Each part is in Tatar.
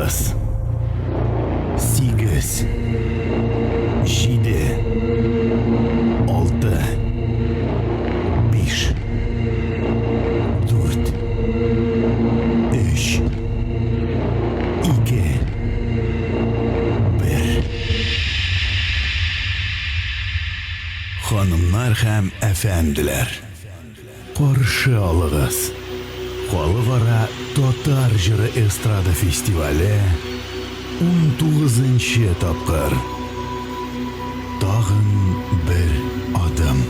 Тугыз. Сигез. Җиде. Алты. Биш. Дүрт. Өч. Ике. Бер. Ханымнар һәм әфәнделәр! Каршы алыгыз! Халыкара татар җыры эстрада фестивале унтугызынчы тапкыр! Тагын бер адым!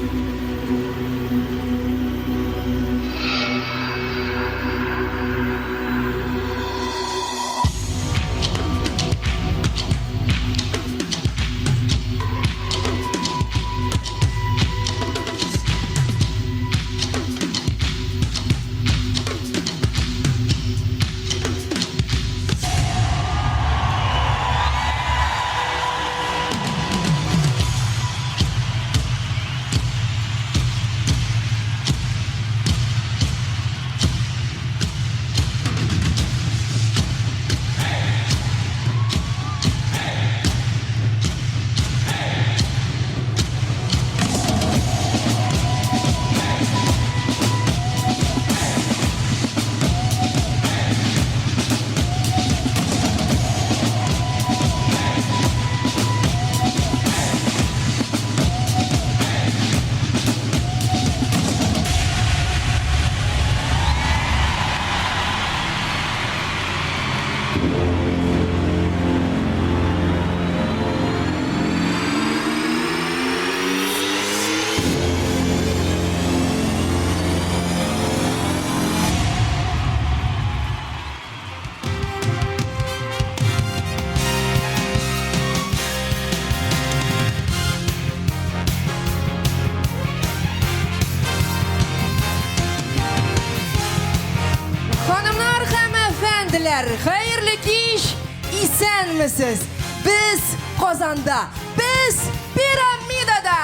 Ханымнар һәм әфәнделәр, хәерле кич, исәнмесез! Без Казанда, без Пирамидада!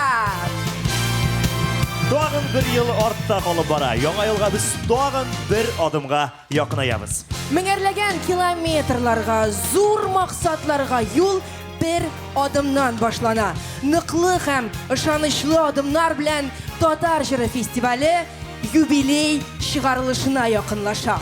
Тагын бер ел артта калып бара. Яңа елга без тагын бер адымга якынаябыз. Меңәрләгән километрларга, зур максатларга юл бер адымнан башлана. Ныклы һәм ышанычлы адымнар белән Татар җыры фестивале юбилей чыгарылышына якынлаша.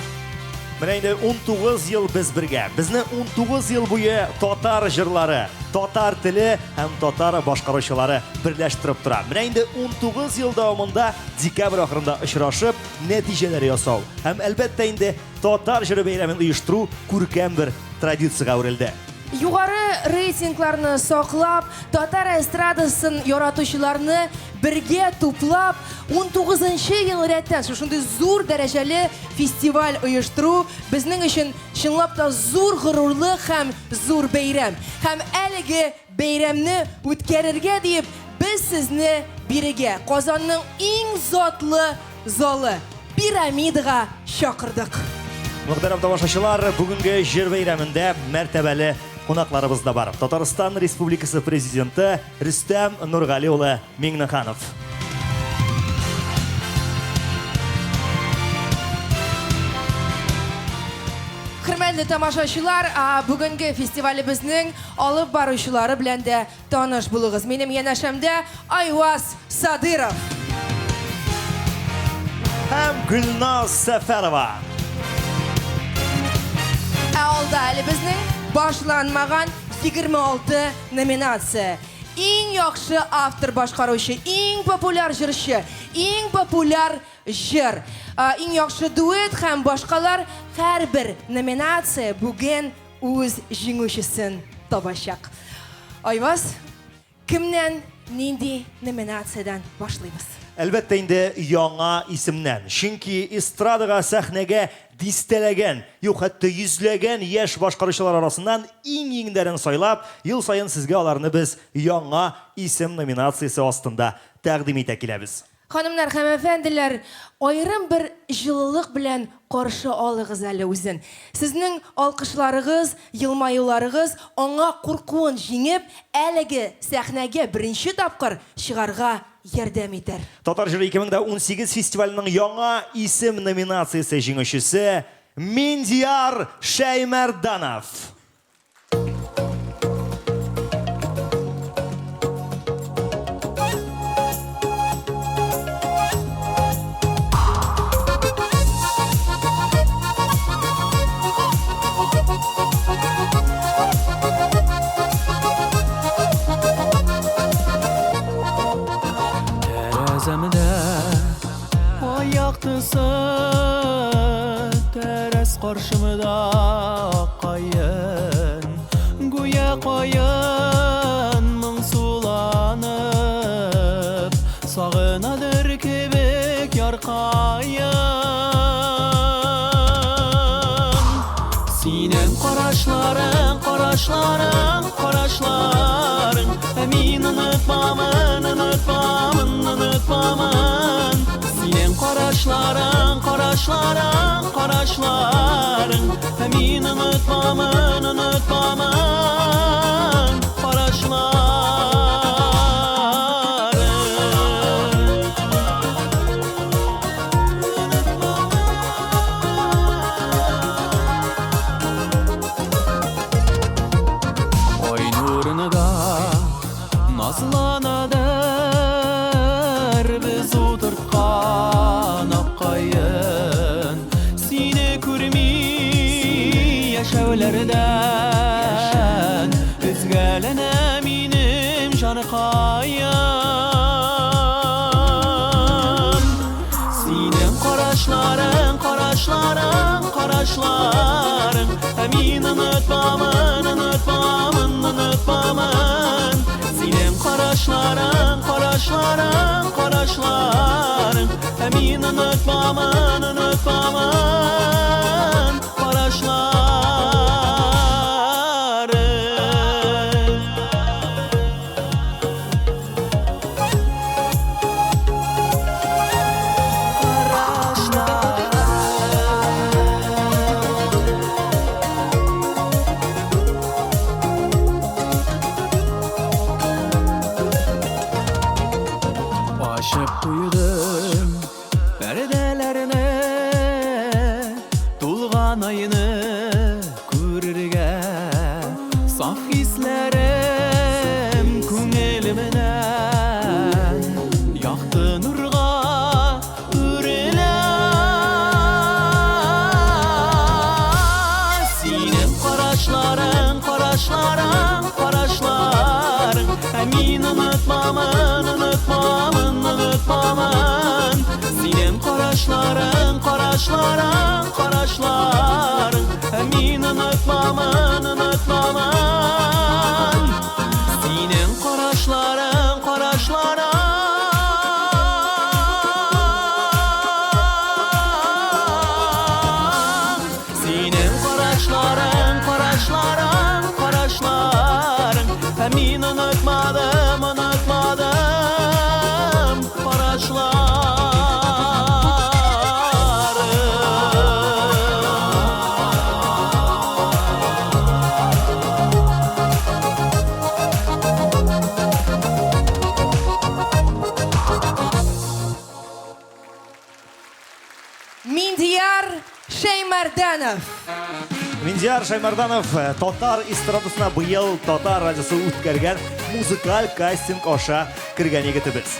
Менә инде 19 ел без бергә. Безне 19 ел буе татар җырлары, татар теле һәм татар башкаручылары берләштереп тора. Менә инде 19 ел дәвамында декабрь ахырында очрашып, нәтиҗәләр ясау һәм, әлбәттә инде, татар җыры бәйрәмен оештыру күркәм бер традициягә әверелде. Югары рейтингларны саклап, татар эстрадасын яратучыларны бергә туплап, унтугызынчы ел рәттән шушындый зур дәрәҗәле фестиваль оештыру безнең өчен чынлап та зур горурлык һәм зур бәйрәм. Һәм әлеге бәйрәмне үткәрергә диеп без сезне бирегә, Казанның иң затлы залы, Пирамидага чакырдык. Мөхтәрәм тамашачылар, бүгенге җыр бәйрәмендә мәртәбәле кунакларыбыз да бар. Татарстан Республикасы Президенты Рөстәм Нургали улы Миңнеханов. Хөрмәтле тамашачылар, бүгенге фестивалебезнең алып баручылары белән дә Таныш булыгыз, минем янәшәмдә Айваз Садыров. Һәм Гөлназ Сәфәрова. Ә алда әле безнең башланмаган 26 номинация. Иң яхшы автор башкаручы, иң популяр җырчы, иң популяр җыр, иң яхшы дуэт һәм башкалар һәрбер номинация бүген Үз җиңүчесен табачак. Айваз, кемнән, нинди номинациядән башлыйбыз? Әлбәттә инде, яңа исемнән. Чөнки эстрадага, сәхнәгә дистәләгән, юк, хәтта йөзләгән яшь башкаручылар арасыннан иң-иңнәрен сайлап, ел саен сезгә аларны без Яңа исем номинациясе астында тәкъдим итә киләбез. Ханымнар һәм әфәнделәр, аерым бер җылылык белән каршы алыгыз әле үзен. Сезнең алкышларыгыз, елмаюларыгыз аңа куркуын җиңеп, әлеге сәхнәгә беренче тапкыр чыгарга ярдәм итәр. Татар җыры 2018 фестиваленең Яңа исем номинациясе җиңүчесе, Миндияр Шәймәрданов! Каршымда каен, гүя каен моңсуланып, сагынадыр кебек яркаен. Синең карашларың, карашларың, карашларың, ә мин онытмамын, онытмамын, онытмамын. Синең карашларың, карашларың, карашларың, ә мин онытмамын, онытмамын, карашларың. Ай нурында назланадыр без утырткан ак каен. Сине күрми яшәүләрдән өзгәләнә минем җаныкаем. Синең карашларың, карашларың, карашларың, ә мин онытмамын, онытмамын, онытмамын. Синең карашларың, карашларың, карашларың, ә мин онытмамын, онытмамын, карашларың. Ачып куйдым пәрдәләрне, тулган айны күрергә. Саф хисләрем күңелемнән якты нурга үрелә. Синең карашларың, карашларың, карашларың, ә мин онытмамын, онытмамын, онытмамын. Синең карашларың, карашларың, карашларың, ә мин онытмамын, онытмамын. Синең карашларың, карашларың, синең карашларың, карашларың, карашларың, ә мин онытмадым, онытмадым, карашларың. Миндияр Шәймәрдәнов. Миндияр Шаймарданов татар эстрадасына быел Татар радиосы үткәргән музыкаль кастинг аша кергән егетебез.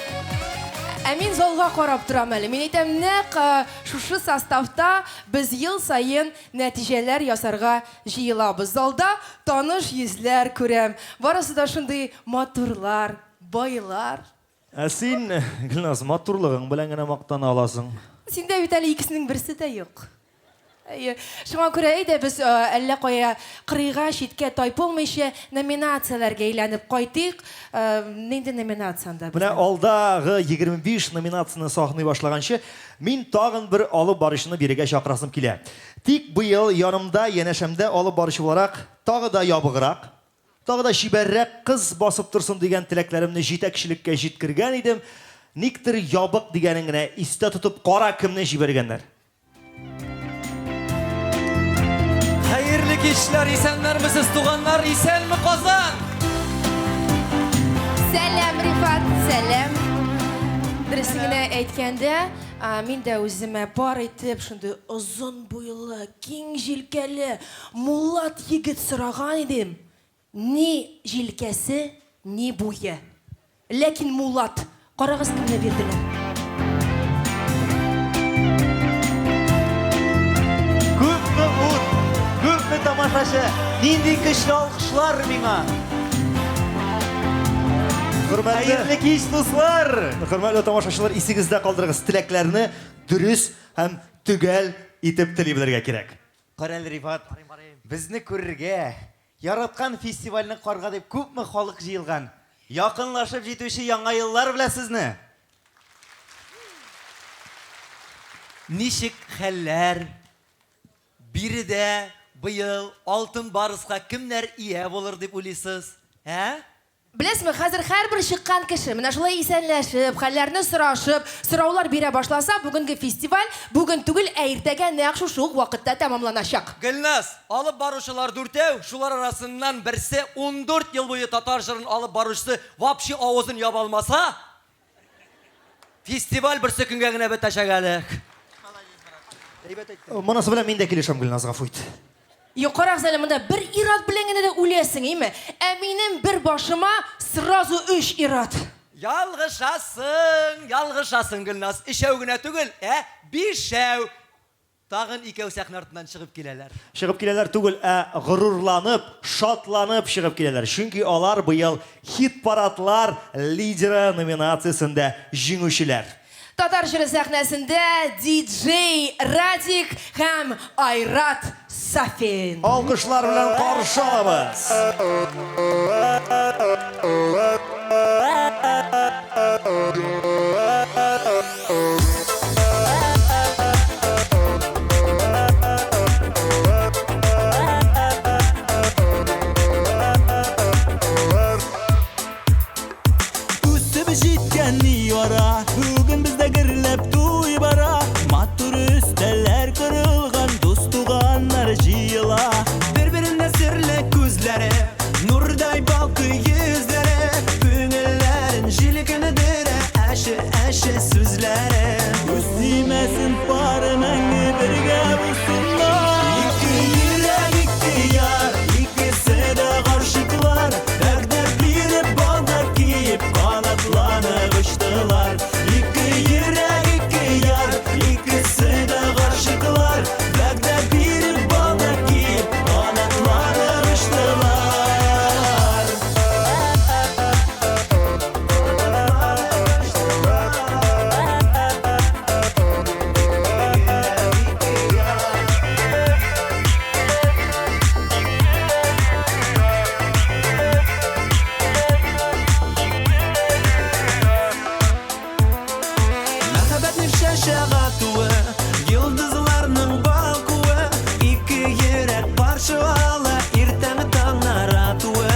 Ә мин залга карап торам әле. Мин әйтәм, нәкъ шушы составта без ел саен нәтиҗәләр ясарга җыелабыз. Залда таныш йөзләр күрәм. Барысы да шундый матурлар, байлар. Ә син, Гөлназ, матурлыгың белән генә мактана аласың. Синдә бит әле икесенең берсе дә юк. Әйе. Шуңа күрә әйдә без әллә кая кырыйга, читкә тайпылмыйча номинацияләргә әйләнеп кайтыйк. Нинди номинация анда? Менә алдагы 25 номинацияне саклый башлаганчы, мин тагын бер алып баручыны бирегә чакырасым килә. Тик быел янымда, янәшәмдә алып баручы буларак тагы да ябыграк, тагы да чибәррәк кыз басып торсын дигән теләкләремне җитәкчелеккә җиткергән идем. Никтер ябык дигәнен генә истә тотып кара кемне җибәргәннәр. Хәерле кичләр, исәннәрмесез, туганнар, исәнме Казан? Сәлам, Рифат, сәлам. Дөресен генә әйткәндә, мин дә үземә пар итеп шундый озын буйлы, киң җилкәле, мулат егет сораган идем. Ни җилкәсе, ни буе. Ләкин мулат. Карагыз, кемне бирделәр. Күпме ут, күпме тамашачы, нинди көчле алкышлар миңа. Хөрмәтле Хәерле кич, дуслар! Хөрмәтле тамашачылар, исегездә калдырыгыз, теләкләрне дөрес һәм төгәл итеп тели белергә кирәк. Карале, Рифат, безне күрергә, яраткан фестивальне карга дип күпме халык җыелган. Якынлашып җитүче Яңа еллар белән сезне! Ничек хәлләр? Биредә быел Алтын Барска кемнәр ия булыр дип уйлыйсыз, ә? Беләсезме, хәзер һәрбер чыккан кеше менә шулай исәнләшеп, хәлләрне сорашып, сораулар бирә башласа, бүгенге фестиваль бүген түгел, ә иртәгә нәкъ шушы ук вакытта тәмамланачак. Гөлназ, алып баручылар дүртәү, шулар арасыннан берсе 14 ел буе татар җырын алып баручысы вообще авызын яба алмаса, фестиваль берсе көнгә генә бетәчәк әле. Монысы белән мин дә килешәм, Гөлназ, гафу ит. Юк, карагыз әле, монда бер ир-ат белән генә дә үләсең, име? Ә минем бер башыма сразу өч ир-ат. Ялгышасың, ялгышасың, Гөлназ. Өчәү генә түгел, ә бишәү. Тагын икәү сәхнә артыннан чыгып киләләр. Чыгып киләләр түгел, ә горурланып, шатланып чыгып киләләр. Чөнки алар быел Хит-парадлар лидеры номинациясендә җиңүчеләр. Татар җыры сәхнәсендә диджей Радик һәм Айрат Сафин. Алкышлар белән каршы алабыз! Үсеп җиткән ни ара, бүген бездә гөрләп туй бара. Матур өстәлләр корылган, дус туганнар җыела. Бер-беренә серле күзләре, нурдай балкый йөзләре, күңелләрен җилкендерә әче-әче сүзләре. Күз тимәсен пары мәңге бергә булсыннар. Ике йөрәк, ике яр, икесе дә гашыйклар. Вәгъдә биреп, балда киеп, канатланып очтылар. Ике йөрәк, ике яр, икесе дә гашыйклар. Вәгъдә биреп, балда киеп, канатланып очтылар. Мәхәббәтнең чәчәк атуы, йолдызларның балкуы, ике йөрәк пар чуала, иртәнге таңнар атуы.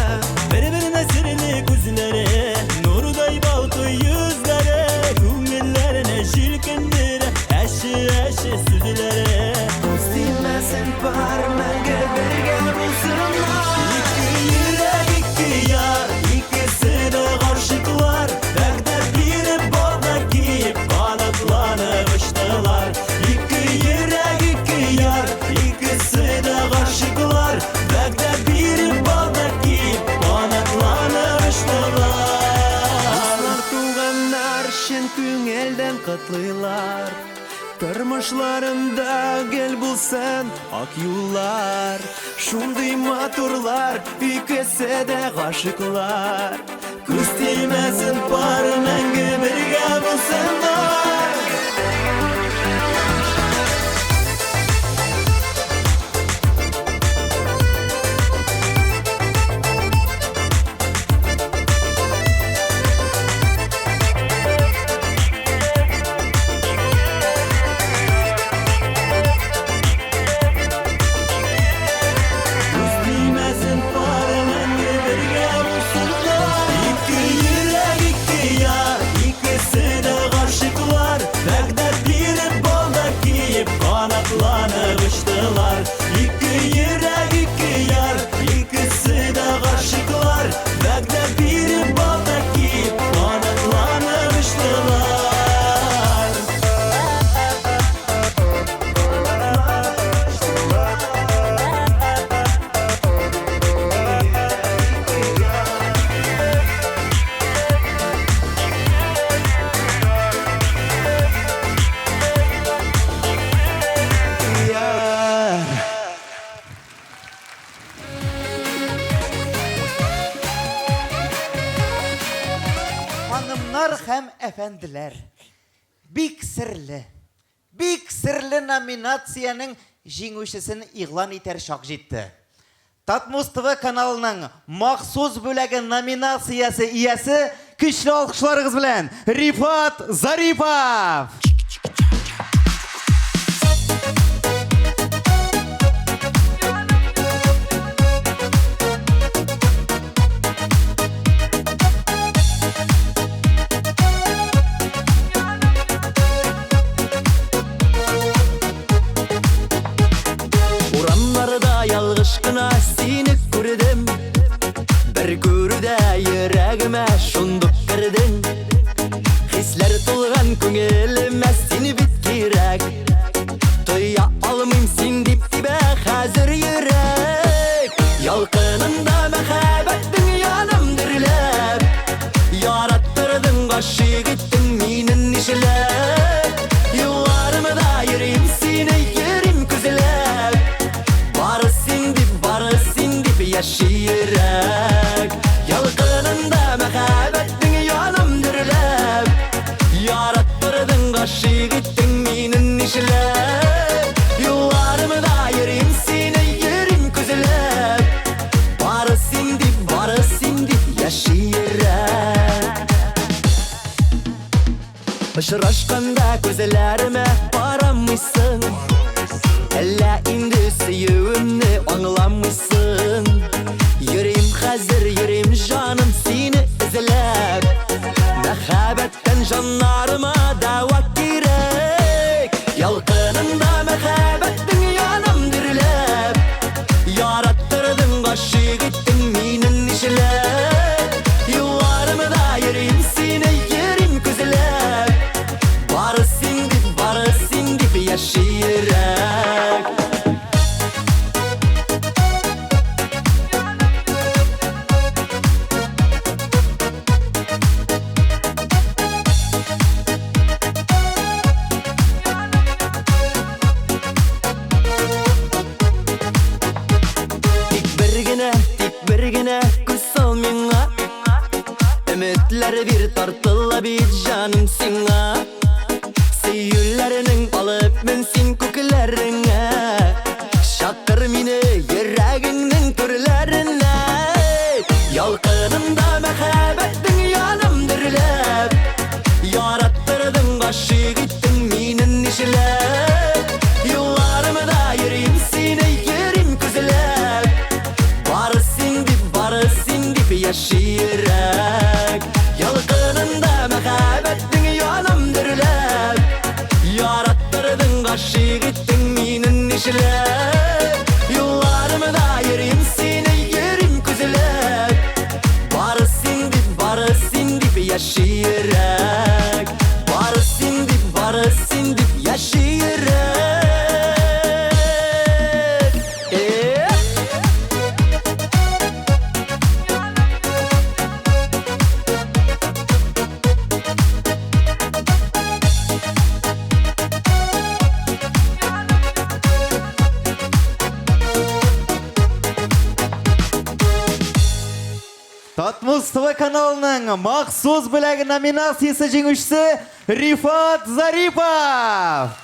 Бер-беренә серле күзләре, нурдай балкый йөзләре, күңелләрне җилкендерә әче-әче сүзләре. Күз тимәсен пар мәңге бергә булсыннар. Ике йөрәк, ике яр, икесе дә гашыйклар. Вәгъдә биреп, балда киеп, канатланып очтылар. Ике йөрәк, ике яр, икесе дә гашыйклар. Вәгъдә биреп, балда киеп, канатланып очтылар. Дуслар, туганнар чын күңелдән котлыйлар. Тормышларында гел булсын ак юллар. Шундый матурлар, икесе дә гашыйклар. Күз тимәсен пар мәңге бергә булсыннар. Күз тимәсен пар мәңге бергә булсыннар. Ике йөрәк, ике яр, икесе дә гашыйклар. Вәгъдә биреп, балда киеп, канатланып очтылар. Ике йөрәк, ике яр, икесе дә гашыйклар. Вәгъдә биреп, балда киеп, канатланып очтылар. Ханымнар һәм әфәнделәр, бик серле, бик серле номинациянең җиңүчесен игълан итәр чак җитте. Татмус ТВ каналының махсус бүләге номинациясе иясе көчле алкышларыгыз белән Рифат Зарипов! Урамнарда ялгыш кына сине күрдем. Бер күрүдә йөрәгемә шундук кердең. Хисләр тулган күңелемә син бит кирәк. Тоя алмыйм син дип тибә хәзер йөрәк. Ялкынында мәхәббәтнең янам дөрләп. Яраттырдың, гашыйк иттең мине нишләп? Юлларымда йөрим сине, йөрим күзләп. Бары син дип, бары син дип яши йөрәк. Ялкынында мәхәббәтнең янам дөрләп. Яраттырдың, гашыйк иттең мине нишләп? Юлларымда йөрим сине, йөрим күзләп. Бары син дип, бары син дип яши йөрәк. Очрашканда күзләремә карамыйсың. Әллә инде сөюемне аңламыйсың. Йөрим хәзер, йөрим җаным сине эзләп. Мәхәббәттән җаннарыма дәва кирәк. Ялкынында мәхәббәтнең янам дөрләп. Яраттырдың, гашыйк иттең мине нишләп? Юлларымда йөрим сине, йөрим күзләп. Бары син дип, бары син дип яши йөрәк. Тик бер генә, тик бер генә күз сал миңа. Өметләр бир тартыла бит җаным сиңа. Сөюләрнең алып мен син күкләреңә. Чакыр мине йөрәгеңнең түрләренә. Ялкынында мәхәббәтнең янам дөрләп. Яраттырдың, гашыйк иттең мине нишләп? Юлларымда йөрим сине, йөрим күзләп. Бары син дип, бары син дип яши йөрәк. Ялкынында мәхәббәтнең янам дөрләп. Яраттырдың, гашыйк иттең мине нишләп? Юлларымда йөрим сине, йөрим күзләп. Бары син дип, бары син дип яши йөрәк. Бары син дип, бары син дип яши йөрәк. Э? Татмус ТВ каналының махсус бүләге номинациясе җиңүчесе Рифат Зарипов!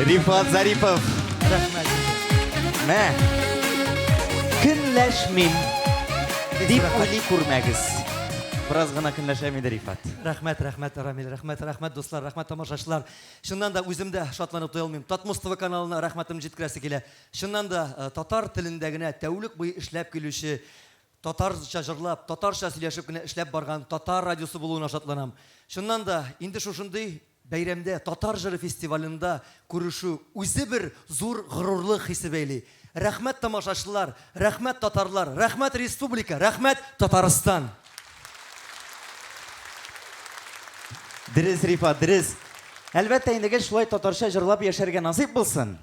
Рифат Зарипов. Рәхмәт. Мә. Көнләшмим. Дип уйлый күрмәгез. Бераз гына көнләшәм инде, Рифат. Рәхмәт, рәхмәт, Рамил, рәхмәт, рәхмәт, дуслар, рәхмәт, тамашачылар. Чыннан да үзем дә шатланып туя алмыйм. Татмус ТВ каналына рәхмәтемне җиткерәсе килә. Чыннан да, э, татар телендә генә тәүлек буе эшләп килүче, татарча җырлап, татарча сөйләшеп кенә эшләп барган татар радиосы булуына шатланам. Чыннан да, инде шушындый бәйрәмдә, татар җыры фестивалендә күрешү үзе бер зур горурлык хисе бәйли. Рәхмәт тамашачылар, рәхмәт татарлар, рәхмәт республика, рәхмәт Татарстан! Дөрес, Рифат, дөрес. Әлбәттә, инде гел шулай татарча җырлап яшәргә насыйп булсын.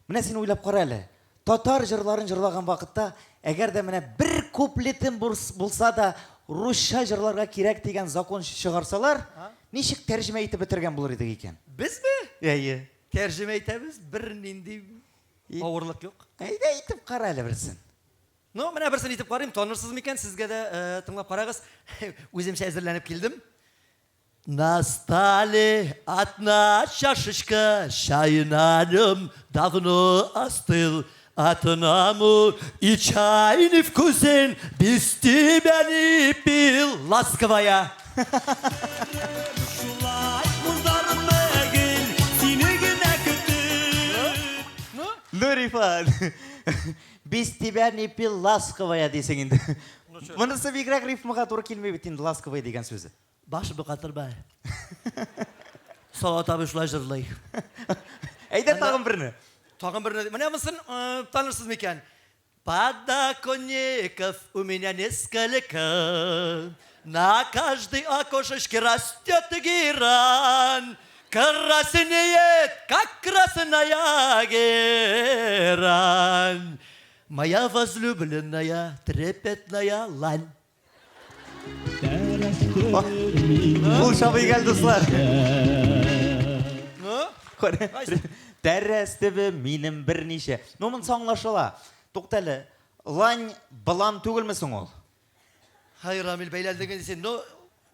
Менә син уйлап кара әле. Татар җырларын җырлаган вакытта, әгәр дә менә бер куплетым булса да русча җырларга кирәк дигән закон чыгарсалар, ничек тәрҗемә итеп бетергән булыр идек икән? Безме? Әйе. Тәрҗемә итәбез, бернинди авырлык юк. Әйдә итеп кара әле берсен. Ну, менә берсен итеп карыйм, танырсыз микән, сезгә дә тыңлап карагыз. Үземчә әзерләнеп килдем. На столе одна чашечка, чай на нем давно остыл. Одному и чай не вкусен, без тебя не пил, ласковая. Ну, Рифат, без тебя не пил ласковая дисең инде. Монысы бигрәк рифмага туры килми бит инде ласковая дигән сүзе. Башымны катырма. Салават абый шулай җырлый. Әйдә тагын берне. Тагын берне. Менә монысын э, танырсыз микән? Подоконников у меня несколько. На каждой окошечке растет герань. Краснеет, как красная герань. Моя возлюбленная трепетная лань. Ул шабый гел, дуслар. Ну? Тәрәз төбе минем берничә. Ну, монысы аңлашыла. Тукта әле, лань болан түгелме соң ул? Хай, Рамил, бәйләндең инде син. Ну,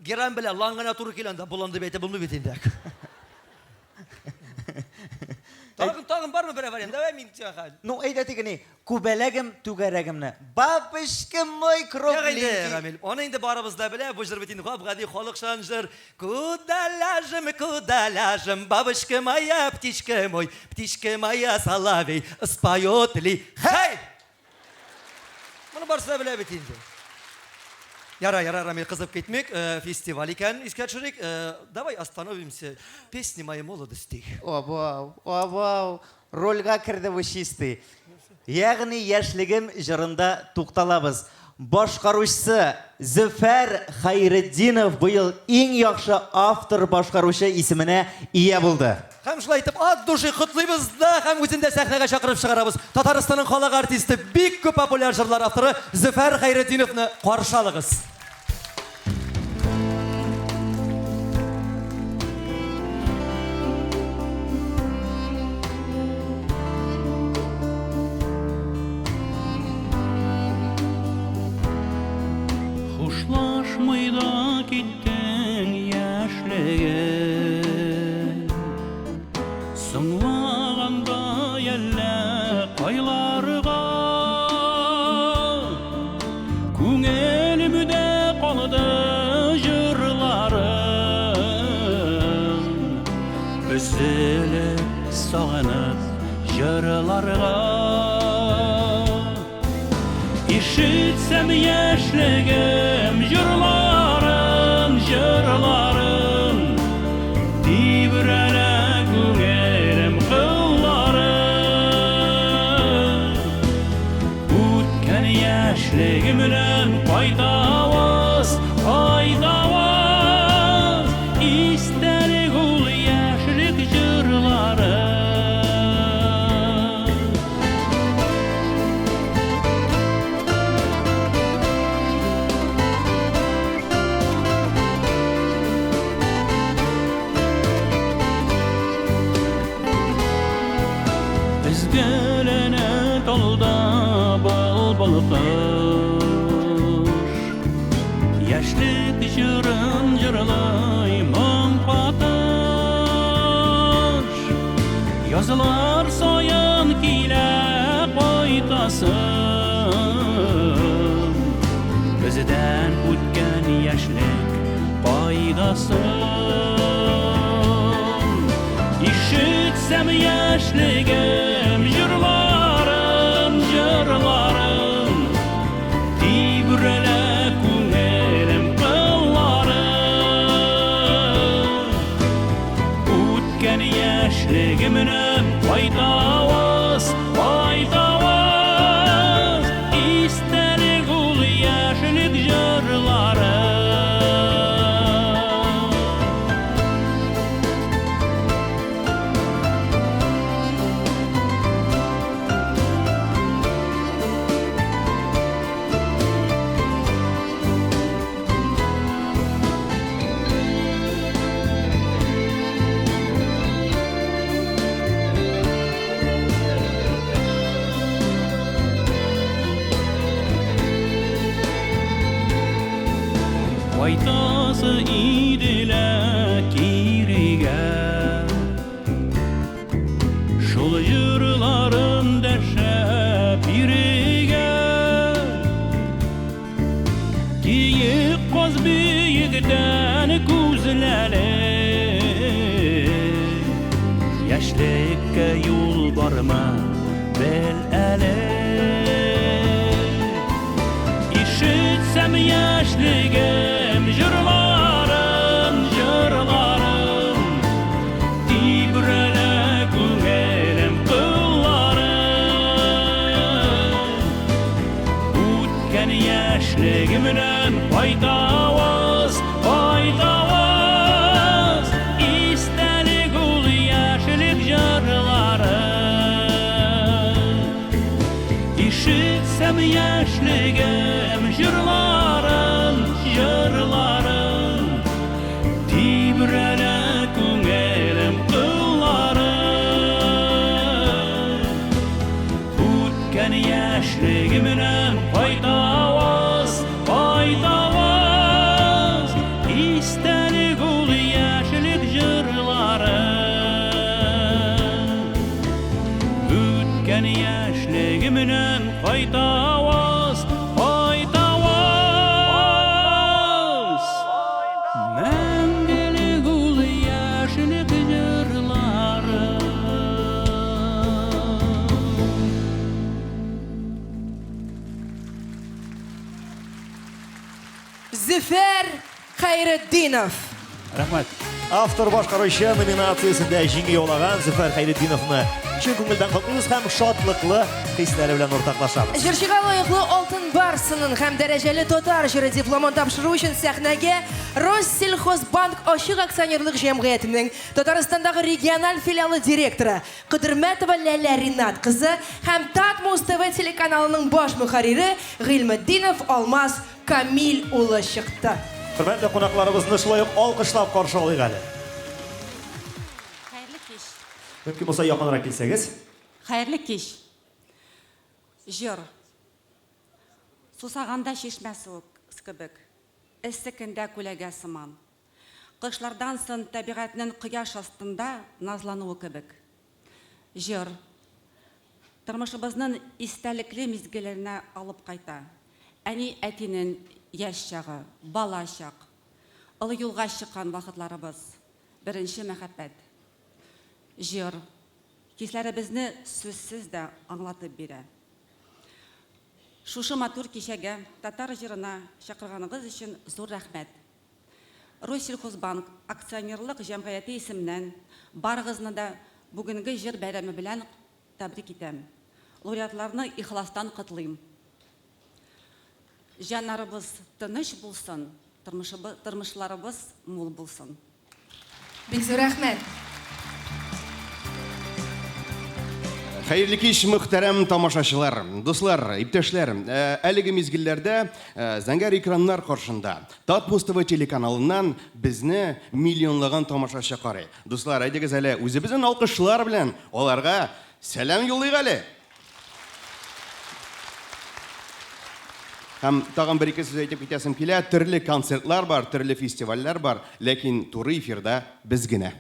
герань белән лан гына туры килә анда. Болан дип әйтеп булмый бит инде. Тагын, тагын бармы берәр вариант? Давай мин сиңа хәл. Ну, әйдә теге ни, күбәләгем, түгәрәгемне. Бабочка мой Юк инде, кругленький. Рамил, аны инде барыбыз да белә, бу җыр бит инде гап-гади халыкчан җыр. Куда ляжем, куда ляжем, бабочка моя, птичка мой, птичка моя, соловей, споет ли? Хей! Моны барысы да белә бит инде. Яра, яра, Рамил, кызып китмик. Э, фестиваль икән, искә төшерик. Э, давай остановимся. Песни моей молодости. Абау, абау, рольгә керде бу чистый. Ягъни яшьлегем җырында тукталабыз. Башкаручысы Зөфәр Хәйретдинов быел иң яхшы автор-башкаручы исеменә ия булды. Һәм шулай итеп, от души котлыйбыз да һәм үзен дә сәхнәгә чакырып чыгарабыз. Татарстанның халык артисты, бик күп популяр җырлар авторы Зөфәр Хәйретдиновны каршы алыгыз. Хушлашмый да киттең яшьлегем. Соңлаганда әллә кайларга Күңелемдә калды җырларың Өзелеп сагынып җырларга Ишетсәм яшьлегем җырларын, җырларын Тибрәлә күңелем кыллары Үткән яшьлегемнән кайтаваз, кайтаваз Истәлек ул яшьлек җырлары. Өзгәләнә талда былбыл кош, Яшьлек җырын җырлый моң катыш. Язлар саен килә кайтасым, Бездән үткән яшьлек кайда соң? Ишетсәм яшьлегем җырларын, җырларын, Тибрәлә күңелем кыллары. Үткән яшьлегемне кайтаваз, кайтаваз, Истәлек ул яшьлек җырлары. Кайтасы иде лә кирегә. Шул җырларым дәшә бирегә. Киек каз биектән күзләре. Яшьлеккә юл бармы, бел әле. Ишетсәм яшьлегем җырларын, җырларын, Тибрәлә күңелем кыллары. Үткән яшьлегемнән кайтаваз, кайтаваз, Истәлек ул яшьлек җырлары. Ишетсәм яшьлегем җырларын, җырларын, Тибрәлә күңелем кыллары. Үткән яшьлегемнән кайтаваз, кайтаваз, Истәлек ул яшьлек җырлары. Үткән яшьлегемнән кайтаваз, кайтаваз, Мәңгелек ул яшьлек җырлары. Зөфәр Хәйретдинов. Рәхмәт. Автор башкаручы номинациясендә җиңү яулаган Зөфәр Хәйретдиновны чын күңелдән котлыйбыз һәм шатлыклы хисләре белән уртаклашабыз. Җырчыга лаеклы Алтын Барс сынын һәм дәрәҗәле татар җыры дипломын тапшыру өчен сәхнәгә Россельхозбанк ачык акционерлык җәмгыятенең Татарстандагы региональ филиалы директоры Кыдырмәтова Ләлә Ринат кызы һәм Татмуз-ТВ телеканалының баш мөхәррире Гыйльметдинов Алмаз Камил улы чыкты. Хөрмәтле кунакларыбызны шулай ук алкышлап каршы алыйк әле. Хәерле кич. Мөмкин булса якынрак килсәгез. Хәерле кич. Җыр. Сусаганда чишмә суы кебек, эссе көндә күләгә сыман. Кышлардан сон табигатьнен кояш астында назлануы кебек. Җыр. Тормышыбызнын истәлекле мизгелләренә алып кайта. Әни, әтинен яшь чагы, бала чак, олы юлга чыккан вакытларыбыз, беренче мәхәббәт. Җыр. Хисләребезне сүзсез дә аңлатып бирә. Шушы матур кичәгә, татар җырына чакырганыгыз өчен зур рәхмәт. Россельхозбанк акционерлык җәмгыяте исеменнән барыгызны да бүгенге җыр бәйрәме белән тәбрик итәм. Лауреатларны ихластан котлыйм. Җаннарыбыз тыныч булсын, тормышларыбыз мул булсын. Бик зур рәхмәт. Хәерле кич, мөхтәрәм тамашачылар, дуслар, иптәшләр. Э, әлеге мизгелләрдә э, зәңгәр экраннар каршында Татмус ТВ телеканалыннан безне миллионлаган тамашачы карый. Дуслар, әйдәгез әле үзебезнең алкышлар белән аларга сәлам юллыйк әле. Һәм тагын бер-ике сүз әйтеп китәсем килә. Төрле концертлар бар, төрле фестивальләр бар, ләкин туры эфирда без генә.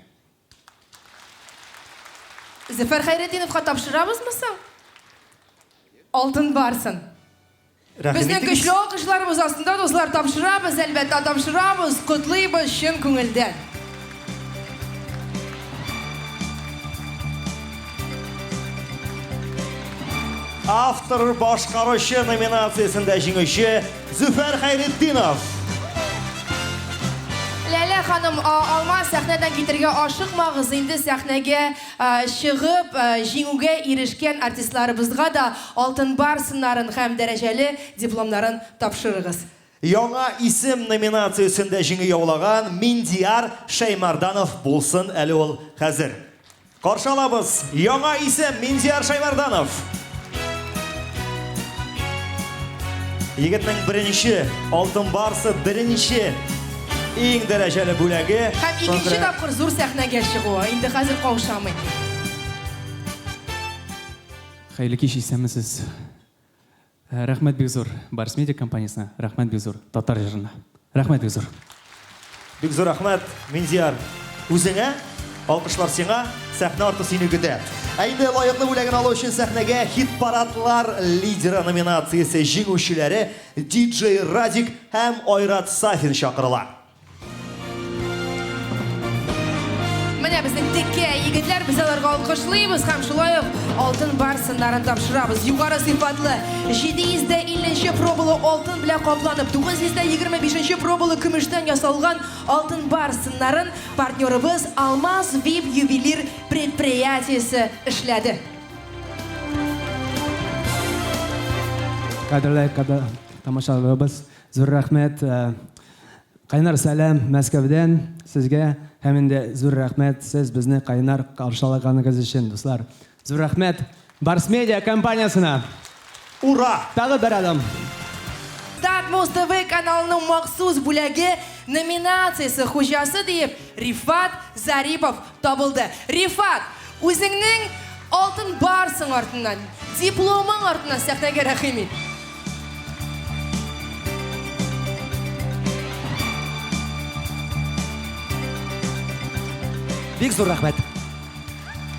Зөфәр Хәйретдиновка тапшырабызмы соң? Алтын барсын. Рәхим Безнең итегез. көчле алкышларыбыз астында, дуслар, тапшырабыз, әлбәттә, тапшырабыз, котлыйбыз чын күңелдән. Автор башкаручы номинациясендә җиңүче Зөфәр Хәйретдинов. Ләлә ханым, Алмаз сәхнәдән китергә ашыкмагыз, инде сәхнәгә чыгып, җиңүгә ирешкән артистларыбызга да алтын бар сыннарын һәм дәрәҗәле дипломнарын тапшырыгыз. Яңа исем номинациясендә җиңү яулаган Миндияр Шәймарданов булсын әле ул хәзер. Каршы алабыз, яңа исем Миндияр Шәймарданов. Егетнең беренче алтын барсы, беренче иң дәрәҗәле бүләге. Һәм икенче тапкыр зур сәхнәгә чыгуы. Инде хәзер каушамый. Хәерле кич, исәнмесез. Рәхмәт бик зур Барс Медиа компаниясенә, рәхмәт бик зур татар җырына. Рәхмәт бик зур. Бик зур рәхмәт, Минзияр. Үзеңә, алкышлар сиңа, сәхнә арты сине көтә. Ә инде лаеклы бүләген алу өчен сәхнәгә хит-парадлар лидеры номинациясе җиңүчеләре DJ Радик һәм Айрат Сафин чакырыла. Менә безнең текә егетләр, без аларга алкышлыйбыз һәм шулай ук алтын бар сыннарын тапшырабыз. Югары сыйфатлы 750 нче пробалы алтын белән капланып, 925 нче пробалы көмештән ясалган алтын бар сыннарын партнерыбыз Алмаз Вип ювелир предприятиесе эшләде. Кадерле тамашачыларыбыз, зур рәхмәт. Кайнар сәлам Мәскәүдән сезгә һәм инде зур рәхмәт сез безне кайнар каршылаганыгыз өчен, дуслар. Зур рәхмәт Барс Медиа компаниясенә. Ура! Тагы бер адым. Татмуз ТВ каналының махсус бүләге номинациясе хуҗасы диеп Рифат Зарипов табылды. Рифат, үзеңнең алтын барсың артыннан, дипломың артыннан сәхнәгә рәхим ит. Бик зур рәхмәт.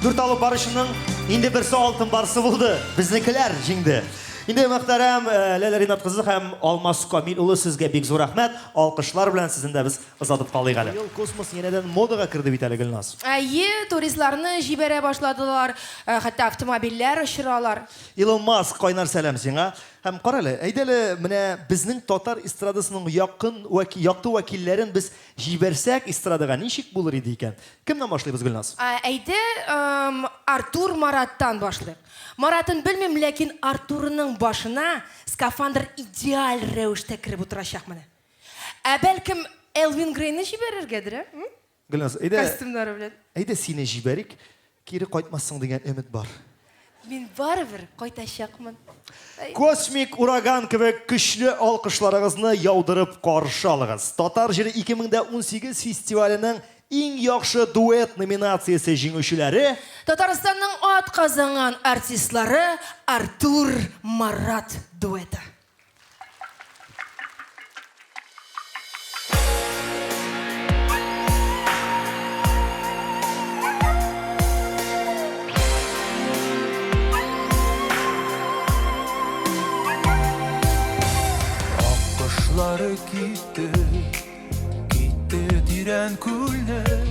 Дүрт алып баручының инде берсе алтын барсы булды. Безнекеләр җиңде. Инде мөхтәрәм э, Ләлә Ринат кызы һәм Алмаз Камил улы сезгә бик зур рәхмәт. Алкышлар белән сезне дә без озатып калыйк әле. Быел космос янәдән модага керде бит әле, Гөлназ. Әйе, туристларны җибәрә башладылар, э, хәтта автомобильләр очыралар. Илон Маск, кайнар сәлам сиңа. Һәм кара әле, әйдә әле, менә безнең татар эстрадасының якын вәки, якты вәкилләрен без җибәрсәк эстрадага, ничек булыр иде икән? Кемнән башлыйбыз, Гөлназ? Әйдә, Артур Мараттан башлыйк. Маратын белмим, ләкин Артурның башына скафандр идеаль рәвештә кереп утырачак менә. Ә бәлкем Элвин Грейны җибәрергәдер, ә? Гөлназ, әйдә. Костюмнары белән. Әйдә сине җибәрик, кире кайтмассың дигән өмет бар. Мин барыбер кайтачакмын. Космик ураган кебек көчле алкышларыгызны яудырып каршы алыгыз. Татар җыры 2018 фестиваленең иң яхшы дуэт номинациясе җиңүчеләре Татарстанның атказанган артистлары Артур Марат дуэты. Аккошлары китте, китте тирән күлнең,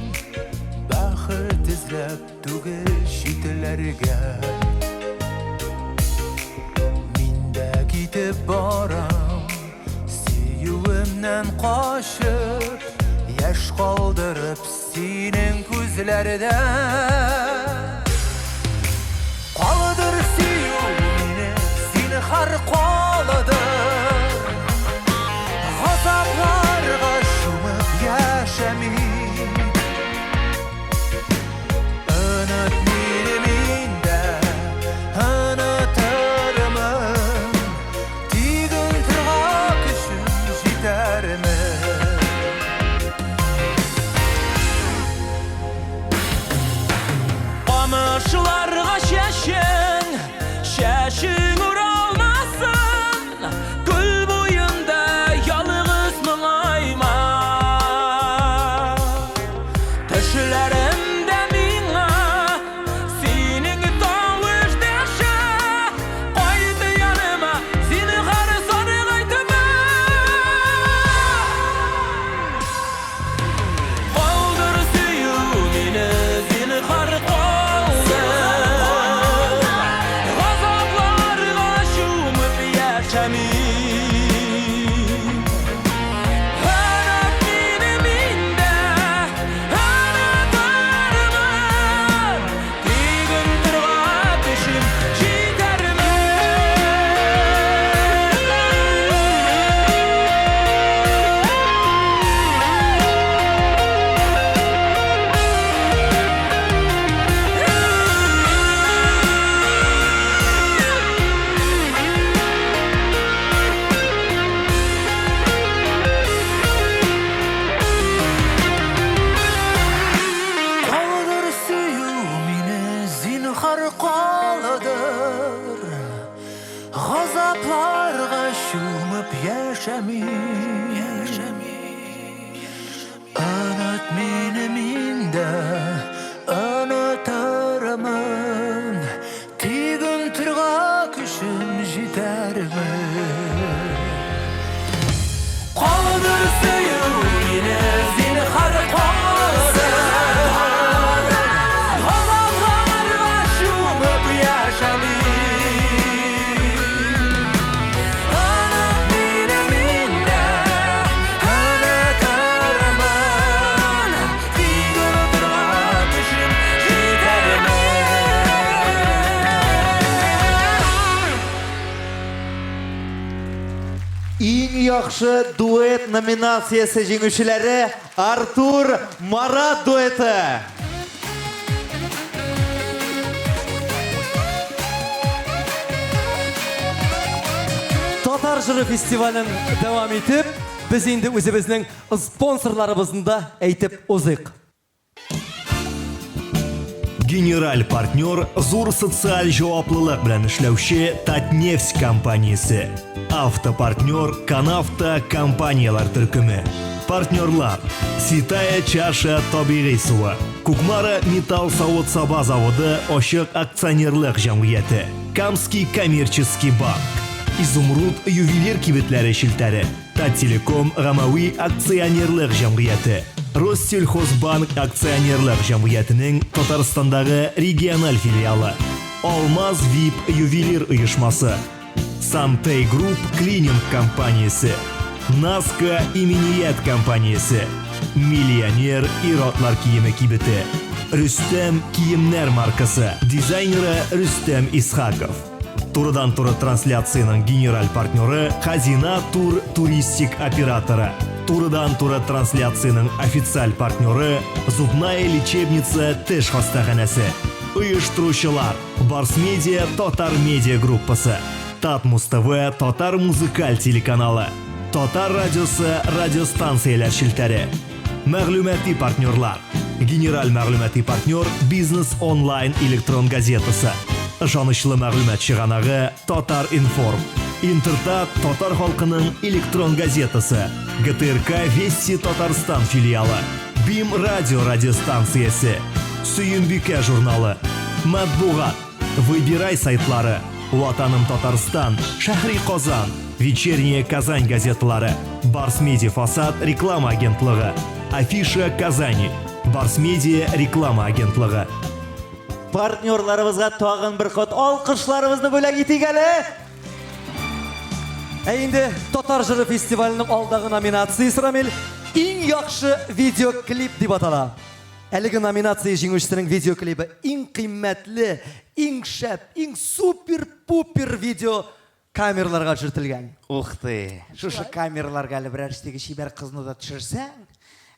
бәхет эзләп Түгел читләргә. Мин дә китеп барам, сөюемнән качып, яшь калдырып синең күзләрдә. Калдыр сөю мине, зинһар калдыр. Газапларга чумып яшәмим. Оныт мине мин дә, онытырмын. Тик онытырга көчем җитәрме? Камышларга чәчең, чәчең уралмасын, Күл буенда ялгыз моңайма. Төшләремдә миңа синең тавыш дәшә, Кайт яныма, зинһар саргайтма. Калдыр сөю мине, зинһар калдыр. Газапларга чумып яшәмим. Оныт мине мин дә, онытырмын. Тик онытырга көчем җитәрме? Калдыр сөю мине, зинһар калдыр. Газапларга чумып яшәмим. Иң яхшы дуэт номинациясе җиңүчеләре Артур Марат дуэты. Татар җыры фестивален дәвам итеп, без инде үзебезнең спонсорларыбызны да әйтеп узыйк. Генераль партнер зур социаль җаваплылык белән эшләүче Татнефть компаниясе. Автопартнер Канавто компанияләр төркеме. Партнерлар Святая чаша табигый суы. Кукмара металл савыт-саба заводы ачык акционерлык җәмгыяте. Камский коммерческий банк. Изумруд ювелир кибетләре челтәре. Таттелеком гаммәви акционерлык җәмгыяте, Россельхозбанк акционерлык җәмгыятенең Татарстандагы региональ филиалы, Алмаз вип ювелир оешмасы, Сантей Групп клининг компаниясе, Наска иминият компаниясе, Миллионер ир-атлар киеме кибете, Рөстәм киемнәр маркасы дизайнеры Рөстәм Исхаков. Турыдан-туры трансляциянең генераль партнеры Хазина Тур туристик операторы. Турыдан-туры трансляциянең официаль партнеры Зубная лечебница теш хастаханәсе. Оештыручылар Барс Медиа Татар Медиа группасы, Татмус ТВ Татар музыкаль телеканалы, Татар радиосы радиостанцияләр челтәре. Мәгълүмати партнерлар. Генераль мәгълүмати партнер Бизнес онлайн электрон газетасы. Ышанычлы мәгълүмат чыганагы Татар Информ. Интертат татар халкының электрон газетасы. ГТРК Вести Татарстан филиалы. Бим радио радиостанциясе. Сөембикә журналы. Матбугат. Выбирай сайтлары. Ватаным Татарстан, Шәһри Казан, Вечерняя Казань газеталары, Барс Медиа Фасад реклама агентлыгы, Афиша Казани, Барс Медиа реклама агентлыгы. Партнерларыбызга тагын бер кат алкышларыбызны бүләк итик әле. Ә инде Татар җыры фестиваленең алдагы номинациясе, Рамил, иң яхшы видеоклип дип атала. Әлеге номинация җиңүчесенең видеоклибы иң кыйммәтле, иң шәп, иң супер-пупер видео камераларга төшертелгән. Ух ты! Шушы камераларга әле берәр теге чибәр кызны да төшерсәң,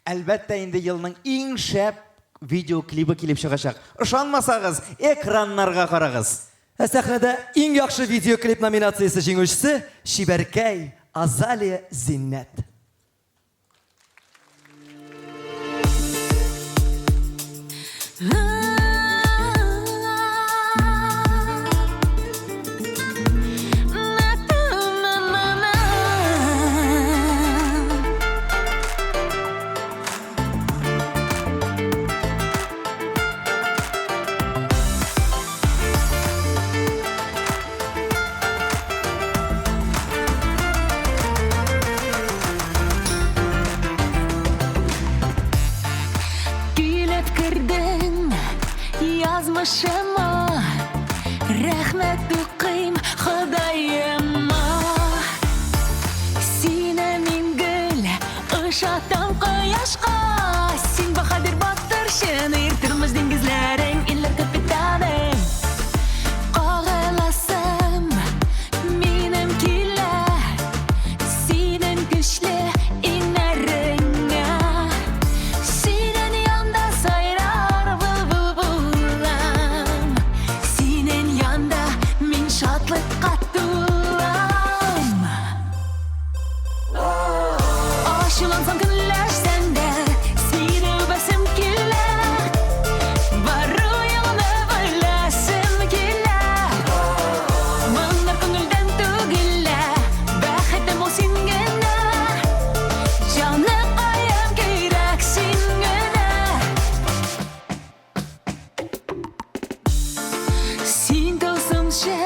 әлбәттә инде елның иң шәп видеоклибы килеп чыгачак. Ышанмасагыз, экраннарга карагыз. Ә сәхнәдә Иң яхшы видеоклип номинациясе җиңүчесе Чибәркәй Азалия Зиннәт. Килеп кердең язмышыма, Рәхмәт укыйм Ходаема. Сине мин гел ошатам кояшка, Син баһадир батыр, чын ир, тормыш диңгезләрең, илләр капитаны. Кагыласым минем килә Синең көчле иңнәреңә. Синең янда сайрар былбыл булам, Синең янда мин шатлыкка тулам. Ачулансам, көнләшсәң дә, сине үбәсем килә. Бару юлны беләсем килә. Моңнар күңелдән түгелә, бәхетем ул син генә. Җаныкаем кирәк син генә. Син тылсымчы,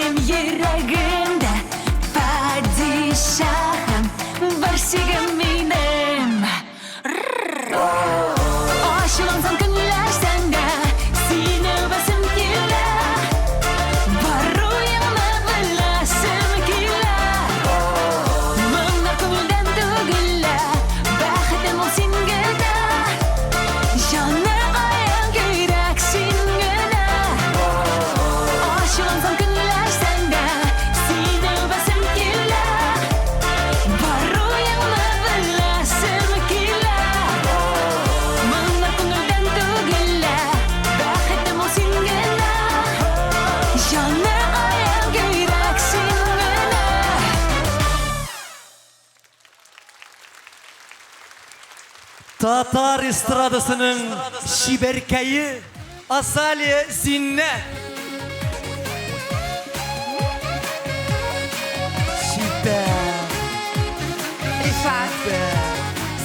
минем йөрәгемдә, падишаһым, барсигым минем. Ачулансам, көнләшсәң дә, сине үбәсем килә. Бар уеңны беләсем килә. Моңнар күңелдән түгел лә, бәхетем ул син генә. Җаныкаем кирәк син генә. Ачулансам, көнләшсәң дә, сине үбәсем килә. Бар уеңны беләсем килә. Моңнар күңелдән түгел лә, бәхетем ул син генә. Җаныкаем кирәк син генә. Татар эстрадасының чибәркәе Азалия Зиннәт. Чибәр. Рифат,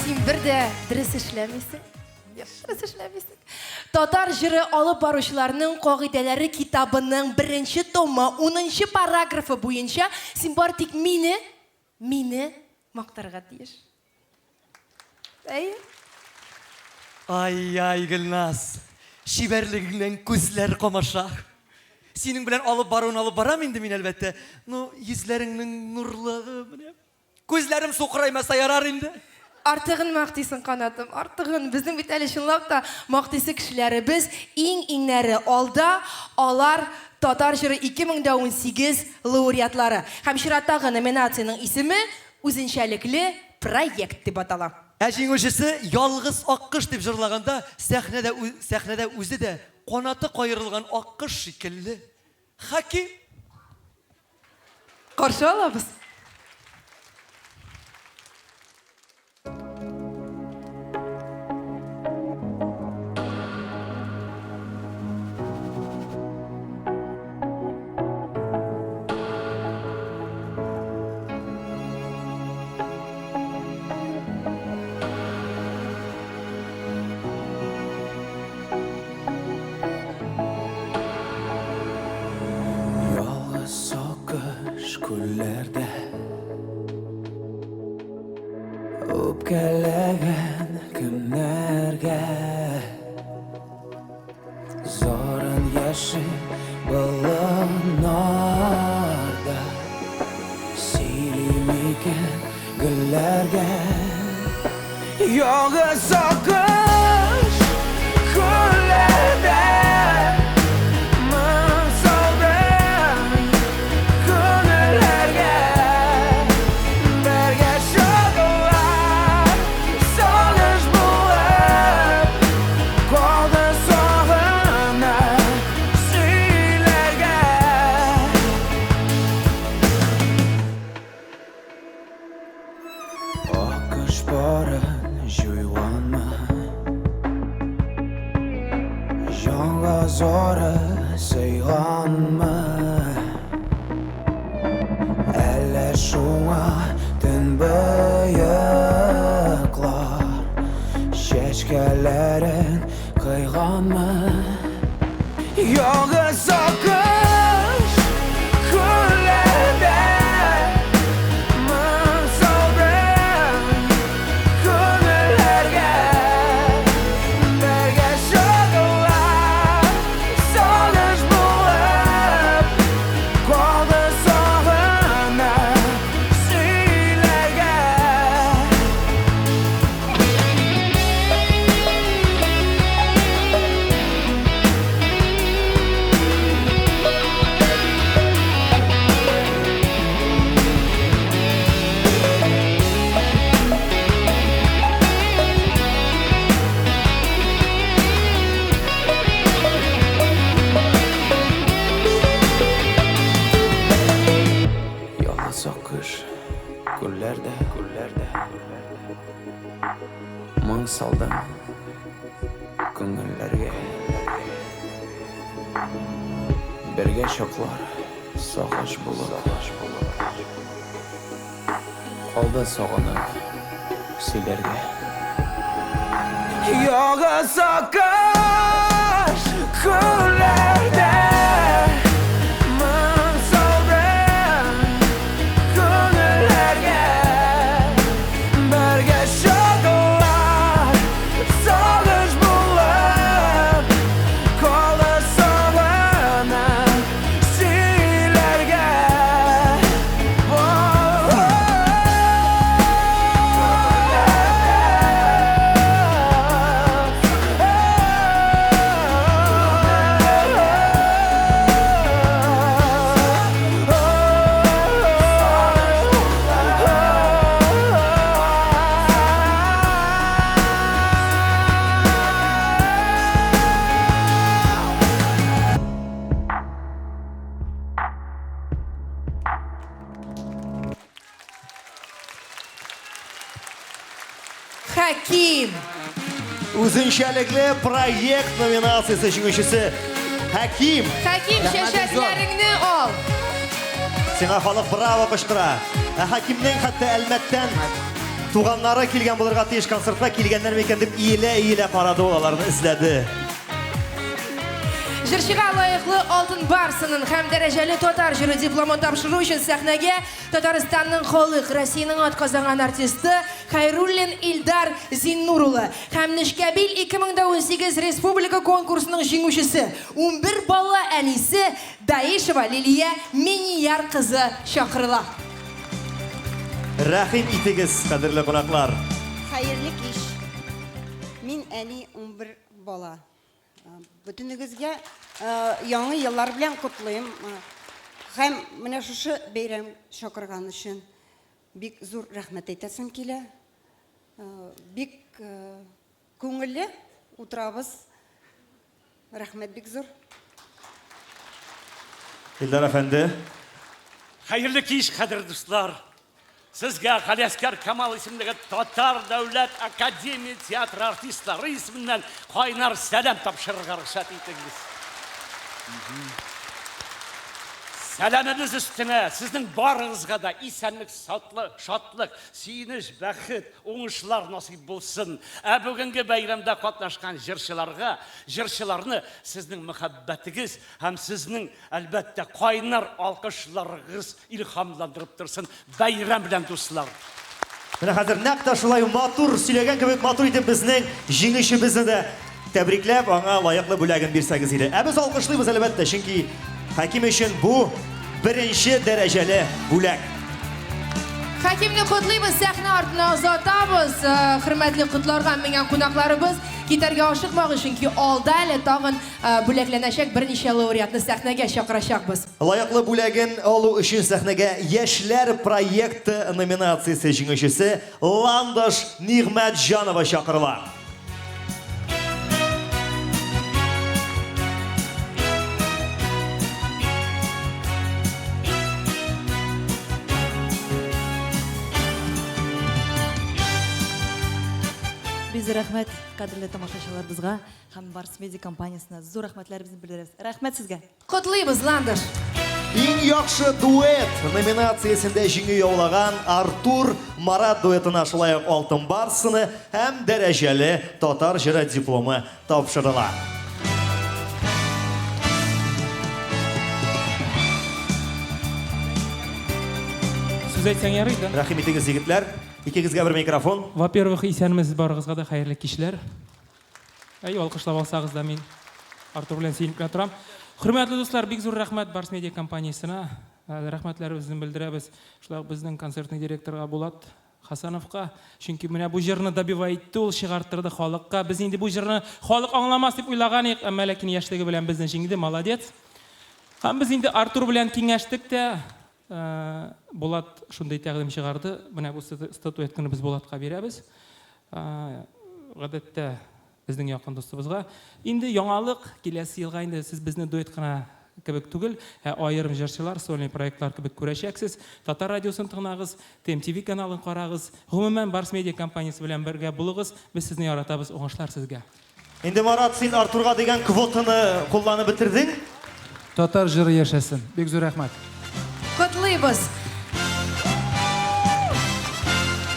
син бер дә дөрес эшләмисең. Дөрес эшләмисең. Татар җыры алып баручыларның кагыйдәләре китабының беренче томы, 10 параграфы буенча син бары тик мине, мине мактарга тиеш. Әйе. Ай-яй, Гөлназ, чибәрлегеңнән күзләр камаша. Синең белән алып баруын алып барам инде мин, әлбәттә. Ну, йөзләреңнең нурлыгы менә. Күзләрем сукыраймаса ярар инде. Артыгын мактыйсың, канатым, артыгын. Безнең бит әле чынлап та мактыйсы кешеләребез иң-иңнәре алда, алар Татар җыры 2018 лауреатлары. Һәм чираттагы номинациянең исеме Үзенчәлекле проект дип атала. Ә җиңүчесе Ялгыз аккош дип җырлаганда сәхнәдә сәхнәдә үзе дә канаты каерылган аккош шикелле. Хәким! Каршы алабыз. Ялгыз аккош күлләрдә Үпкәләгән кемнәргә Зарын яшел болыннарда Сөйли микән гөлләргә Ялгыз аккош күлләрдә Моң салдым күңелләргә Бергә чыгулар сагыш булып Калды сагынып сөйләргә Аккош парын җуйганмы Җанга зары сыйганмы Әллә шуңа төнбоеклар Чәчкәләрен кыйганмы Ялгыз аккош күлләрдә Моң салдым күңелләргә Бергә чыгулар сагыш булып Калды сагынып сөйләргә Ялгыз аккош күлләрдә, күлләрдә Моң салдым күңелләргә Бергә чаклар сагыш булып Калды сагынып сөйләргә Ялгыз аккош күлләрдә Моң салдым Хәким. Үзенчәлекле проект номинациясе җиңүчесе Хәким. Хәким, чәчәкләреңне ал. Сиңа халык браво кычкыра. Ә Хәкимнең хәтта Әлмәттән туганнары килгән булырга тиеш концертка килгәннәр микән дип иелә-иелә карады ул, аларны эзләде. Җырчыга лаеклы Алтын Барсының һәм дәрәҗәле татар җыры дипломын тапшыру өчен сәхнәгә Татарстанның халык, Россиянең атказанган артисты Хәйруллин Илдар Зиннур улы һәм Нечкәбил 2018 республика конкурсының җиңүчесе, 11 бала әнисе Даишева Лилия Минияр кызы чакырыла. Рәхим итегез, кадерле кунаклар. Хәерле кич. Мин әни 11 бала. Бөтенегезгә яңа еллар белән котлыйм. Һәм менә шушы бәйрәм чакырган өчен бик зур рәхмәт әйтәсем килә. Бик күңелле утырабыз. Рәхмәт бик зур. Илдар әфәнде. Хәерле кич, кадерле дуслар. Сезгә Галиәскәр Камал исемендәге Татар дәүләт академия театры артистлары исеменнән кайнар сәлам тапшырырга рөхсәт итегез. Сәламебез өстенә сезнең барыгызга да исәнлек, сатлы, шатлык, сөенеч, бәхет, уңышлар насыйп булсын. Ә бүгенге бәйрәмдә катнашкан җырчыларга, җырчыларны сезнең мәхәббәтегез һәм сезнең, әлбәттә, кайнар алкышларыгыз Илһамландырып торсын. Бәйрәм белән, дуслар! Менә хәзер нәкъ тә шулай матур сөйләгән кебек матур итеп безнең җиңүчебезне дә тәбрикләп, аңа лаеклы бүләген бирсәгез иде. Ә без алкышлыйбыз, әлбәттә, чөнки Хәким өчен бу беренче дәрәҗәле бүләк. Хәкимне котлыйбыз, сәхнә артына озатабыз. Э, хөрмәтле котларга менгән кунакларыбыз, китәргә ашыкмагыз, чөнки алда әле тагын э, бүләкләнәчәк берничә лауреатны сәхнәгә чакырачакбыз. Лаеклы бүләген алу өчен сәхнәгә Яшьләр проекты номинациясе җиңүчесе Ландыш Нигъмәтҗанова чакырыла. Бик зур рәхмәт кадерле тамашачыларыбызга һәм Барс Медиа компаниясенә зур рәхмәтләребезне белдерәбез. Рәхмәт сезгә! Котлыйбыз, Ландыш! Иң яхшы дуэт номинациясендә җиңү яулаган Артур Марат дуэтына шулай ук Алтын барс сыны һәм дәрәҗәле татар җыры дипломы тапшырыла. Сүз әйтсәң ярый да. Рәхим итегез, егетләр. Икегезгә бер микрофон. Во-первых, исәнмесез барыгызга да, хәерле кичләр. Әй, алкышлап алсагыз да мин Артур белән сөенеп кенә торам. Хөрмәтле дуслар, бик зур рәхмәт Барс Медиа компаниясенә. Э, рәхмәтләребезне белдерәбез. Шулай ук безнең концертный директорга Булат Хасановка. Чөнки менә бу җырны добивай итте ул, чыгарттырды халыкка. Без инде бу җырны халык аңламас дип уйлаган идек, әмма ләкин яшьлеге белән безне җиңде, молодец. Һәм без инде Артур белән киңәштек тә, э, Булат шундый тәкъдим чыгарды. Менә бу статуэтканы без Булатка бирәбез. Гадәттә, безнең якын дустыбызга. Инде яңалык, киләсе елга инде сез безне дуэт кына кебек түгел, ә аерым җырчылар, сольный проектлар кебек күрәчәксез. Татар радиосын тыңлагыз, ТМТV каналын карагыз. Гомумән, Барс Медиа компаниясе белән бергә булыгыз. Без сезне яратабыз, уңышлар сезгә! Инде Марат, син Артурга дигән квотаны кулланып бетердең. Татар җыры яшәсен. Бик зур рәхмәт. Котлыйбыз.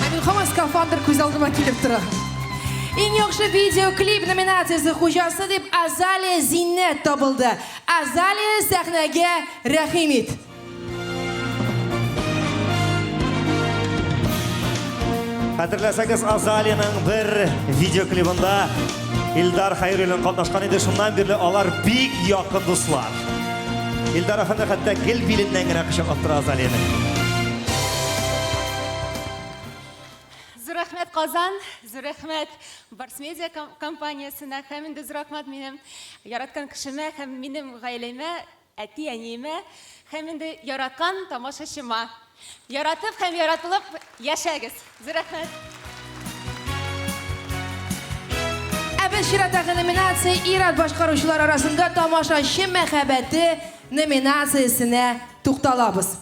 Ә мин һаман скафандр күз алдыма килеп тора. Иң яхшы видеоклип номинациясе хуҗасы дип Азалия Зиннәт табылды. Азалия сәхнәгә рәхим ит. Хәтерләсәгез, Азалиның бер видеоклибында Илдар Хәйруллин катнашкан иде. Шуннан бирле алар бик якын дуслар. Илдар әфәнде хәтта гел биленнән генә кочаклап тора Азалияне. Зур рәхмәт Казан, зур рәхмәт Барс Медиа компаниясенә һәм инде зур рәхмәт минем яраткан кешемә һәм минем гаиләмә Әти-әниемә һәм инде яраткан тамашачыма. Яратып һәм яратылып яшәгез! Зур рәхмәт! Ә без чираттагы номинация ир-ат башкаручылар арасында Тамашачы мәхәббәте номинациясенә тукталабыз.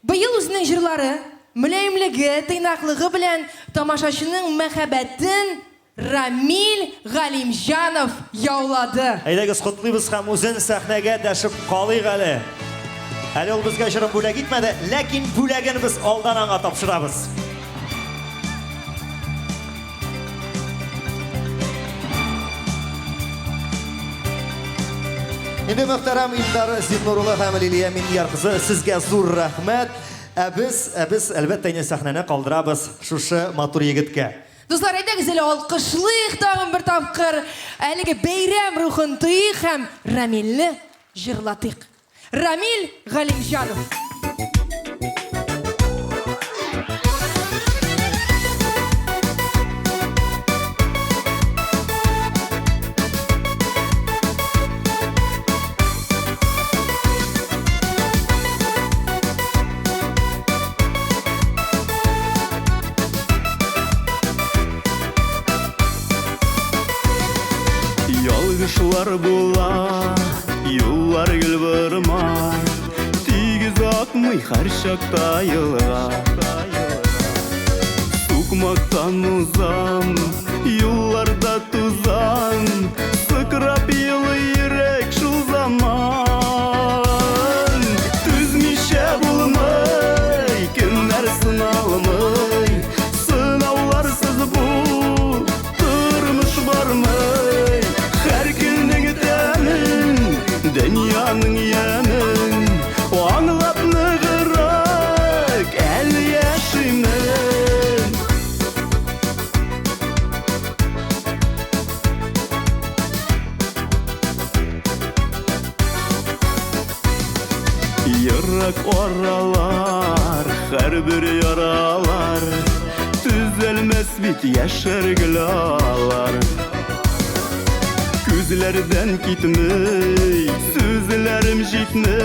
Быел үзенең җырлары. мөлаемлеге, тыйнаклыгы белән тамашачының мәхәббәтен Рамил Галимҗанов яулады. Әйдәгез, котлыйбыз һәм үзен сәхнәгә дәшеп калыйк әле. Әле ул безгә җырын бүләк итмәде, ләкин бүләген без алдан аңа тапшырабыз. Инде мөхтәрәм Илдар Зиннур улы һәм Лилия Миннияр кызы, сезгә зур рәхмәт. Ә без, ә без, әлбәттә, инде сәхнәне калдырабыз шушы матур егеткә. Дуслар, әйдәгез әле алкышлыйк тагын бер тапкыр. Әлеге бәйрәм рухын тоик һәм Рамилне җырлатыйк. Рамил Галимҗанов. Ялгышлар була, юллар гел борма, Тигез акмый һәрчакта елга. Сукмактан узам, юлларда тузан, Сыкрап елый йөрәк шул заман. Түзмичә булмый, кемнәр сыналмый, Сынауларсыз бу тормыш бармый. Һәр көннең тәмен, дөньяның ямен Аңлап ныграк әле яшимен. Ерак аралар, һәрбер яралар Төзәлмәс бит яшәр гел алар. Күзләрдән китми, сүзләрем җитми,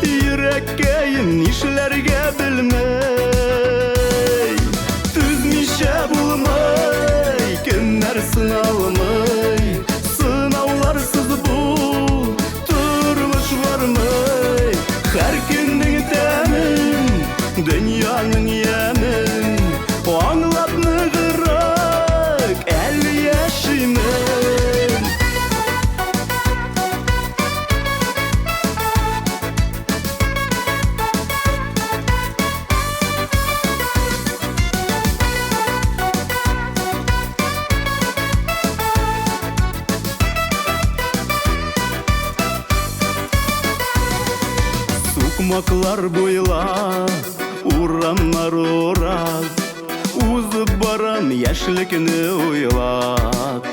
Йөрәккәем нишләргә белми. Түзмичә булмый, кемнәр сыналмый, Сынауларсыз бу тормыш бармый. Һәр көннең тәмен, дөньяның ямен Аңлап ныграк әле яшимен. Сукмаклар буйлап, урамнар урап, Узып барам яшьлекне уйлап.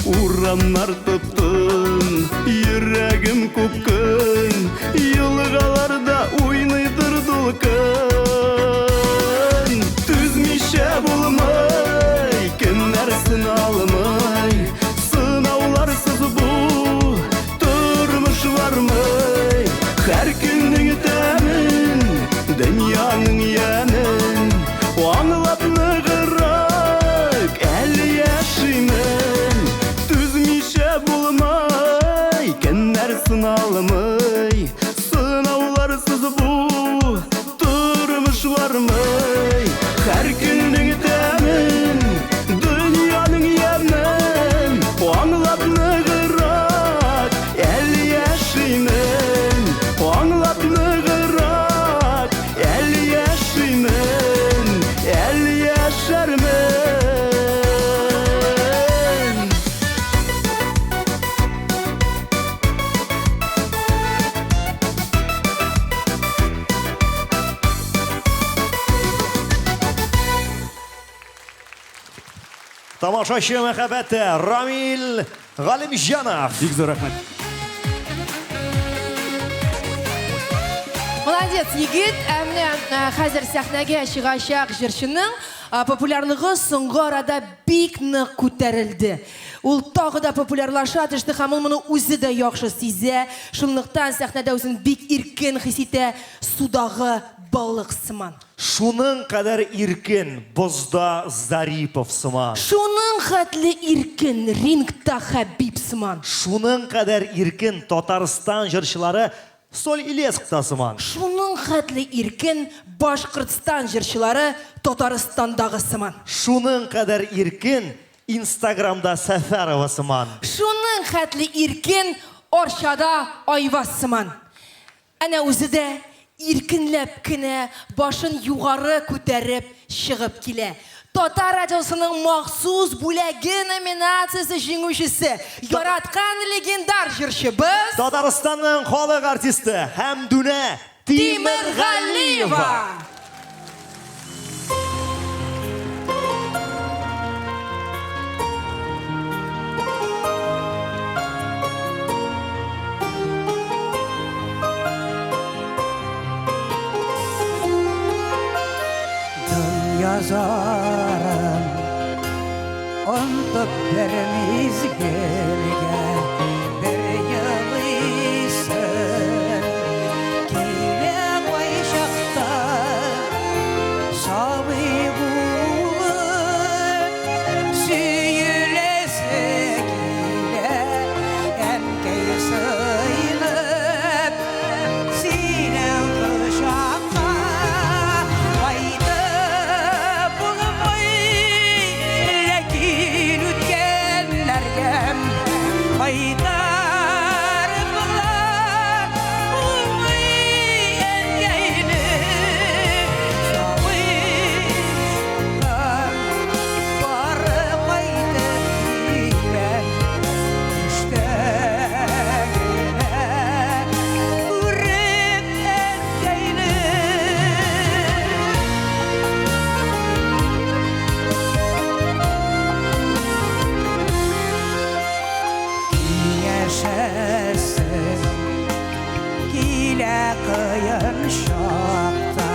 Урамнар тып-тын, йөрәгем купкын, Елгаларда уйныйдыр дулкын. Түзмичә булмый, кемнәр сыналмый, Сынауларсыз бу тормыш бармый. Һәр көннең тәмен, дөньяның ямен Аңлап ныграк әле яшимен. Түзмичә булмый, кемнәр сыналмый, Сынауларсыз бу тормыш бармый. Һәр көннең тәмен, дөньяның ямен Аңлап ныграк әле яшимен. Аңлап ныграк әле яшимен, әле яшәрмен. Тамашачы мәхәббәте Рамил Галимҗанов. Бик зур рәхмәт. Молодец, егет. Ә менә хәзер сәхнәгә чыгачак җырчының популярлыгы соңгы арада бик нык күтәрелде. Ул тагы да популярлаша төште һәм ул моны үзе дә яхшы сизә. Шунлыктан сәхнәдә үзен бик иркен хис итә, судагы балык сыман. Шуның кадәр иркен, бозда Зарипов сыман. Шуның хәтле иркен, рингта Хәбиб сыман. Шуның кадәр иркен, Татарстан җырчылары Соль-Илецкта сыман. Шуның хәтле иркен Башкортстан җырчылары Татарстандагы сыман. Шуның кадәр иркен Инстаграмда Сәфәрова сыман. Шуның хәтле иркен Арчада Айваз сыман. Әнә үзе дә иркенләп кенә башын югары күтәреп чыгып килә. Татар радиосының махсус бүләге номинациясе җиңүчесе, яраткан легендар җырчыбыз. Татарстанның халык артисты Хәмдүнә Тимергалиева! Дөнья зарын онытып бер мизгелгә бер елыйсың килә кайчакта сабый булып сөеләсе килә әнкәй сыенып синең кочакка кайтып булмый ләкин үткәннәргә кайтарып була булмый әнкәйне сабыйлар бары кайтып килә төштә генә күреп әнкәйне. Киңәшәсең килә кыен чакта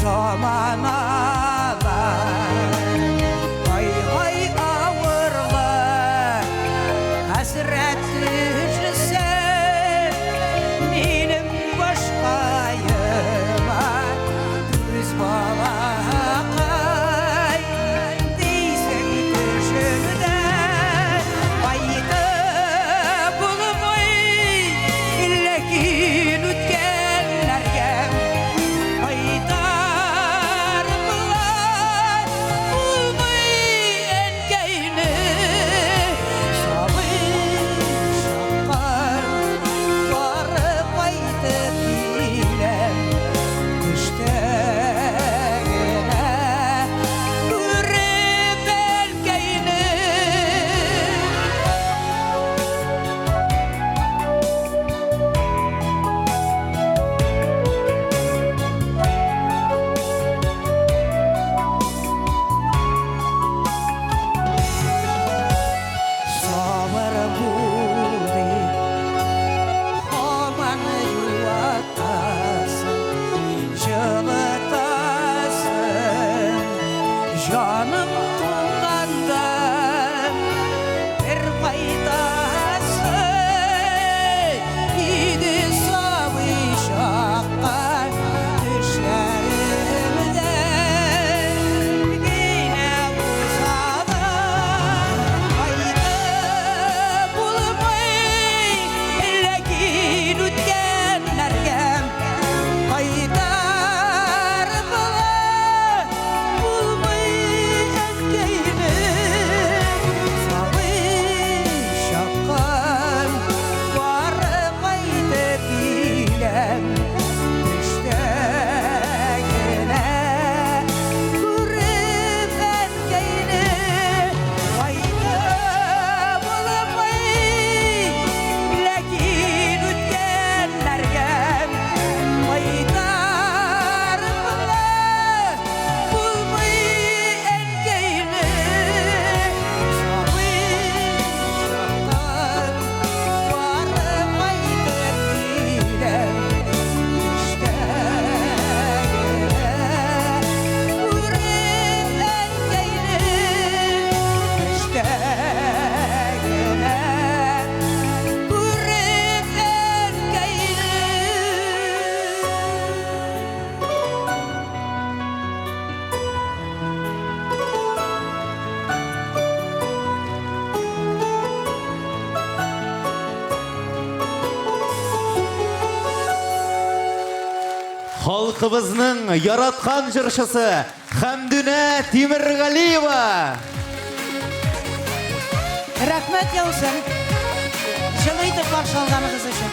заманалар ай-һай авырлык хәсрәт төшсә минем башкаема түз балакай дисең төшемдә кайтып булмый ләкин үткәннәргә кайтарып була. Халкыбызның яраткан җырчысы Хәмдүнә Тимергалиева! Рәхмәт яусын. Җылы итеп каршы алганыгыз өчен.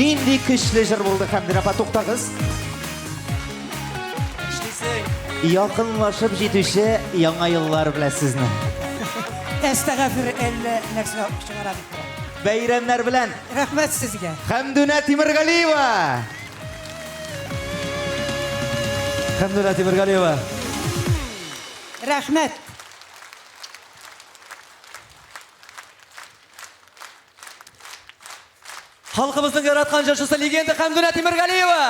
Нинди көчле җыр булды, Хәмдүнә апа, туктагыз. Эшлисең. Якынлашып җитүче яңа еллар белән сезне. Әстәгафир әллә нәрсә чыгара дип торам. Бәйрәмнәр белән. Рәхмәт сезгә. Хәмдүнә Тимергалиева! Хәмдүнә Тимергалиева. Рәхмәт. Халкыбызның яраткан җырчысы легенда Хәмдүнә Тимергалиева.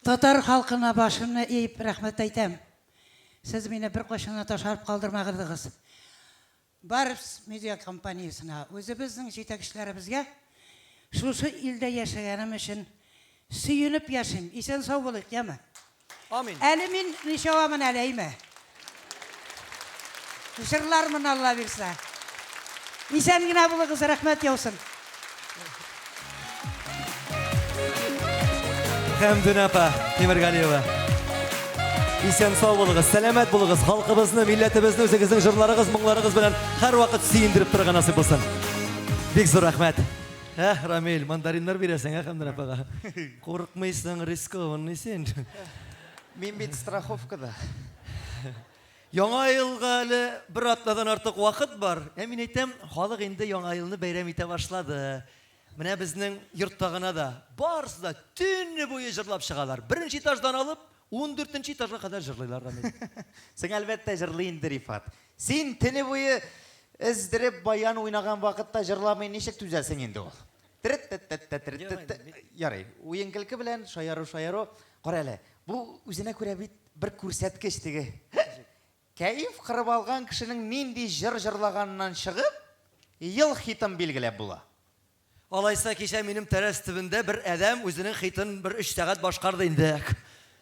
Татар халкына башымны иеп рәхмәт әйтәм. Сез мине беркайчан да ташлап калдырмагыдыгыз. Барс медиа компаниясенә, үзебезнең җитәкчеләребезгә шушы илдә яшәгәнем өчен сөенеп яшим. Исән-сау булыйк, яме? Амин. Әле мин ничавамын әле, әйме? Җырлармын, Алла бирсә. Исән генә булыгыз, рәхмәт яусын. Хәмдүнә апа Тимергалиева. Исән сау булыгыз, сәламәт булыгыз. Халкыбызны, милләтебезне үзегезнең җырларыгыз, моңларыгыз белән һәрвакыт сөендереп торырга насыйп булсын. Бик зур рәхмәт. Ә, Рамил, мандариннар бирәсең, ә, Хәмдүнә апага. Курыкмыйсың, рискованный син. Мин бит страховкада. Яңа елга әле бер атнадан артык вакыт бар. Ә мин әйтәм, халык инде Яңа елны бәйрәм итә башлады. Менә безнең йортта гына да барысы да төне буе җырлап чыгалар. Беренче этаждан алып, ундүртенче этажга кадәр җырлыйлар, Рамил. Син, әлбәттә, җырлый инде, Рифат. Син төне буе өздереп баян уйнаган вакытта җырламый ничек түзәсең инде ул? Трет-тет-тет-тет-трет-тет. Ярый, уен-көлке белән шаяру-шаяру. Кара әле, бу үзенә күрә бит бер күрсәткеч теге. Кәеф кырып алган кешенең нинди җыр җырлаганыннан чыгып, ел хитын билгеләп була. Алайса кичә минем тәрәз төбендә бер адәм үзенең хитын бер өч сәгать башкарды инде.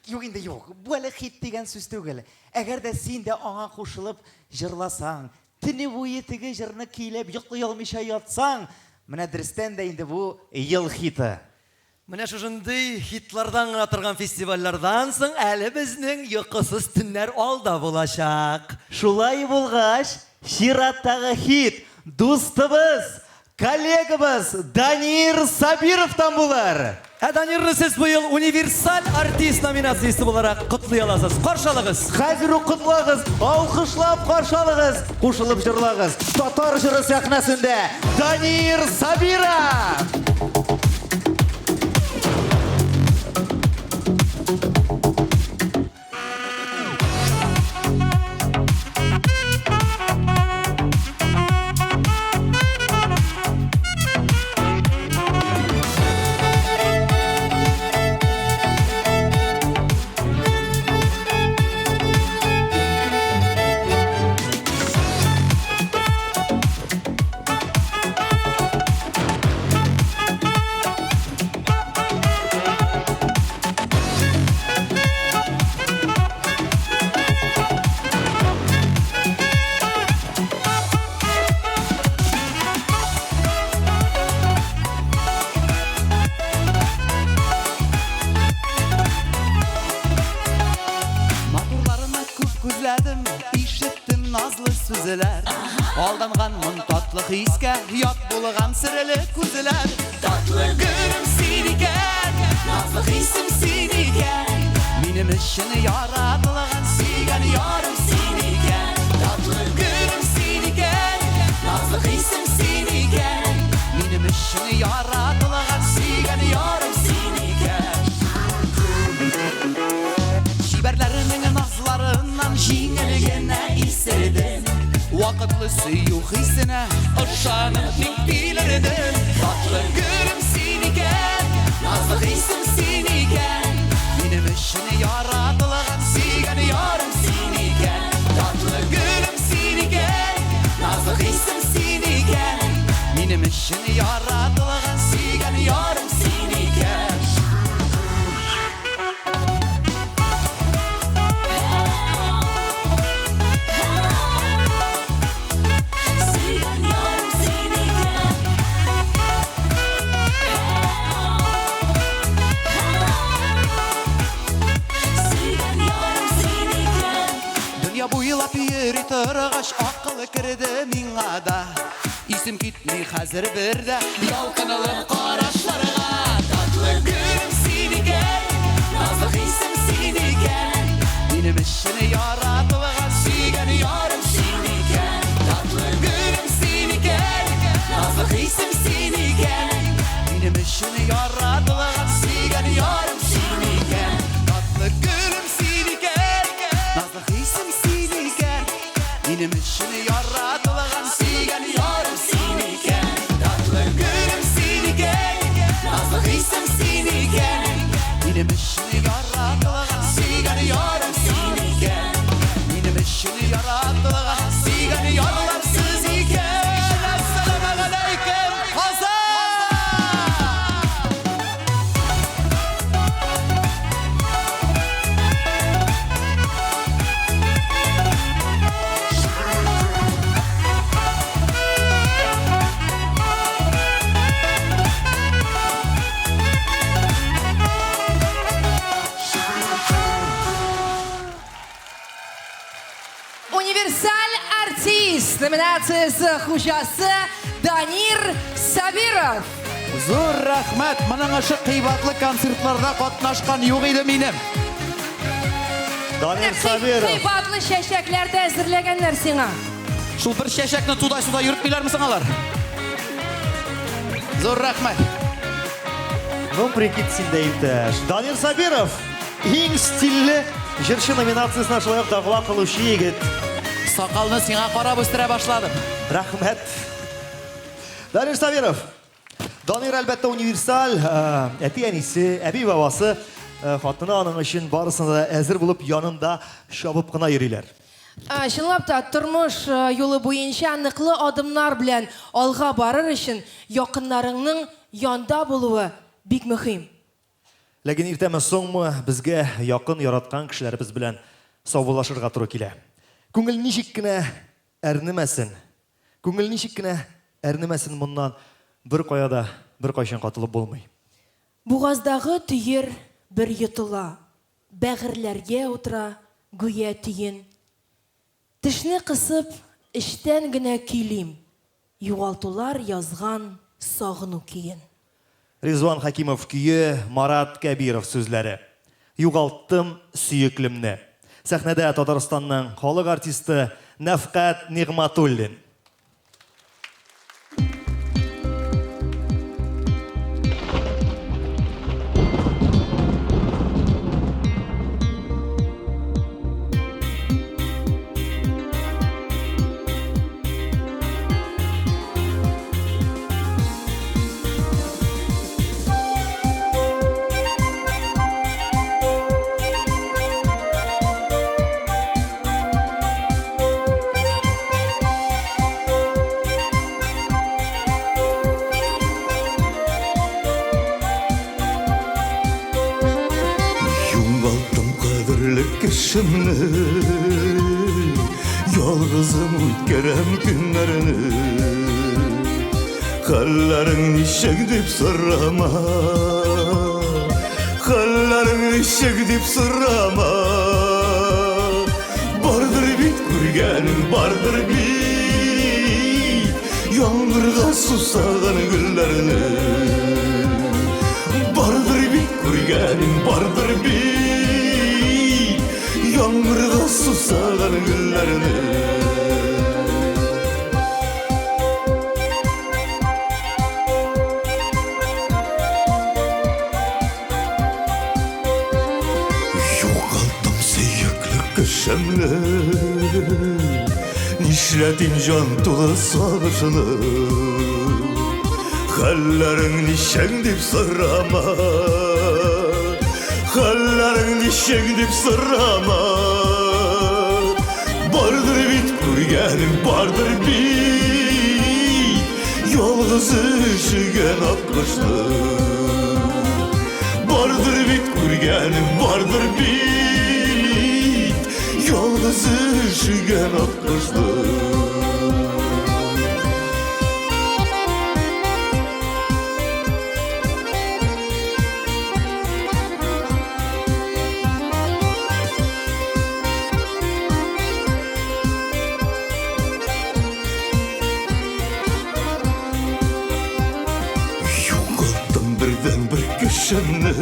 Юк инде, юк. Бу әле хит дигән сүз түгел. Әгәр дә син дә аңа кушылып җырласаң, төне буе теге җырны көйләп йоклый алмыйча ятсаң, менә дөрестән дә инде бу ел хиты. Менә шушындый хитлардан гына торган фестивальләрдән соң әле безнең йокысыз төннәр алда булачак. Шулай булгач, чираттагы хит дустыбыз, коллегабыз Данир Сабировтан булыр! Ә Данирны сез быел Универсаль артист номинациясе буларак котлый аласыз. Каршы алыгыз! Хәзер үк котлагыз, алкышлап каршы алыгыз, кушылып җырлагыз. Татар җыры сәхнәсендә Данир Сабиров! Матурларны күп күзләдем, ишеттем назлы сүзләр. Алданганмын татлы хискә, ят булган серле күзләр. Татлы гөлем син икән, назлы хисем син икән. Минем өчен яратылган сөйгән ярым син икән. Татлы гөлем син икән, назлы хисем син икән. Минем өчен яратылган сөйгән ярым син икән. Чибәрләрнең назларыннан җиңел генә исердем. Вакытлы сөю хисенә ышанып бик тилердем. Татлы гөлем син икән, назлы хисем син икән. Минем өчен яратылган сөйгән ярым син икән. Татлы гөлем син икән, назлы хисем торгач, акыл керде миңа да. Исем китми хәзер бер дә ялкынлы карашларга. Татлы гөлем син икән, назлы хисем син икән. Минем өчен яратылган сөйгән ярым син икән. Татлы гөлем син икән, назлы хисем син икән. Минем өчен яратылган сөйгән ярым син икән. Татлы гөлем син икән, назлы хисем син икән. Минем өчен яратылган сөйгән ярым син икән. Татлы гөлем син икән, назлы хисем син икән. Минем өчен яратылган сөйгән ярым син икән. Минем өчен яратылган сөйгән ярлар сез икән. Әссәламегаләйкем, Казан! Универсаль артист номинациясе хуҗасы Данир Сабиров. Зур рәхмәт, моның ише кыйбатлы концертларда катнашкан юк иде минем. Данир Сабиров. Кыйбатлы чәчәкләр дә әзерләгәннәр сиңа. Шул бер чәчәкне туда-сюда йөртмиләрме соң алар? Зур рәхмәт. Ну, прикид син дә иптәш. Данир Сабиров иң стильле җырчы номинациясенә шулай ук дәгъва кылучы егет. Сакалны сиңа карап үстерә башладым. Рәхмәт. Данир Сабиров. Данир, әлбәттә, универсаль. Әти-әнисе, әби-бабасы, хатыны аның өчен барысына да әзер булып янында чабып кына йөриләр. Чынлап та, тормыш юлы буенча ныклы адымнар белән алга барыр өчен якыннарыңның янда булуы бик мөһим. Ләкин иртәме соңмы безгә якын яраткан кешеләребез белән саубуллашырга туры килә. Күңел ничек кенә әрнемәсен, күңел ничек кенә әрнемәсен моннан беркая да беркайчан котылып булмый. Бугаздагы төер бер йотыла, бәгырьләргә утыра, гүя төен. Тешне кысып, эчтән генә көйлим, югалтулар язган сагыну көен. Ризван Хәкимов көе, Марат Кәбиров сүзләре. Югалттым сөеклемне. Сәхнәдә Татарстанның халык артисты Нәфкать Нигъматуллин. Югалттым кадерле кешемне, Ялгызым үткәрәм көннәрне. Хәлләрең ничек дип сорама, Хәлләрең ничек дип сорама. Бардыр бит күргәнең, бардыр бит Яңгырга сусаган гөлләрне. Бардыр бит күргәнең, бардыр бит Яңгырга сусаган гөлләрне. Югалттым сөекле кешемне, Нишләтим җан тулы сагышны. Хәлләрең ничек дип сорама, Хәлләрең ничек дип сорама. Бардыр бит күргәнең, бардыр бит Ялгыз өшегән аккошны. Бардыр бит күргәнең, бардыр бит Ялгыз өшегән аккошны. яшемне.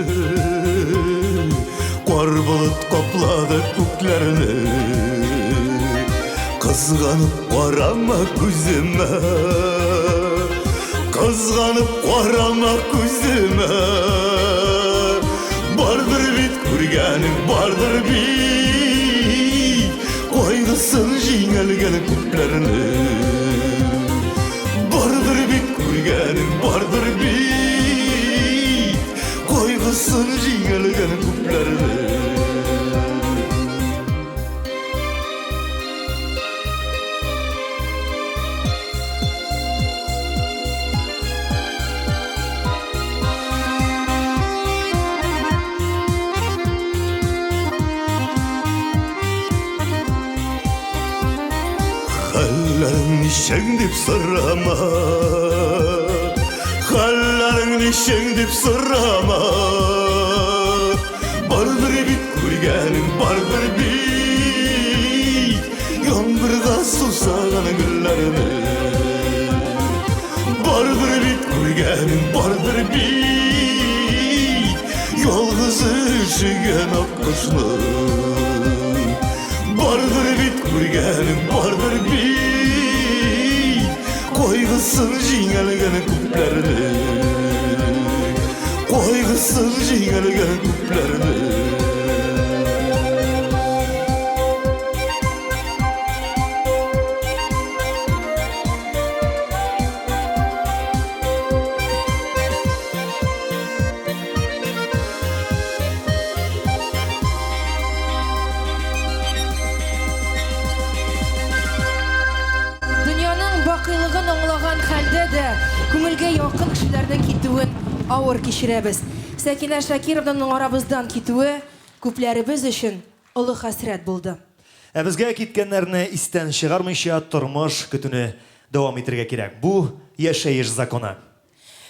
Кар болыт каплады күкләрне. Кызганып карама күземә. Кызганып карама күземә. Бардыр бит күргәнең, бардыр бит. Кайгысын җиңелгән күпләрнең. Бардыр бит күргәнең, бардыр бит. Кайгысын җиңелгән күпләрнең. Хәлләрең ничек дип сорама. Хәлләрең ничек дип сорама. Бардыр бит күргәнең, бардыр бит. Яңгырга сусаган гөлләрне. Бардыр бит күргәнең, бардыр бит. Ялгыз өшегән аккошны. Бардыр бит күргәнең, бардыр бит. Кайгысын җиңелгән күпләрнең. Кайгысын җиңелгән күпләрнең. Дөньяның бакыйлыгын аңлаган хәлдә дә күңелгә якын кешеләрнең китүен авыр кичерәбез. Сәкинә Шакировнаның арабыздан китүе күпләребез өчен олы хәсрәт булды. Ә безгә киткәннәрне истән чыгармыйча тормыш көтүне дәвам итәргә кирәк. Бу яшәеш законы.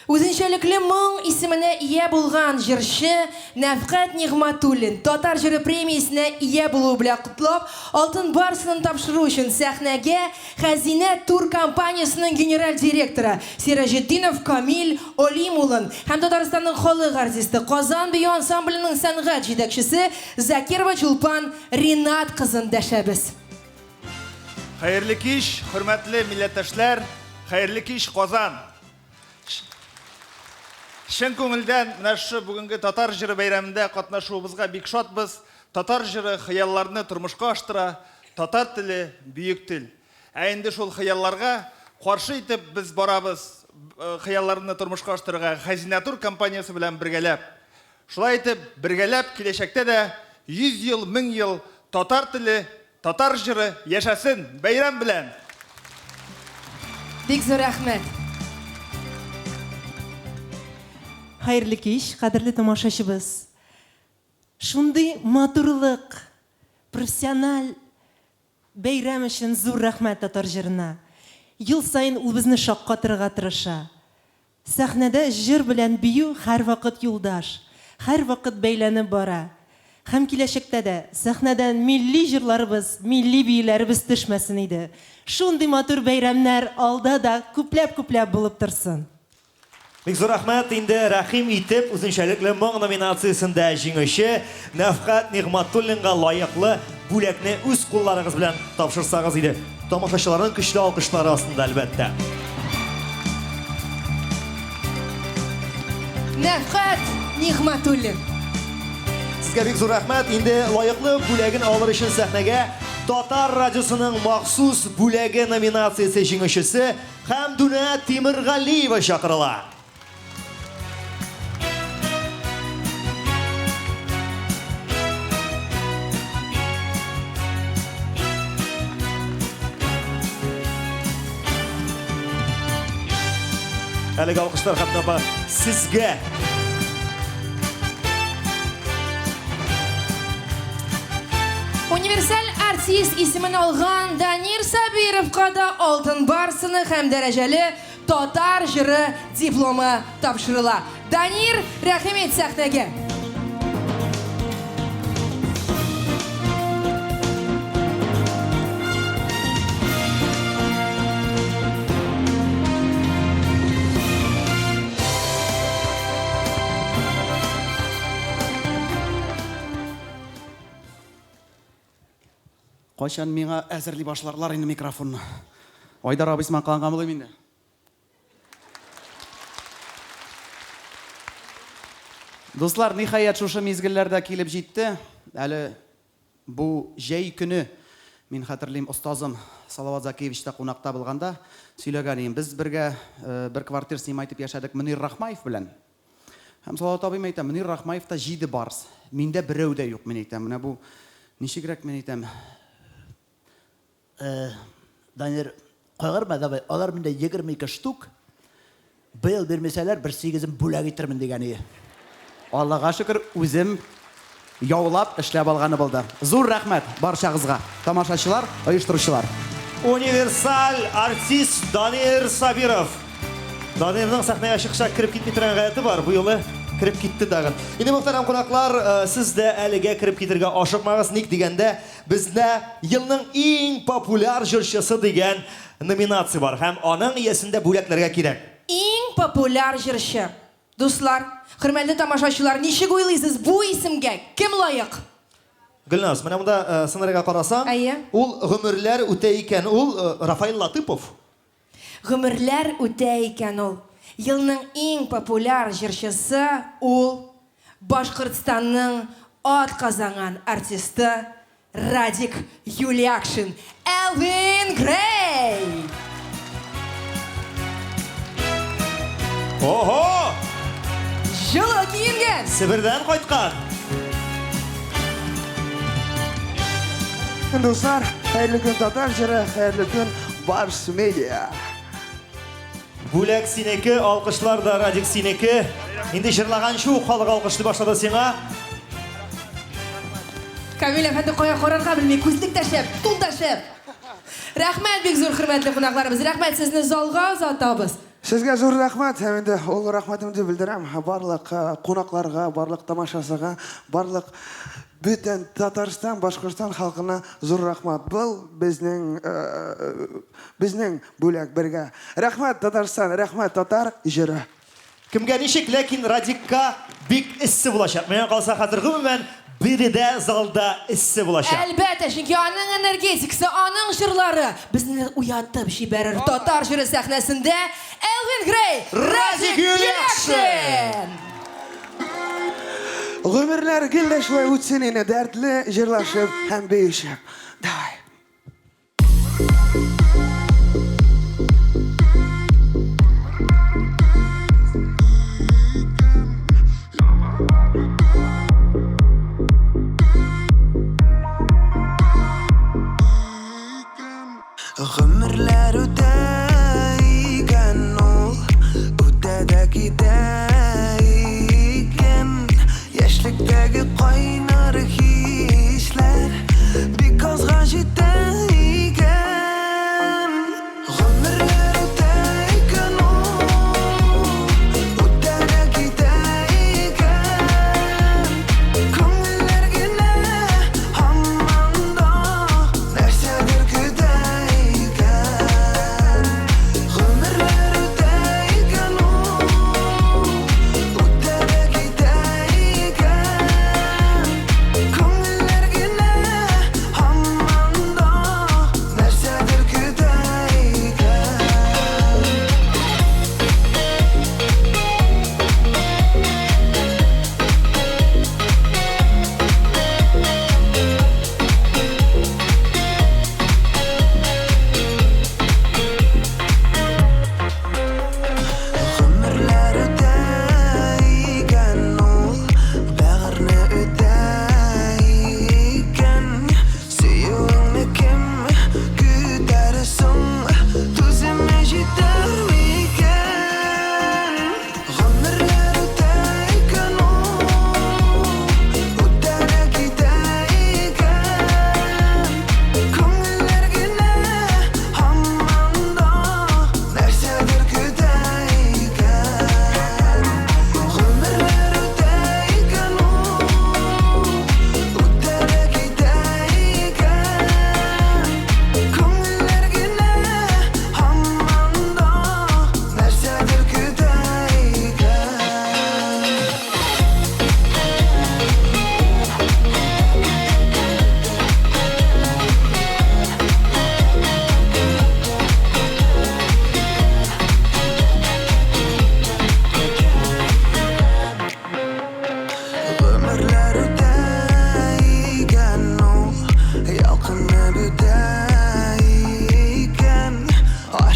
Үзенчәлекле моң исеменә ия булган җырчы Нәфкать Нигъматуллин Татар җыры премиясенә ия булуы белән котлап, Алтын барсынын тапшыру өчен сәхнәгә Хәзинә тур компаниясенең генераль директоры Сираҗетдинов Камил Олим улын һәм Татарстанның халык артисты, Казан бию ансамбленең сәнгать җитәкчесе Закирова Чулпан Ринат кызын дәшәбез. Хәерле кич, хөрмәтле милләттәшләр, хәерле кич, Казан! Чын күңелдән менә шушы бүгенге татар җыры бәйрәмендә катнашуыбызга бик шатбыз. Татар җыры хыялларны тормышка аштыра, татар теле бөек тел. Ә инде шул хыялларга каршы итеп без барабыз хыялларны тормышка аштырырга Хәзинә тур компаниясе белән бергәләп. Шулай итеп, бергәләп киләчәктә дә 100 ел, 1000 ел татар теле, татар җыры яшәсен! Бәйрәм белән! Бик зур рәхмәт. Хәерле кич, кадерле тамашачыбыз. Шундый матурлык, профессиональ бәйрәм өчен зур рәхмәт татар җырына. Ел саен ул безне шаккатырырга тырыша. Сәхнәдә җыр белән бию һәрвакыт юлдаш, һәрвакыт бәйләнеп бара. Һәм киләчәктә дә сәхнәдән милли җырларыбыз, милли биюләребез төшмәсен иде. Шундый матур бәйрәмнәр алда да күпләп-күпләп булып торсын. Бик зур рәхмәт. Инде рәхим итеп, үзенчәлекле моң номинациясендә җиңүче Нәфкать Нигъматуллинга лаеклы бүләкне үз кулларыгыз белән тапшырсагыз иде. Тамашачыларның көчле алкышлары астында, әлбәттә. Нәфкать Нигъматуллин. Сезгә бик зур рәхмәт. Инде лаеклы бүләген алыр өчен сәхнәгә Татар радиосының махсус бүләге номинациясе җиңүчесе Хәмдүнә Тимергалиева чакырыла. Әлеге алкышлар Хәмдүнә апа сезгә. Универсаль артист исемен алган Данир Сабировка да Алтын барсыны һәм дәрәҗәле Татар җыры дипломы тапшырыла. Данир, рәхим ит сәхнәгә. Кайчан миңа әзерли башларлар инде микрофонны? Айдар абый сыман кыланган булыйм инде. Дуслар, ниһаять шушы мизгелләр дә килеп җитте. Әле бу җәй көне мин хәтерлим, остазым Салават Закиевичта кунакта булганда сөйләгән идем. Без бергә э, бер квартир снимать итеп яшәдек Мөнир Рахмаев белән. Һәм Салават абыем әйтә, Мөнир Рахмаевта җиде барс, миндә берәү дә юк, мин әйтәм. Менә бу ничегрәк, мин әйтәм. Э, Данир, кайгырма, давай, алар миндә 22 штук. Быел бирмәсәләр, бер сигезен бүләк итермен дигән ие. Аллага шөкер, үзем яулап, эшләп алганы булды. Зур рәхмәт барчагызга, тамашачылар, оештыручылар. Универсаль артист Данир Сабиров. Данирның сәхнәгә чыкса кереп китми торган гадәте бар. Бу юлы кереп китте тагын. Инде мөхтәрәм кунаклар, э, сез дә әлегә кереп китергә ашыкмагыз. Ник дигәндә, бездә елның иң популяр җырчысы дигән номинация бар һәм аның иясен дә бүләкләргә кирәк. Иң популяр җырчы. Дуслар, хөрмәтле тамашачылар, ничек уйлыйсыз, бу исемгә кем лаек? Гөлназ, менә монда э, сценарийга карасаң, Әйе. ул гомерләр үтә икән, ул э, Рафаэль Латыпов. Гомерләр үтә икән ул. Елның иң популяр җырчысы ул Башкортстанның атказанган артисты Радик Юльякшин, Элвин Грей! Ого! Җылы киенгән! Себердән кайткан! Дуслар, хәерле көн татар җыры, хәерле көн Барс Медиа. Бүләк синеке, алкышлар да Радик синеке. Инде җырлаганчы ук халык алкышлый башлады сиңа. Камил әфәнде кая карарга белми, күзлек тә шәп, тун да шәп. Рәхмәт бик зур, хөрмәтле кунакларыбыз. Рәхмәт, сезне залга озатабыз. Сезгә зур рәхмәт һәм инде олы рәхмәтемне белдерәм барлык э, кунакларга, барлык тамашачыга, барлык бөтен Татарстан, Башкортстан халкына зур рәхмәт. Был безнең э, безнең бүләк бергә. Рәхмәт Татарстан, рәхмәт татар җыры. Кемгә ничек, ләкин Радикка бик эссе булачак. Миңа калса, хәзер гомумән биредә залда эссе булачак. Әлбәттә, чөнки аның энергетикасы, аның җырлары безне уятып җибәрер. Татар җыры сәхнәсендә Элвин Грей, Радик Юльякшин! Гомерләр гел дә шулай үтсен ине, дәртле җырлашып һәм биешеп. Давай. Гомерләр үтә икән ул, үтә дә китә икән. Яшьлектәге кайнар хисләр бик азга җитә икән. Гомерләр үтә икән ул, үтә дә китә икән. Күңелләр генә һаман да нәрсәдер көтә икән.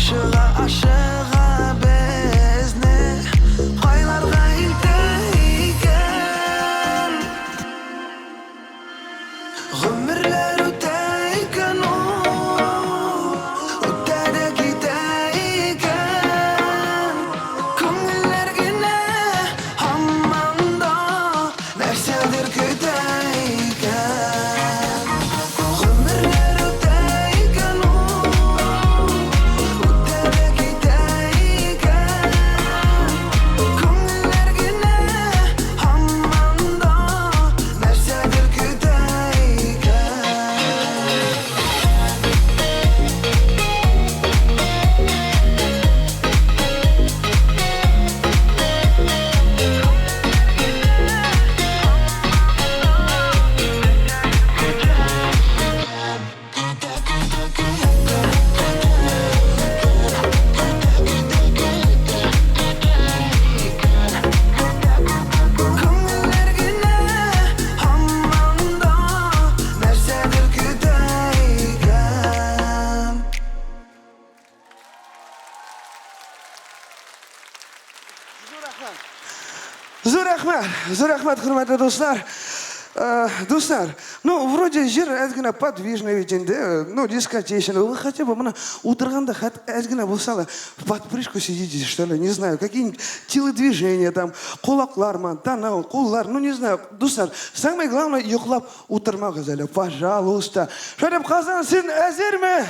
Ашыга, ашыга безне кайларга илтә икән? Гомерләр үтә икән ул, үтә дә китә икән. Күңелләр генә һаман да нәрсәдер көтә икән. Гомерләр үтә икән ул, үтә дә китә икән. Күңелләр генә һаман да нәрсәдер көтә икән. Күңелләр генә һаман да нәрсәдер көтә икән. Зур рәхмәт, зур рәхмәт, хөрмәтле дуслар. Дуслар, ну, вроде җыр әз генә подвижный ведь инде, ну, дискотечный. Вы хотя бы менә утырганда хәт әз генә булса да в подпрыжку сидите, что ли, не знаю, какие-нибудь телодвижения там, колаклармы, танау, куллар, ну, не знаю. Дуслар, самое главное, йоклап утырмагыз әле, пожалуйста. Шәреп Казан, син әзерме?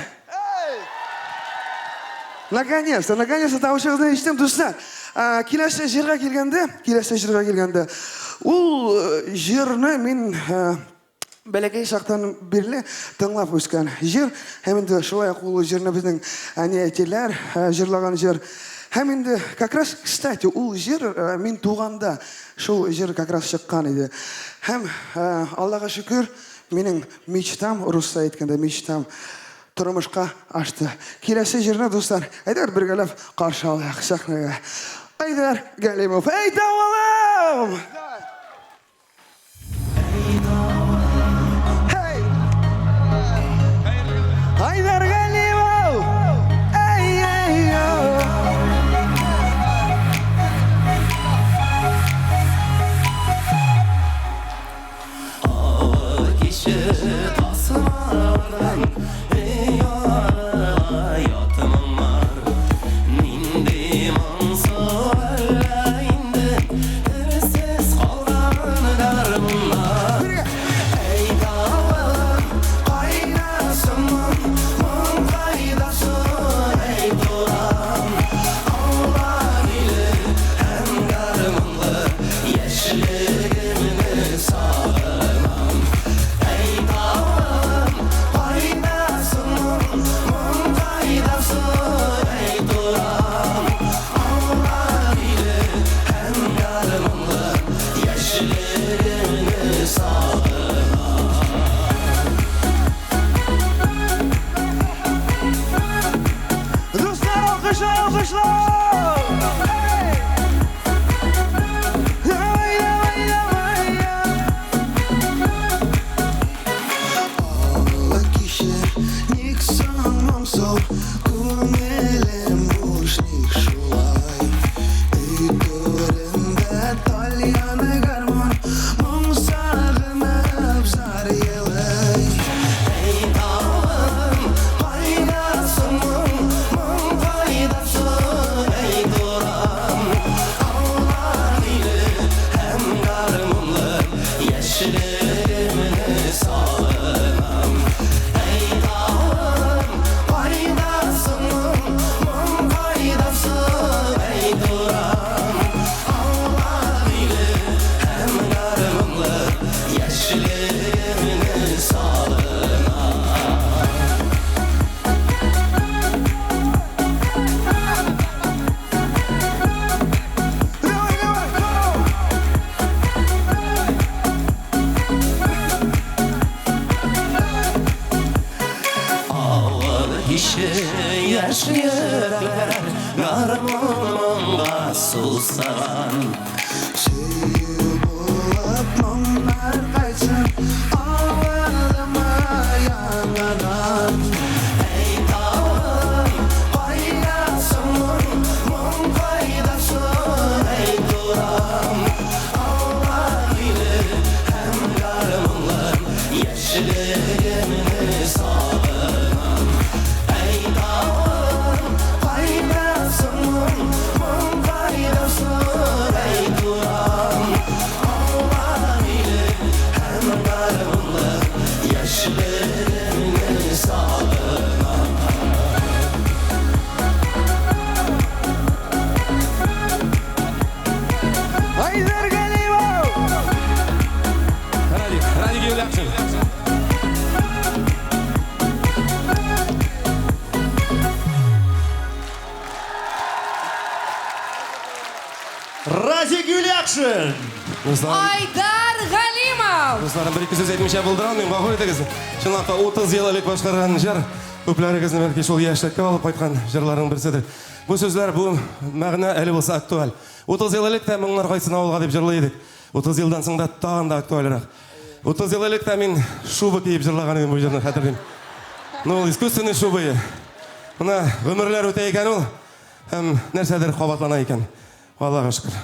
Наконец-то, наконец-то тавышыгызны ишеттем, дуслар. Киләсе җырга килгәндә, киләсе җырга килгәндә, ул җырны мин бәләкәй чактан бирле тыңлап үскән җыр. Һәм инде шулай ук ул җырны безнең әни әтиләр җырлаган җыр. Һәм инде как раз, кстати, ул җыр мин туганда шул җыр как раз чыккан иде. Һәм Аллага шөкер, минем мечтам, русча әйткәндә мечтам тормышка ашты. Киләсе җырны, дуслар, әйдәгез бергәләп каршы алыйк сәхнәгә. Айдар Галимов, әйдә улым! Hey! Айдар Галимов! Эй, эй, о! Авыл киче тасмалардан өй арыла ят моңнар. Нинди моңсу әллә инде телсез калган гармуннар. Әйт авылым, кайда соң моң, моң кайда соң, әйт урам. Аулак иле һәм гармунлы яшьлегемне сагынам. Әйт авылым, кайда соң моң, моң кайда соң, әйт урам. Аулак иле һәм гармунлы яшьлегемне сагынам. Дуслар, алкышлар, алкышлар! Эй! Давай, давай, давай! Алла кичә, ник соң моңсу, күңелем буш, ник шулай? Өй түрендә тальян гармун, моң сагынып зар елый. Әйт авылым, кайда соң моң, моң кайда соң, әйт урам. Аулак иле һәм гармунлы яшьлегемне сагынам. Әйт авылым, кайда соң моң, моң кайда соң, әйт урам. Аулак иле һәм гармунлы яшьлегемне сагынам. Давай, давай, go! Авыл киче яшь йөрәкләр гармун моңга сусаган. Сөю булып моңнар кайтсын авылыма яңадан. Әйт авылым, кайда Радик Юльякшин! Айдар Галимов! Дусларым, бер-ике сүз әйтмичә булдыра алмыйм, гафу итегез. Чынлап та 30 ел элек башкарган җыр, күпләрегезне бәлки шул яшьлеккә алып кайткан җырларның берседер. Бу сүзләр, бу мәгънә әле булса актуаль. 30 ел элек тә моңнар кайтсын авылга дип җырлый идек. 30 елдан соң да тагын да актуальрәк. 30 ел элек тә мин шуба киеп җырлаган идем бу җырны, хәтерлим. Ну, ул искусственный шуба. Менә гомерләр үтә икән ул, һәм нәрсәдер кабатлана икән. Аллага шөкер.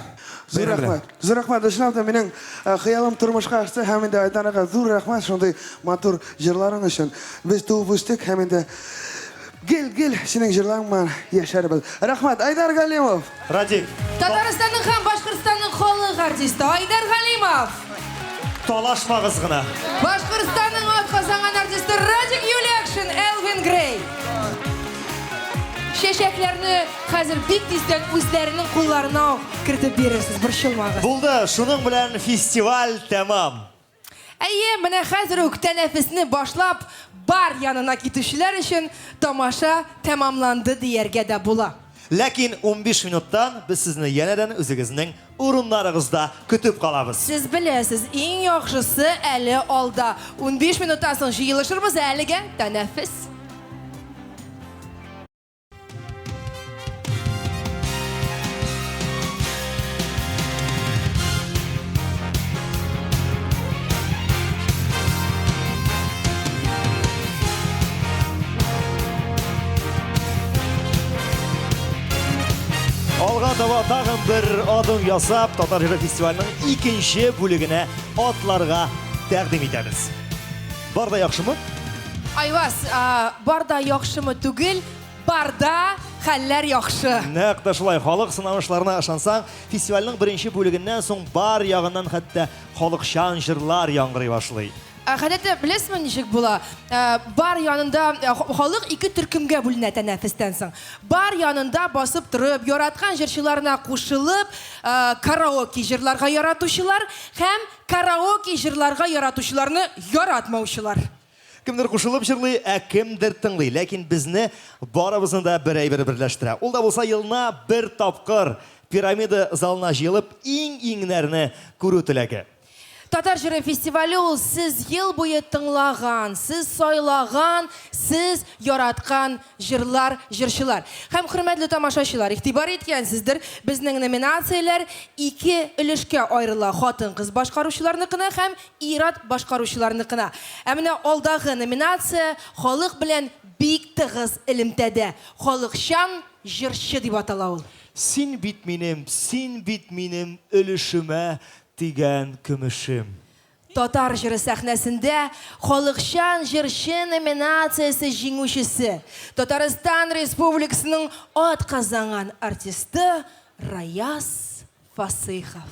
Зур Бәйрәм белән. рәхмәт. Зур рәхмәт. Чынлап та минем хыялым тормышка ашты һәм инде Айдар ага зур рәхмәт шундый матур җырларың өчен. Без туып үстек һәм инде гел-гел синең җырларың белән яшәрбез. Рәхмәт, Айдар Галимов. Радик. Татарстанның һәм Башкортстанның халык артисты Айдар Галимов. Талашмагыз гына. Башкортстанның атказанган артисты Радик Юльякшин, Элвин Грей. Чәчәкләрне хәзер бик тиздән үзләренең кулларына ук кертеп бирерсез, борчылмагыз. Булды, шуның белән фестиваль тәмам. Әйе, менә хәзер үк тәнәфесне башлап, бар янына китүчеләр өчен тамаша тәмамланды дияргә дә була. Ләкин 15 минуттан без сезне янәдән үзегезнең урыннарыгызда көтеп калабыз. Сез беләсез, иң яхшысы әле алда. 15 минуттан соң җыелышырбыз, әлегә тәнәфес. Алга таба тагын бер адым ясап, Татар җыры фестиваленең икенче бүлегенә атларга тәкъдим итәбез. Бар да яхшымы? Айваз, бар да яхшымы түгел, барда хәлләр яхшы. Нәкъ тә шулай, халык сынамышларына ышансаң, фестивальнең беренче бүлегеннән соң бар ягыннан хәтта халыкчан җырлар яңгырый башлый. Гадәттә, беләсезме, ничек була? Бар янында халык ике төркемгә бүленә тәнәфестән соң. Бар янында басып торып, яраткан җырчыларына кушылып, караоке җырларга яратучылар һәм караоке җырларга яратучыларны яратмаучылар. Кемдер кушылып җырлый, ә кемдер тыңлый. Ләкин безне барыбызны да бер әйбер берләштерә. Ул да булса елына бер тапкыр пирамида залына җыелып, иң-иңнәрне күрү теләге. Татар җыры фестивале ул сез ел буе тыңлаган, сез сайлаган, сез яраткан җырлар, җырчылар. Һәм хөрмәтле тамашачылар, игътибар иткәнсездер, безнең номинацияләр ике өлешкә аерыла, хатын-кыз башкаручыларныкына һәм ир-ат башкаручыларныкына. Ә менә алдагы номинация халык белән бик тыгыз элемтәдә, халыкчан җырчы дип атала ул. Син бит минем, син бит минем өлешемә тигән көмешем. Татар җыры сәхнәсендә Халыкчан җырчы номинациясе җиңүчесе, Татарстан Республикасының атказанган артисты Раяз Фасыйхов.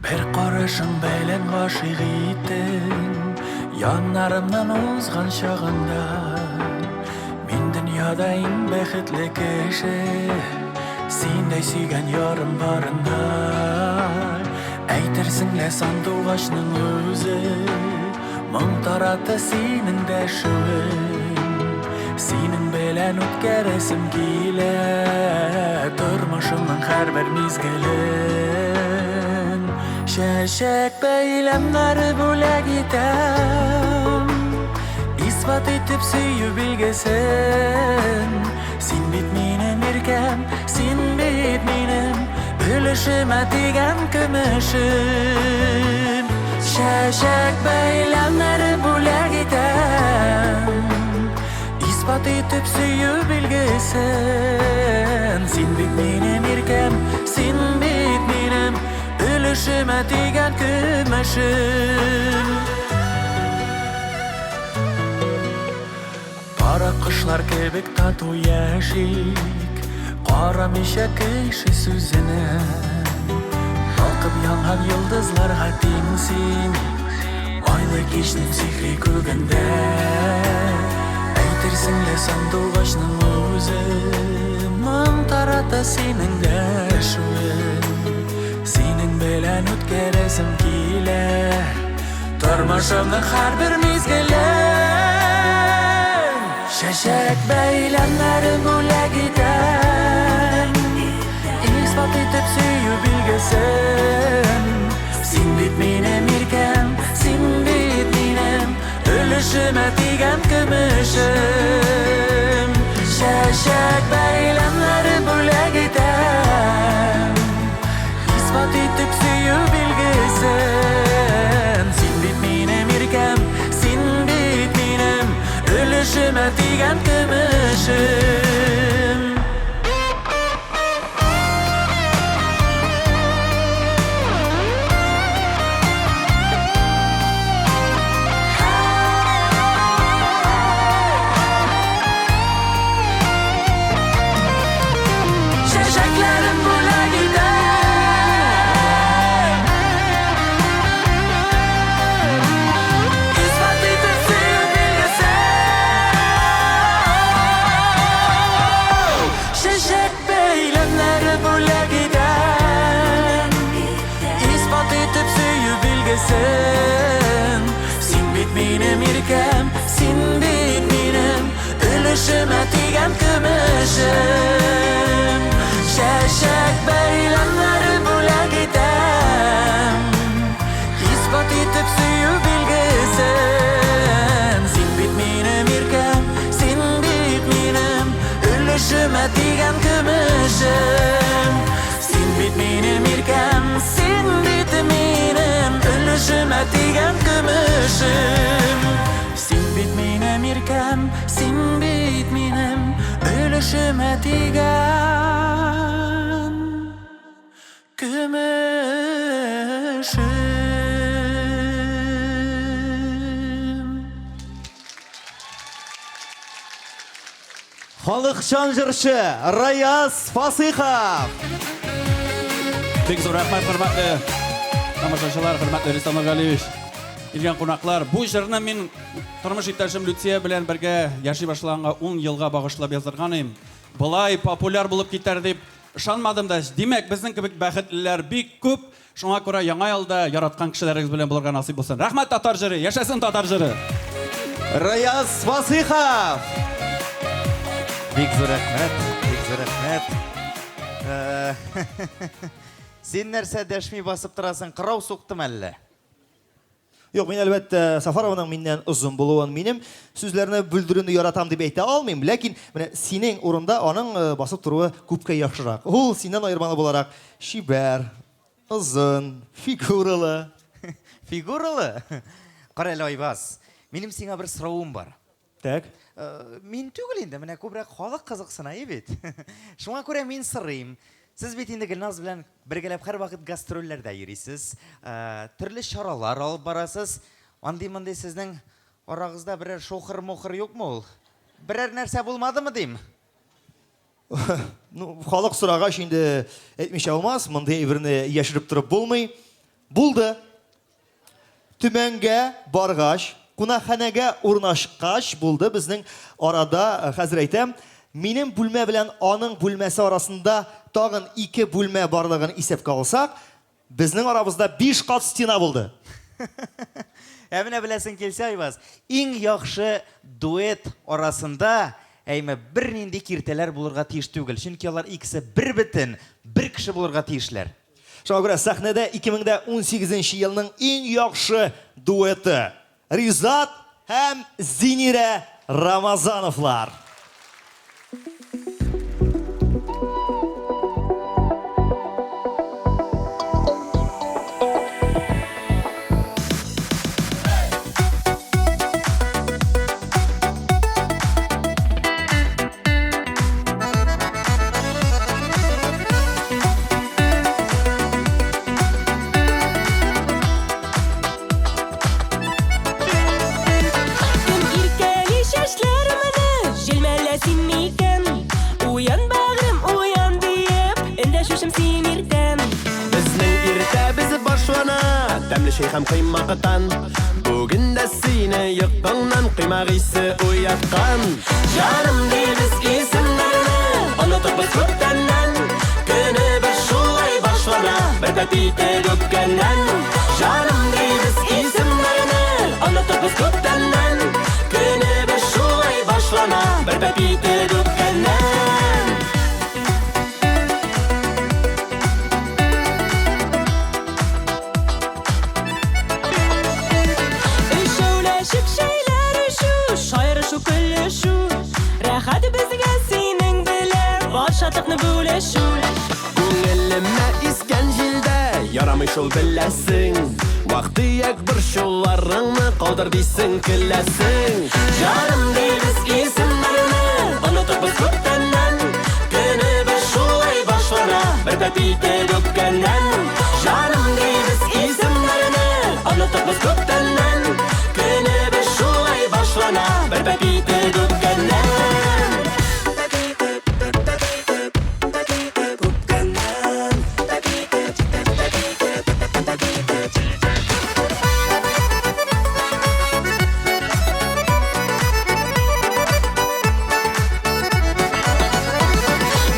Бер карашың белән гашыйк иттең, Яннарымнан узган чагында. Мин дөньяда иң бәхетле кеше, Синдәй сөйгән ярым барында. Әйтерсең лә сандугачның үзе, Моң таратты синең дәшүең. Синең белән үткәрәсем килә Тормышымның һәрбер мизгелен. Чәчәк бәйләмнәре бүләк итәм, Исбат итеп сөю билгесен. Син бит минем иркәм, син бит минем Өлешемә тигән көмешем. Чәчәк бәйләмнәре бүләк итәм, Исбат итеп сөю билгесен. Син бит минем иркәм, син бит минем Өлешемә тигән көмешем. Кара кошлар кебек тату яшик, Карамыйча кеше сүзенә. Балкып янган йолдызларга тиң син, Айлы кичнең сихри күгендә. Әйтерсең лә сандугачның үзе, Моң тарата синең дәшүең. Син белән үткәрәсем килә тормышымның һәрбер мизгелен. Чәчәк бәйләмнәрен бүләк итәм, исбат итеп сөю билгесен. Син бит минем иркәм, син бит минем өлешемә тигән көмешем. Чәчәк бәйләмнәрен бүләк итәм, исбат итеп сөю билгесен. Син бит минем иркәм, син бит минем өлешемә тигән көмешем. Чәчәкләрен бүләк итәм, исбат итеп сөю билгесен. Чәчәк бәйләмнәре бүләк итәм, исбат итеп сөю билгесен. Син бит минем иркәм, син бит минем өлешемә тигән көмешем. Чәчәк бәйләмнәре бүләк итәм, исбат итеп сөю билгесен. Син бит минем иркәм, син бит минем өлешемә тигән көмешем. Син бит минем иркәм, син бит минем өлешемә тигән көмешем. Син бит минем иркәм, син бит минем өлешемә тигән көмешем. Халыкчан җырчы Раяз Фасыйхов. Бик зур рәхмәт, хөрмәтле тамашачылар, хөрмәтле Рөстәм Нургалиевич, килгән кунаклар. Бу җырны мин тормыш иптәшем Люция белән бергә яши башлаганга 10 елга багышлап яздырган идем. Болай популяр булып китәр дип ышанмадым да. Димәк, безнең кебек бәхетлеләр бик күп. Шуңа күрә яңа елда яраткан кешеләрегез белән булырга насыйп булсын. Рәхмәт, татар җыры, яшәсен татар җыры. Раяз Фасыйхов. Бик зур рәхмәт, бик зур рәхмәт. Син нәрсә дәшми басып торасың? Кырау суктым әллә? Юк, мин әлбәттә Сафарованың миннән озын булуын, минем сүзләрне бүлдерүне яратам дип әйтә алмыйм, ләкин менә синең урында аның басып торуы күпкә яхшырак. Ул синнән аермалы буларак чибәр, озын, фигуралы. Фигуралы? Кара әле, Айваз, минем сиңа бер соравым бар. Так. Мин түгел инде, менә күбрәк халык кызыксына бит. Шуңа күрә мин сорыйм. Сез бит инде Гөлназ белән бергәләп һәрвакыт гастрольләрдә йөрисез, төрле чаралар алып барасыз. Андый-мондый сезнең арагызда берәр шохыр-мохыр юкмы ул? Берәр нәрсә булмадымы дим? Ну, халык сорагач инде әйтмичә булмас, мондый әйберне яшереп торып булмый. Булды. Төмәнгә баргач, кунакханәгә урнашкач булды безнең арада, хәзер әйтәм, минем бүлмә белән аның бүлмәсе арасында тагын 2 бүлмә барлыгын исәпкә алсак, безнең арабызда 5 кат стена булды. Ә менә беләсең килсә, Айваз, иң яхшы дуэт арасында әйме бернинди киртәләр булырга тиеш түгел, чөнки алар икесе бер бөтен, бер кеше булырга тиешләр. Шуңа күрә сәхнәдә 2018 елның иң яхшы дуэты Ризат һәм Зинирә Рамазановлар. Кем иркәли чәчләремне, җилмәлә син микән? Уян, бәгърем, уян диеп, эндәшүчем син иртән. Безнең иртәбез башлана, тәмле чәй һәм коймактан. Бүген дә сине йокыңнан коймак исе уяткан. Җаным дибез исемнәрне, онытып без күптәннән. Көнебез шулай башлана, бер бер пәп итеп үпкәннән. Җаным дибез исемнәрне, онытып без күптәннән. Көнебез шулай башлана, бер пәп итеп үпкәннән. Өчәүләшеп чәйләр эчү, шаярышу, көлешү. Рәхәт безгә синең белән бар шатлыкны бүлешү. Күңелемә искән җилдә ярамый шул беләсең. Вак-төяк борчуларыңны калдыр дисең, көләсең. Җаным дибез исемнәрне, онытып без күптәннән. Көнебез шулай башлана, бер пәп итеп үпкәннән. Җаным дибез исемнәрне, онытып без күптәннән. Көнебез шулай башлана, бер пәп итеп үпкәннән.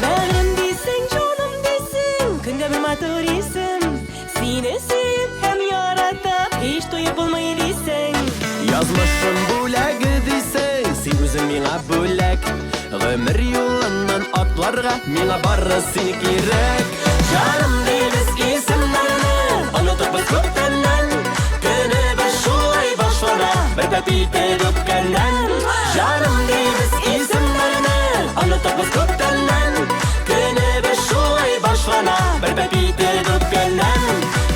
Бәгърем дисең, җаным дисең, көндә бер матур исем. Сине сөеп һәм яратып, һич туеп булмый дисең. Язмышым бүләге дисең, син үзең миңа бүләк. Гомер юлыннан атларга миңа бары син кирәк. Җаным дибез исемнәрне, онытып без күптәннән. Көнебез шулай башлана, бер пәп итеп үпкәннән. Җаным дибез исемнәрне, онытып без күптәннән. Көнебез шулай башлана, бер пәп итеп үпкәннән.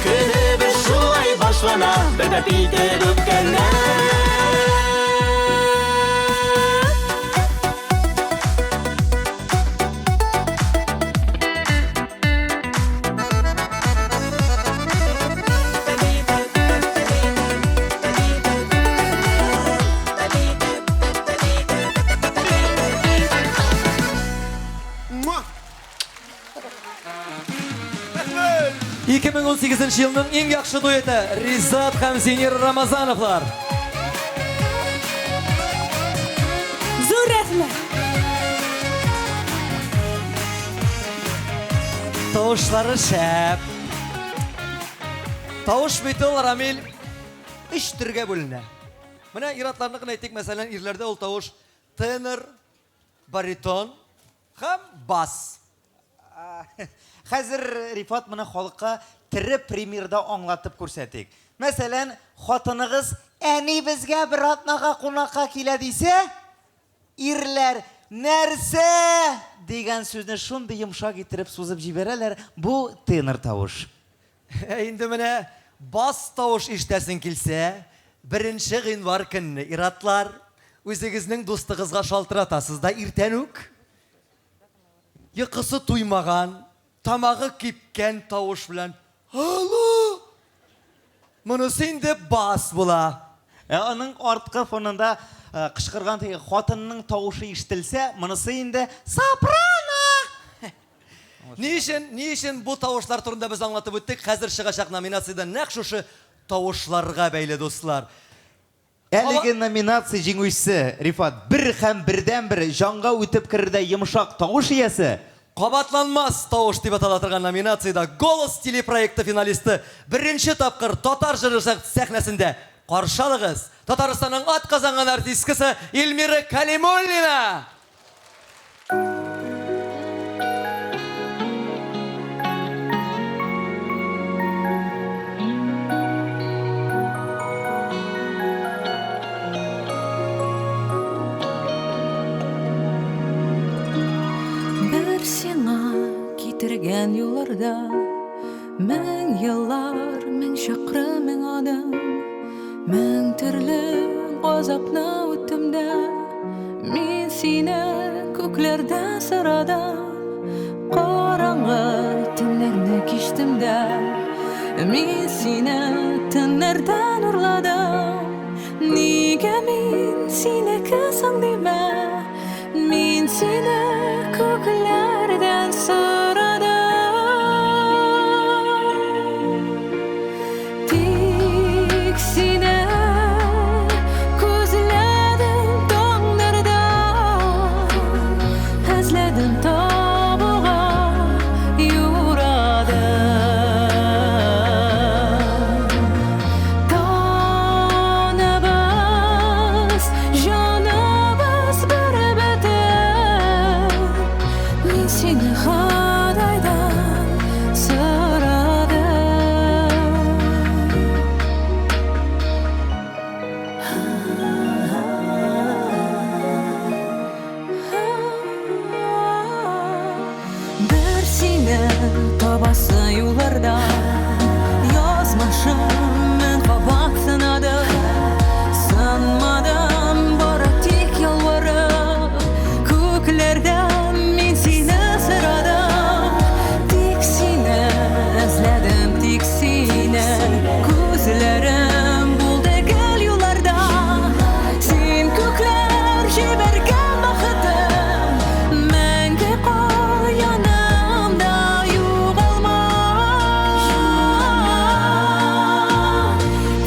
Көнебез шулай башлана, бер пәп итеп үпкәннән. Ике мең унсигезенче елның иң яхшы дуэты Ризат һәм Зинир Рамазановлар. Зур рәхмәт. Тавышлары шәп. Тавыш бит ул, Рамил, өч төргә бүленә. Менә ир-атларныкын әйтик, мәсәлән, ирләрдә ул тавыш тенор, баритон һәм бас. Хәзер Рифат моны халыкка тере примерда аңлатып күрсәтик. Мәсәлән, хатыныгыз әни безгә бер атнага кунакка килә дисә, ирләр нәрсә дигән сүзне шундый йомшак иттереп сузып җибәрәләр, бу тенор тавыш. Ә инде менә бас тавыш ишетәсең килсә, 1 гыйнвар көнне ир-атлар үзегезнең дустыгызга шалтыратасыз да иртән үк. Йокысы туймаган, тамагы кипкән тавыш белән Алло! Монысы инде бас була. Ә аның арткы фонында кычкырган теге хатынның тавышы ишетелсә, монысы инде сопрано! Ни өчен бу тавышлар турында без аңлатып үттек? Хәзер чыгачак номинациядә нәкъ шушы тавышларга бәйле, дуслар. Әлеге номинация җиңүчесе Рифат бер һәм бердән-бер җанга үтеп керердәй йомшак тавыш иясе. Кабатланмас тавыш дип атала торган номинациядә Голос телепроекты финалисты беренче тапкыр татар җыры сәхнәсендә каршы алыгыз. Татарстанның атказанган артисткасы Эльмира Калимуллина. Бер сиңа китергән юлларда мең еллар, мең чакрым, мең адым, мең төрле газапны үттем дә, мин сине күкләрдә сорадым, караңгы төннәрне кичтем дә, мин сине төннәрдән урладым. Нигә мин синеке соң димә, мин сине күкләрдән сорадым. Тик сине күзләдем таңнарда, эзләдем табуга юрадым. Ходайдан сорадым. Бер сине табасы юлларда Язмышым мең кабат сынады. Сынмадым, бары тик ялварып, Күкләрдән мин сине сорадым. Тик сине эзләдем, тик сине. Күзләрем булды гел юлларда. Син күкләр җибәргән бәхетем, Мәңге кал янымда, югалма.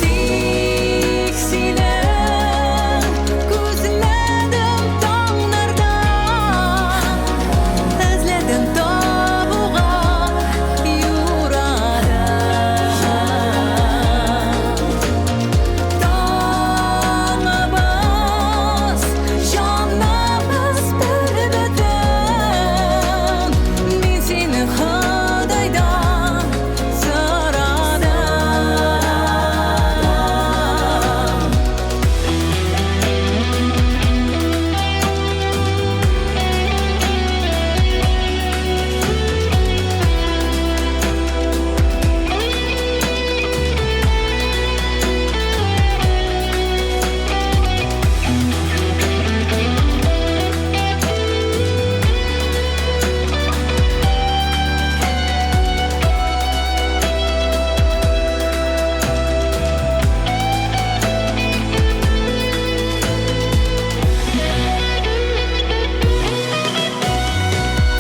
Тик сине күзләдем таңнарда, Эзләдем табуга юрадым. Таңыбыз, җаныбыз бер бөтен. Мин сине Ходайдан сорадым.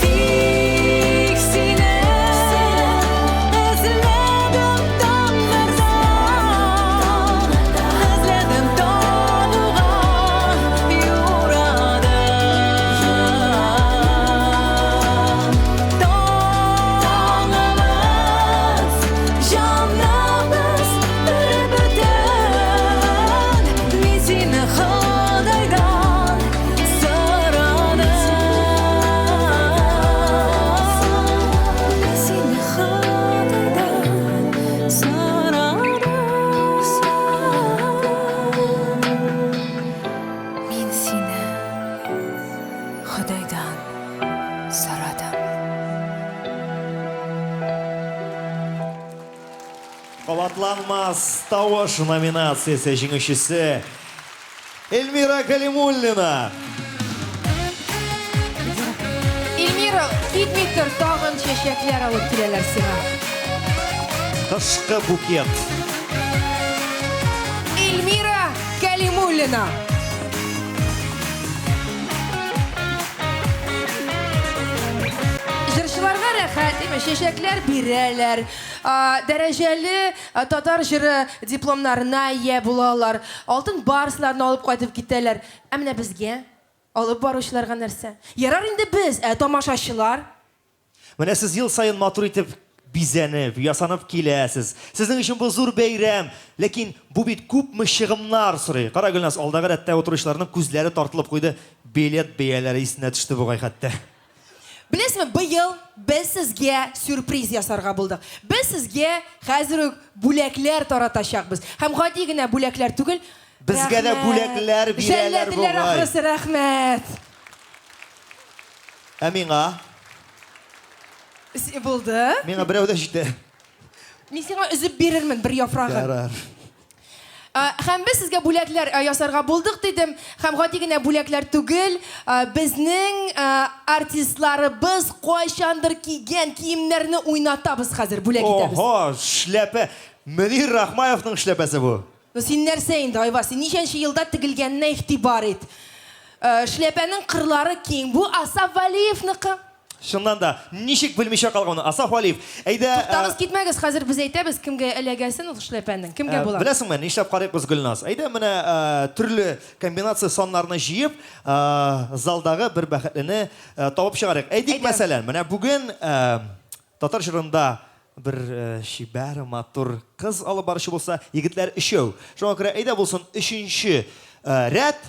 Тик сине эзләдем таңнарда, Эзләдем табуга юрадым. Таңыбыз, җаныбыз бер бөтен. Мин сине Ходайдан сорадым. Мин сине Ходайдан сорадым. Мин сине Ходайдан сорадым. Кабатланмас тавыш номинациясе җиңүчесе Эльмира Калимуллина. Эльмира, китми тор, тагын чәчәкләр алып киләләр сиңа. Кышкы букет. Эльмира Калимуллина. Җырчыларга рәхәт, димме? Чәчәкләр бирәләр. Дәрәҗәле татар җыры дипломнарына ия булалар. Алтын барсларны алып кайтып китәләр. Ә менә безгә, алып баручыларга нәрсә? Ярар инде без, ә тамашачылар? Менә сез ел саен матур итеп бизәнеп, ясанып киләсез. Сезнең өчен бу зур бәйрәм. Ләкин бу бит күпме чыгымнар сорый. Кара, Гөлназ, алдагы рәттә утыручыларның күзләре тартылып куйды. Билет бәяләре исенә төште бугай хәтта. Беләсезме, быел без сезгә сюрприз ясарга булдык. Без сезгә хәзер үк бүләкләр таратачакбыз. Һәм гади генә бүләкләр түгел. Безгә дә Рәхмәт. бүләкләр бирәләр Жәлләделәр бугай. ахрысы, рәхмәт. Ә миңа? Булды. Миңа берәү дә җитә. Мин сиңа өзеп бирермен бер яфрагын. Ярар. Һәм без сезгә бүләкләр ясарга булдык дидем. Һәм гади генә бүләкләр түгел, безнең артистларыбыз кайчандыр кигән киемнәрне уйнатабыз хәзер, бүләк итәбез. Ого, шляпә. Мөнир Рахмаевның шляпәсе бу. Ну син нәрсә инде, Айваз, син ничәнче елда тегелгәненә игътибар ит. Шляпәнең кырлары киң. Бу Асаф Вәлиевныкы. Чыннан да, ничек белмичә калган Асаф Вәлиев. Әйдә, Туктагыз, китмәгез, хәзер без әйтәбез, кемгә эләгәсен ул шляпәнең, кемгә була. Беләсеңме, нишләп карыйк без, Гөлназ? Әйдә, менә төрле комбинация саннарны җыеп, залдагы бер бәхетлене табып чыгарыйк. Әйтик, мәсәлән, менә бүген татар җырында бер чибәр, матур кыз алып баручы булса, егетләр өчәү. Шуңа күрә әйдә булсын өченче рәт,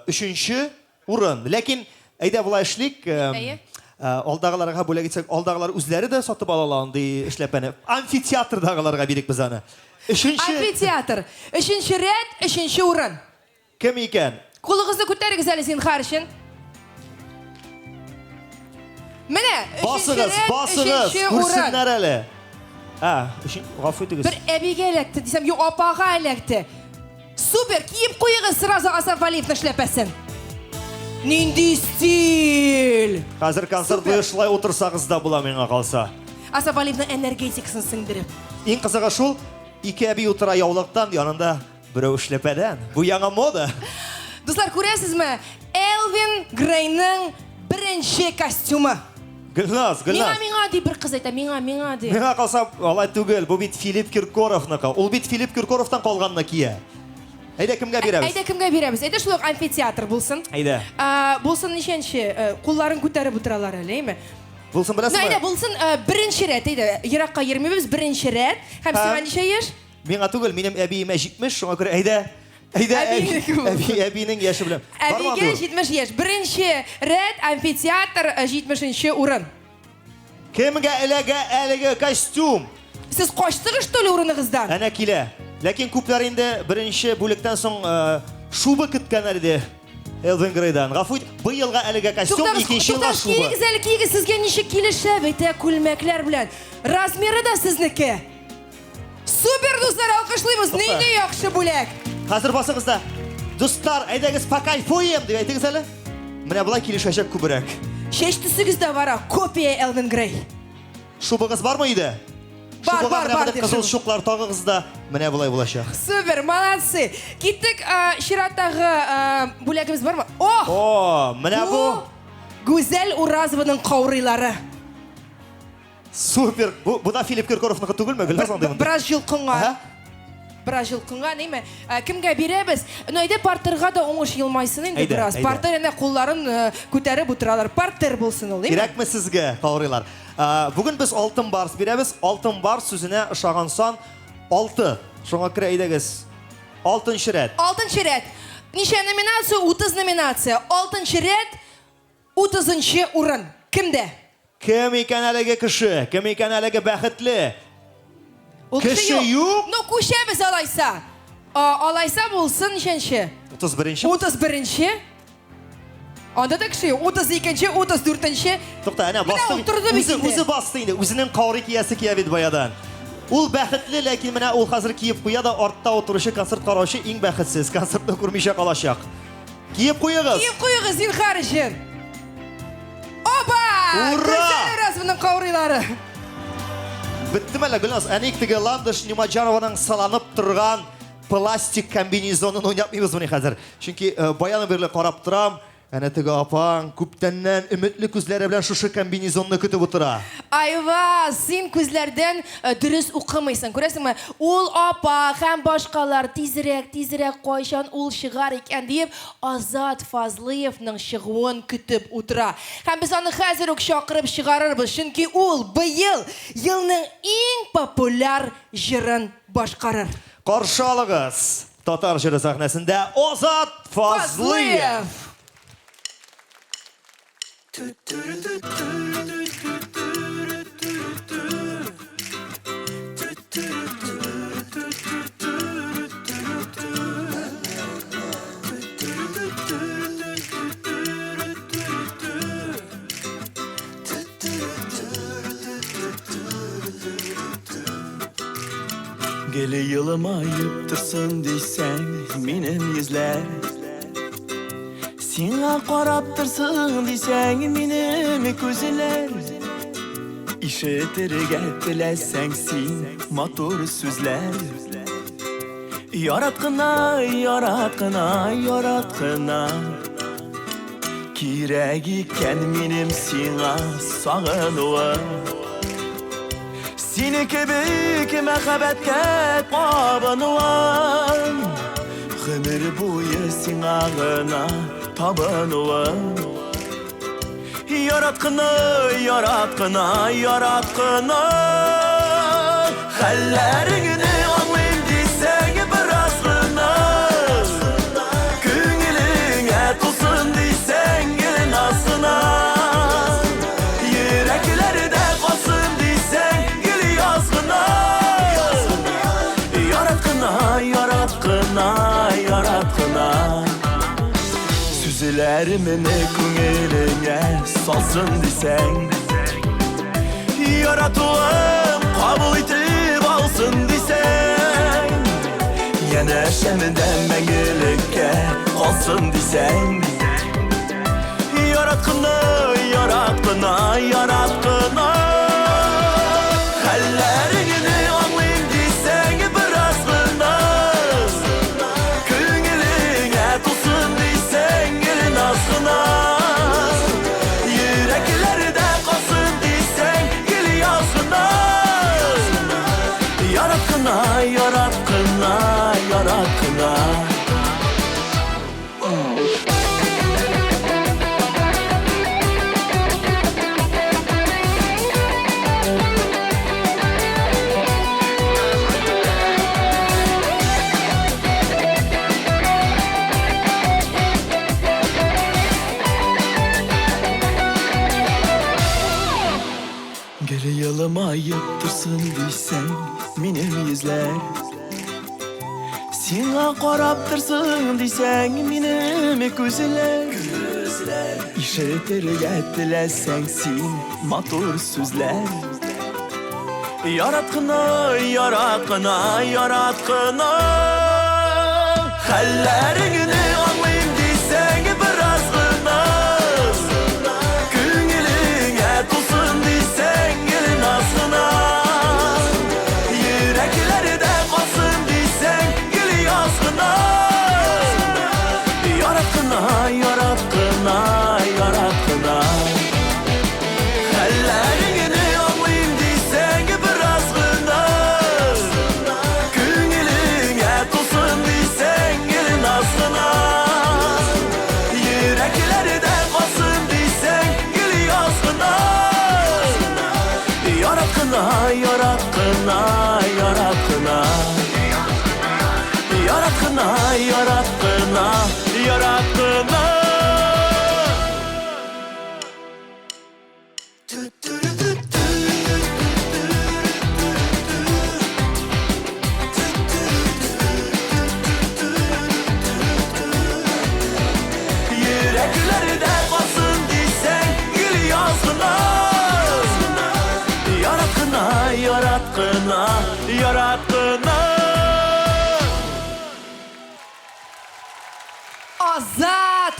өченче урын. Ләкин әйдә болай эшлик. Әйе. Алдагыларга бүләк итсәк, алдагылар үзләре дә сатып ала ала андый эшләпәне. Амфитеатрдагыларга бирик без аны. Өченче. Амфитеатр. Өченче рәт, өченче урын. Кем икән? Кулыгызны күтәрегез әле зинһар өчен. Менә, өченче Басыгыз, рәт, басыгыз, өченче урын. күрсеннәр әле. Ә, өчен, гафу итегез. Бер әбигә эләкте дисәм, юк, апага эләкте. Супер, киеп куегыз сразу Асаф Валиевның эшләпәсен. Нинди стиль! Хәзер концерт буе шулай утырсагыз да була миңа калса. Асаф Валиевның энергетикасын сеңдереп. Иң кызыгы шул, ике әби утыра яулыктан, янында берәү эшләпәдән. Бу яңа мода. Дуслар, күрәсезме? Элвин Грейның беренче костюмы. Гөлназ, Миңа, Гөлназ. миңа ди бер кыз әйтә, миңа, миңа ди. Миңа калса, алай түгел, бу бит Филипп Киркоровныкы. Ул бит Филипп Киркоровтан калганны кия. Әйдә, кемгә бирәбез? Әйдә, кемгә бирәбез? Әйдә, шулай ук амфитеатр булсын. Әйдә. Булсын ничәнче? Кулларын күтәреп утыралар әле, әйме? Булсын Ну, беләсеңме? әйдә, булсын беренче рәт, әйдә. Еракка йөрмибез, беренче рәт. Һәм сиңа ничә яшь? Миңа түгел, минем әбиемә 70, шуңа күрә әйдә. Әйдә, Әбиеңнеке булсын. әби, әбинең яше белән. Бармы Әбигә андый? 70 яшь. Беренче рәт, амфитеатр, 70 урын. Кемгә эләгә әлеге костюм? Сез качтыгыз, что ли, урыныгыздан? Әнә килә. Ләкин күпләр инде беренче бүлектән соң шуба көткәннәр иде Элвин Грейдан. Гафу ит, быелга әлеге костюм, Туктагыз, икенче елга туктагыз, шуба. киегез әле, киегез, сезгә ничек килешә бит, ә, күлмәкләр белән. Размеры да сезнеке. Супер, дуслар, алкышлыйбыз. Нинди яхшы бүләк. Хәзер басыгыз да. Дуслар, әйдәгез покайфуем дип әйтегез әле. Менә болай килешәчәк күбрәк. Чәч төсегез дә бар, копия Элвин Грей. Шубагыз бармы өйдә? Бар, Шубага бар, менә бар, мондый дип кызыл шуба. чуклар тагыгыз да, менә болай булачак. Супер, молодцы. Киттек, чираттагы бүләгебез бармы? О! О, менә бу Гүзәл Уразованың каурыйлары. Супер. Бу бу да Филипп Киркоровныкы түгелме? Гөлназ андый монда. Бераз җылкынган. Бераз җылкынган, әйме? Кемгә бирәбез? Ну, әйдә партерга да уңыш елмайсын инде Әйдә, бераз. әйдә. Партер әнә кулларын күтәреп утыралар. Партер булсын ул, әйме? Кирәкме сезгә, каурыйлар? Бүген без алтын барс бирәбез. Алтын барс сүзенә ошаган сан 6. Шуңа күрә әйдәгез. Алтынчы рәт. Алтынчы рәт. Ничә номинация? 30 номинация. Алтынчы рәт, 30 урын. Кемдә? Кем икән әлеге кеше? Кем икән әлеге бәхетле? Ул Кеше юк. Ну, күчәбез алайса. Алайса булсын ничәнче? 31-нче. 31-нче. Анда да кеше юк. 32-нче, 34-нче. Тукта, әнә Менә басты. ул торды бит Үзе, инде. үзе басты инде. Үзенең каурый киясе кия бит баядан. Ул бәхетле, ләкин менә ул хәзер киеп куя да артта утыручы концерт караучы иң бәхетсез. Концертны күрмичә калачак. Киеп куегыз. Киеп куегыз, зинһар өчен. Опа! Ура! Гүзәл Уразованың каурыйлары. Беттеме әллә, Гөлназ? Әни теге Ландыш Нимаджанованың саланып торган пластик комбинезонын уйнатмыйбызмыни хәзер? Чөнки баяны бирле карап торам, әнә теге апаң күптәннән өметле күзләре белән шушы комбинезонны көтеп утыра. Айва, син күзләрдән дөрес укымыйсың. Күрәсеңме? Ул апа һәм башкалар тизрәк, тизрәк кайчан ул чыгар икән диеп Азат Фазлыевның чыгуын көтеп утыра. Һәм без аны хәзер үк чакырып чыгарырбыз, чөнки ул быел елның иң популяр җырын башкарыр. Каршы алыгыз татар җыры сәхнәсендә Азат Фазлыев. Гел елмаеп торсын дисәң, минем йөзләр. Сиңа карап торсын дисәң, минем күзләр. Ишетергә теләсәң син матур сүзләр. Ярат кына, ярат кына, ярат кына. Кирәк икән минем сиңа сагынуым. Сине кебек мәхәббәткә кабынуым. Гомер буе сиңа гына табынуым. Ярат кына, ярат кына, ярат кына. Хәлләреңне аңлыйм дисәң бераз гына. Күңелеңә тулсын дисәң гел наз гына. Сүзләремне күңелеңә салсын дисәң, Яратуым кабул итеп алсын дисәң, Янәшәмдә мәңгелеккә калсын дисәң, Ярат кына, ярат кына, ярат кына. Хәлләреңне аңлыйм дисәң, бераз гына. Күңелеңә тулсын дисәң, гел наз гына. Йөрәкләрдә калсын дисәң, гел яз гына. Ярат кына, ярат кына, ярат кына. Гел елмаеп торсын дисәң, минем йөзләр. Сиңа карап торсын дисәң, минем күзләр. Ишетергә теләсәң син матур сүзләр. Ярат кына, ярат кына, ярат кына. Хәлләреңне аңлыйм дисәң, бераз гына. Күңелеңә тулсын дисәң, гел наз гына. Йөрәкләрдә калсын дисәң, гел яз гына. Ярат кына, ярат кына, ярат кына. Хәлләреңне аңлыйм дисәң, бераз гына. Күңелеңә тулсын дисәң, гел наз гына. Йөрәкләрдә калсын дисәң, гел яз гына. Ярат кына, ярат кына, ярат кына. Ярат кына, ярат кына, ярат кына. Йөрәкләрдә калсын дисәң, гел яз гына. Ярат кына, ярат кына, ярат кына. Азат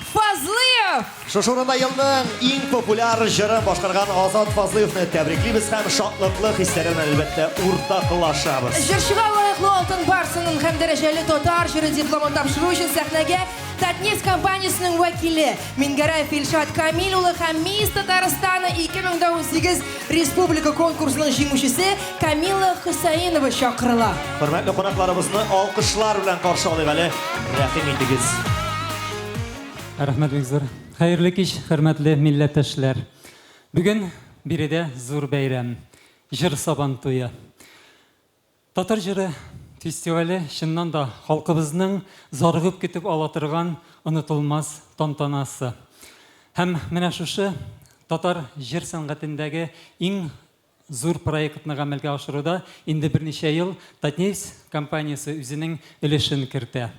Фазлыев! Шушы урында елның иң популяр җырын башкарган Азат Фазлыевны тәбриклибез һәм шатлыклы хисләре белән әлбәттә уртаклашабыз. Җырчыга лаеклы алтын барсының һәм дәрәҗәле татар җыры дипломын тапшыру өчен сәхнәгә Татнефть компаниясенең вәкиле Мингәрәев Илшат Камил улы һәм Мисс Татарстана 2018 республика конкурсының җиңүчесе Камила Хөсәенова чакырыла. Хөрмәтле кунакларыбызны алкышлар белән каршы алыйк әле. Рәхим итегез. Рәхмәт бик зур. Хәерле кич, хөрмәтле милләттәшләр. Бүген биредә зур бәйрәм. Җыр сабан туе. Татар җыры фестивале чыннан да халкыбызның зарыгып көтеп ала торган онытылмас тантанасы. Һәм менә шушы татар җыр сәнгатендәге иң зур проектны гамәлгә ашыруда инде берничә ел Татнефть компаниясе үзенең өлешен кертә.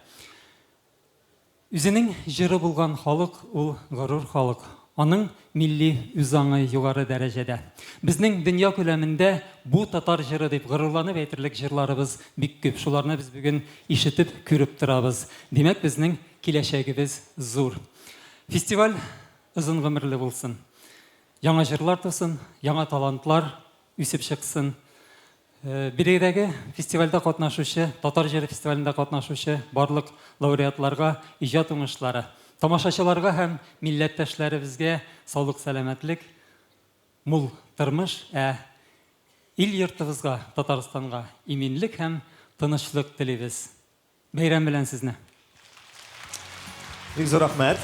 Үзенең җыры булган халык ул горур халык. Аның милли үзаңы югары дәрәҗәдә. Безнең дөнья күләмендә бу татар җыры дип горурланып әйтерлек җырларыбыз бик күп. Шуларны без бүген ишетеп, күреп торабыз. Димәк, безнең киләчәгебез зур. Фестиваль озын гомерле булсын. Яңа җырлар тусын, яңа талантлар үсеп чыксын. Биредәге фестивальдә катнашучы, Татар җыры фестивалендә катнашучы барлык лауреатларга иҗат уңышлары, тамашачыларга һәм милләттәшләребезгә саулык-сәламәтлек, мул тормыш, ә ил-йортыбызга, Татарстанга иминлек һәм тынычлык телибез. Бәйрәм белән сезне! Бик зур рәхмәт.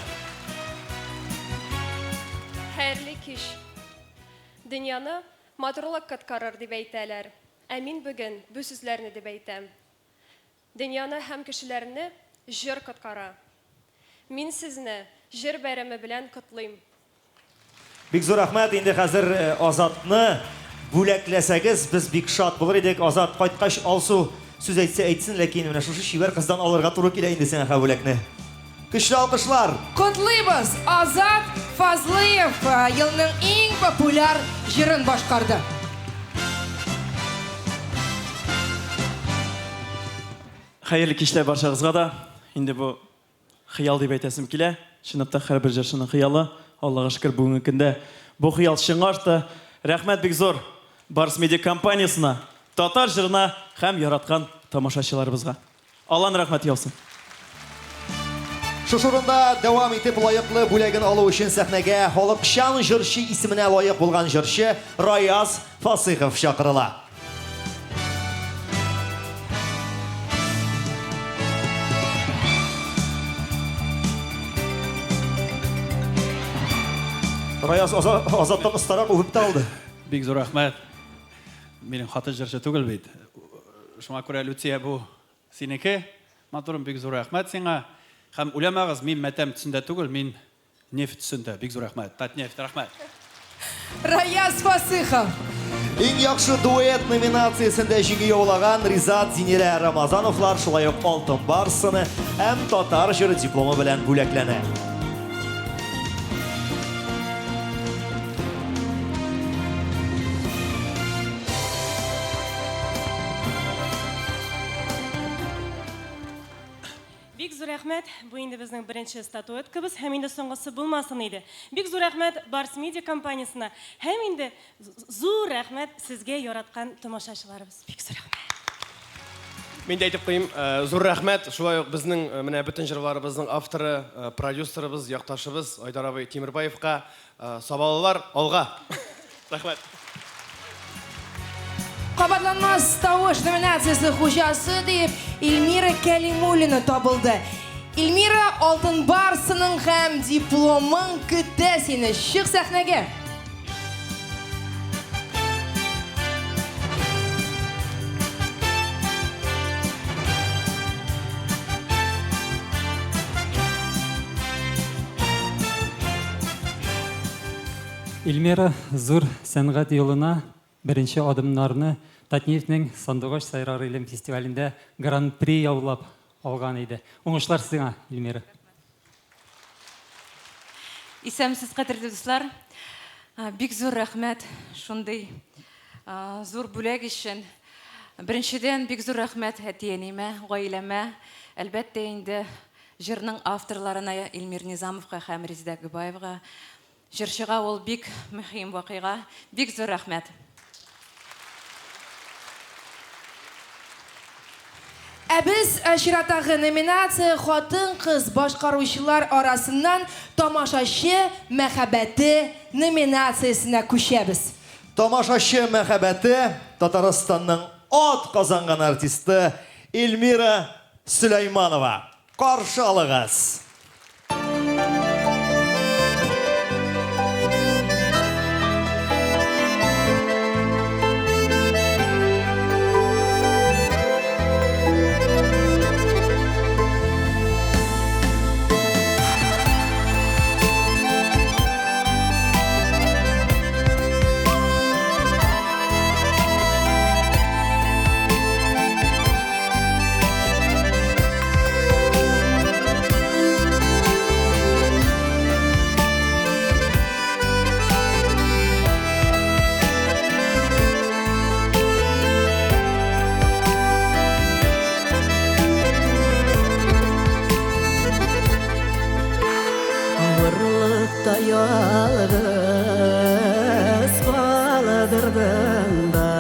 Хәерле кич. Дөньяны матурлык коткарыр дип әйтәләр. Ә мин бүген бу сүзләрне дип әйтәм. Дөньяны һәм кешеләрне җыр коткара. Мин сезне җыр бәйрәме белән котлыйм. Бик зур рәхмәт. Инде хәзер Азатны бүләкләсәгез, без бик шат булыр идек. Азат кайткач Алсу сүз әйтсә әйтсен, ләкин менә шушы чибәр кыздан алырга туры килә инде сиңа бүләкне. Көчле алкышлар! Котлыйбыз! Азат Фазлыев елның иң популяр җырын башкарды. Хәерле кичләр барчагызга да. Инде бу хыял дип әйтәсем килә. Чынлап та һәрбер җырчының хыялы. Аллага шөкер, бүгенге көндә бу хыял чынга ашты. Рәхмәт бик зур Барс Медиа компаниясенә, татар җырына һәм яраткан тамашачыларыбызга. Алланың рәхмәте яусын. Шушы урында дәвам итеп лаеклы бүләген алу өчен сәхнәгә халыкчан җырчы исеменә лаек булган җырчы Раяз Фасыйхов чакырыла. Раяз Азаттан остарак үбеп тә алды. Бик зур рәхмәт. Минем хатын җырчы түгел бит. Шуңа күрә Люция бу синеке. Матурым, бик зур рәхмәт сиңа. Һәм уйламагыз, мин мәтәм төсендә түгел, мин нефть төсендә. Бик зур рәхмәт. Татнефть, рәхмәт. Раяз Фасыхов. Иң яхшы дуэт номинациясендә җиңү яулаган Ризат, Зинирә Рамазановлар шулай ук Алтын Барс сыны һәм Татар җыры дипломы белән бүләкләнә. Бик зур рәхмәт. Бу инде безнең беренче статуэткабыз һәм инде соңгысы булмасын иде. Бик зур рәхмәт Барс Медиа компаниясенә һәм инде зур рәхмәт сезгә яраткан тамашачыларыбыз. Бик зур рәхмәт. Мин дә әйтеп куйыйм, зур рәхмәт. Шулай ук безнең менә бөтен җырларыбызның авторы, продюсерыбыз, якташыбыз Айдар абый Тимербаевка. Сабалылар, алга! Рәхмәт. Кабатланмас тавыш номинациясе хуҗасы дип Эльмира Кәлимуллина табылды. Эльмира, Алтын Барсының һәм дипломың көтә сине. Чык сәхнәгә! Эльмира зур сәнгать юлына беренче адымнарны Татнефтьнең Сандугач сайрар илем фестивалендә Гран-при яулап алган иде. Уңышлар сиңа, Эльмира! Исәнмесез, кадерле дуслар! Бик зур рәхмәт шундый зур бүләк өчен. Беренчедән, бик зур рәхмәт әти-әниемә, гаиләмә, әлбәттә инде, җырның авторларына Илмир Низамовка һәм Резеда Гобаевага. Җырчыга ул бик мөһим вакыйга. Бик зур рәхмәт. Ә без чираттагы номинация хатын-кыз башкаручылар арасыннан Тамашачы мәхәббәте номинациясенә күчәбез. Тамашачы мәхәббәте, Татарстанның атказанган артисты Эльмира Сөләйманова. Каршы алыгыз! Авырлыкта ялгыз калдырдың да,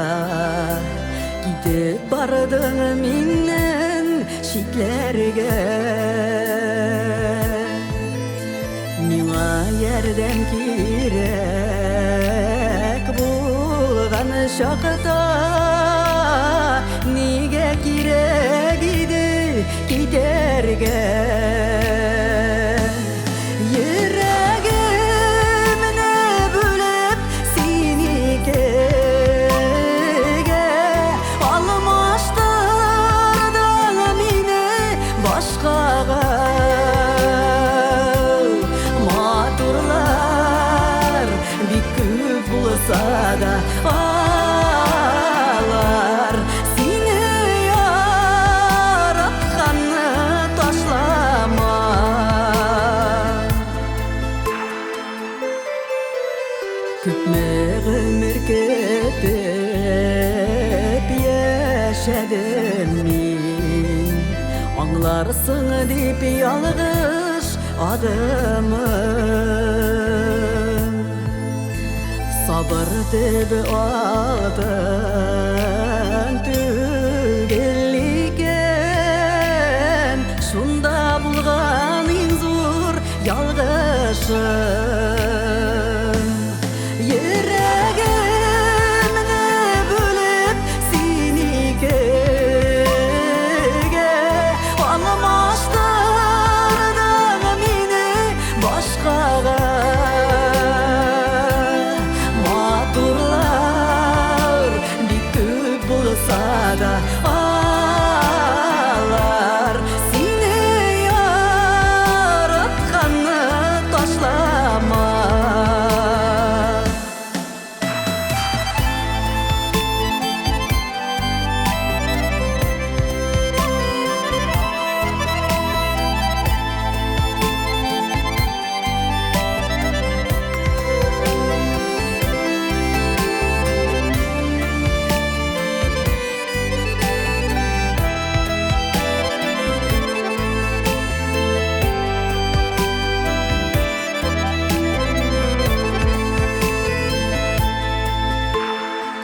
Китеп бардың миннән читләргә. Миңа ярдәм кирәк булган чакта, Нигә кирәк иде китәргә? Йөрәгемне бүлеп син икегә, Алмаштырдың мине башкага. Матурлар бик күп булса да, алар сине яратканны ташламас. Яшәдем мин. Аңларсың дип ялгыш адымым. Сабыр төбе алтын түгел икән, шунда булган иң зур ялгышым. Йөрәгемне бүлеп син икегә алмаштырдың мине башкага. Матурлар бик күп булса да, алар сине яратканны ташлама.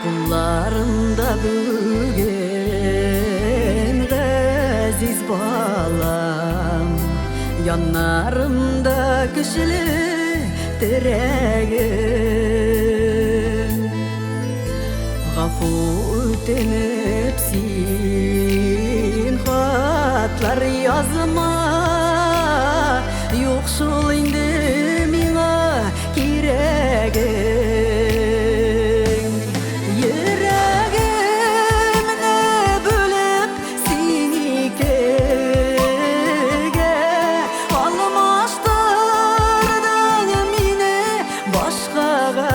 Кулларымда бүген газиз балам, яннарымда көчле терәгем. Гафу үтенеп син хатлар язма, юк шул инде миңа кирәгең. Йөрәгемне бүлеп син икегә алмаштырдың мине башкага.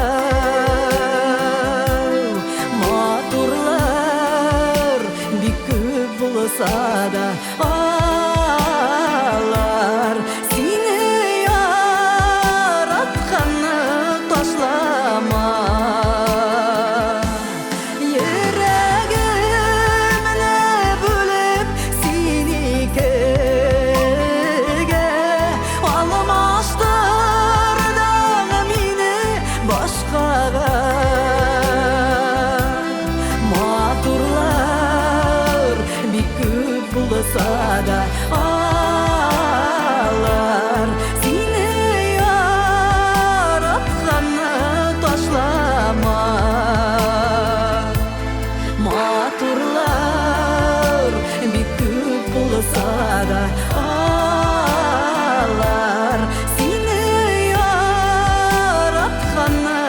Матурлар бик күп булса да, алар сине яратканны ташлама. Йөрәгемне бүлеп син икегә алмаштырдың мине башкага. Матурлар бик күп булса да, алар сине яратканны ташлама. Матурлар бик күп булса да, алар сине яратканны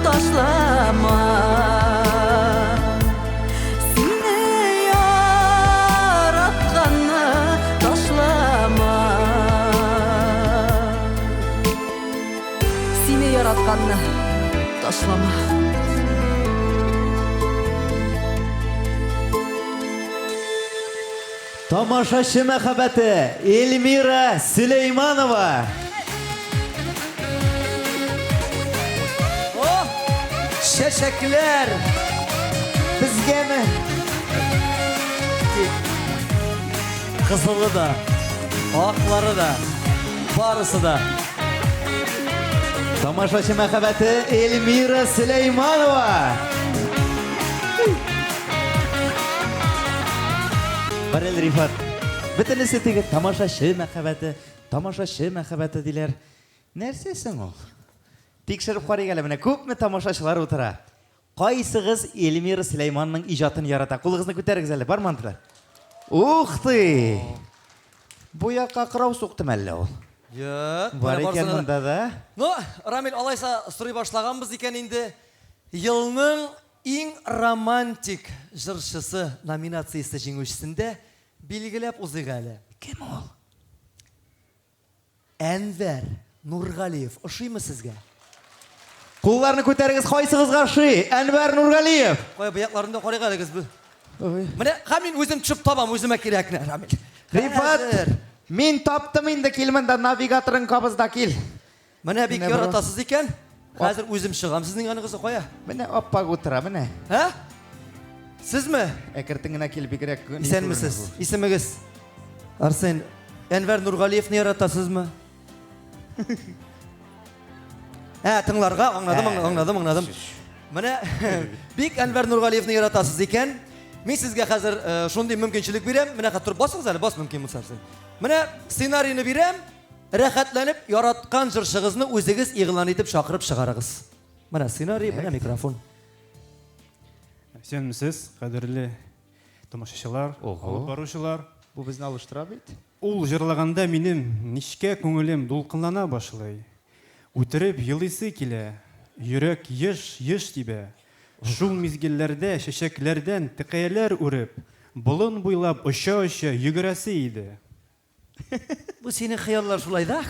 ташлама. Сине яратканны ташлама. Сине яратканны ташлама. Тамашачы мәхәббәте Эльмира Сөләйманова. О, чәчәкләр! Безгәме? Кызылы да, аклары да, барысы да. Тамашачы мәхәббәте Эльмира Сөләйманова. Барел Рифат. Бөтенесе теге тамашачы мәхәббәте, тамашачы мәхәббәте диләр. Нәрсә соң ул? Тикшереп карыйк әле, менә күпме тамашачылар утыра. Кайсыгыз Эльмира Сөләйманның иҗатын ярата? Кулыгызны күтәрегез әле, бармы андыйлар? Ух ты! Бу якка кырау суктымы әллә ул? Юк, Бар менә икән барысына да. монда да. Ну, Рамил, алайса сорый башлаганбыз икән инде. Елның иң романтик җырчысы номинациясе җиңүчесен дә билгеләп узыйк әле. Кем ул? Әнвәр Нургалиев. Ошыймы сезгә? Кулларны күтәрегез, кайсыгызга ошый? Әнвәр Нургалиев. Кая, бу якларын да карыйк әле без. Менә һәм мин үзем төшеп табам, үземә кирәкне, Рамил. Рифат, Хәзер. мин таптым инде, кил монда, навигаторың кабыз да кил. Менә бик Менә бро. яратасыз икән. Хәзер үзем чыгам. Сезнең яныгызда кая? Менә аппак утыра, менә. Ә? Сезме? Әкертен генә килеп бигрәк. Исәнмесез. Исемегез? Арсен. Әнвәр Нургалиевны яратасызмы? Ә, тыңларга, аңладым, аңладым, аңладым. Менә бик Әнвәр Нургалиевны яратасыз икән. Мин сезгә хәзер шундый мөмкинчелек бирәм. Менә хәзер торып басыгыз әле, бас мөмкин булса. Менә сценарийны бирәм. Рәхәтләнеп яраткан җырчыгызны үзегез игълан итеп чакырып чыгарыгыз. Менә сценарий, менә микрофон. Исәнмесез, кадерле тамашачылар, алып баручылар. Бу безне алыштыра бит. Ул җырлаганда минем нечкә күңелем дулкынлана башлый. Үтереп елыйсы килә, йөрәк еш-еш тибә. Шул мизгелләрдә чәчәкләрдән текәяләр үреп, болын буйлап оча-оча йөгерәсе иде. Бу синең хыяллар шулай да?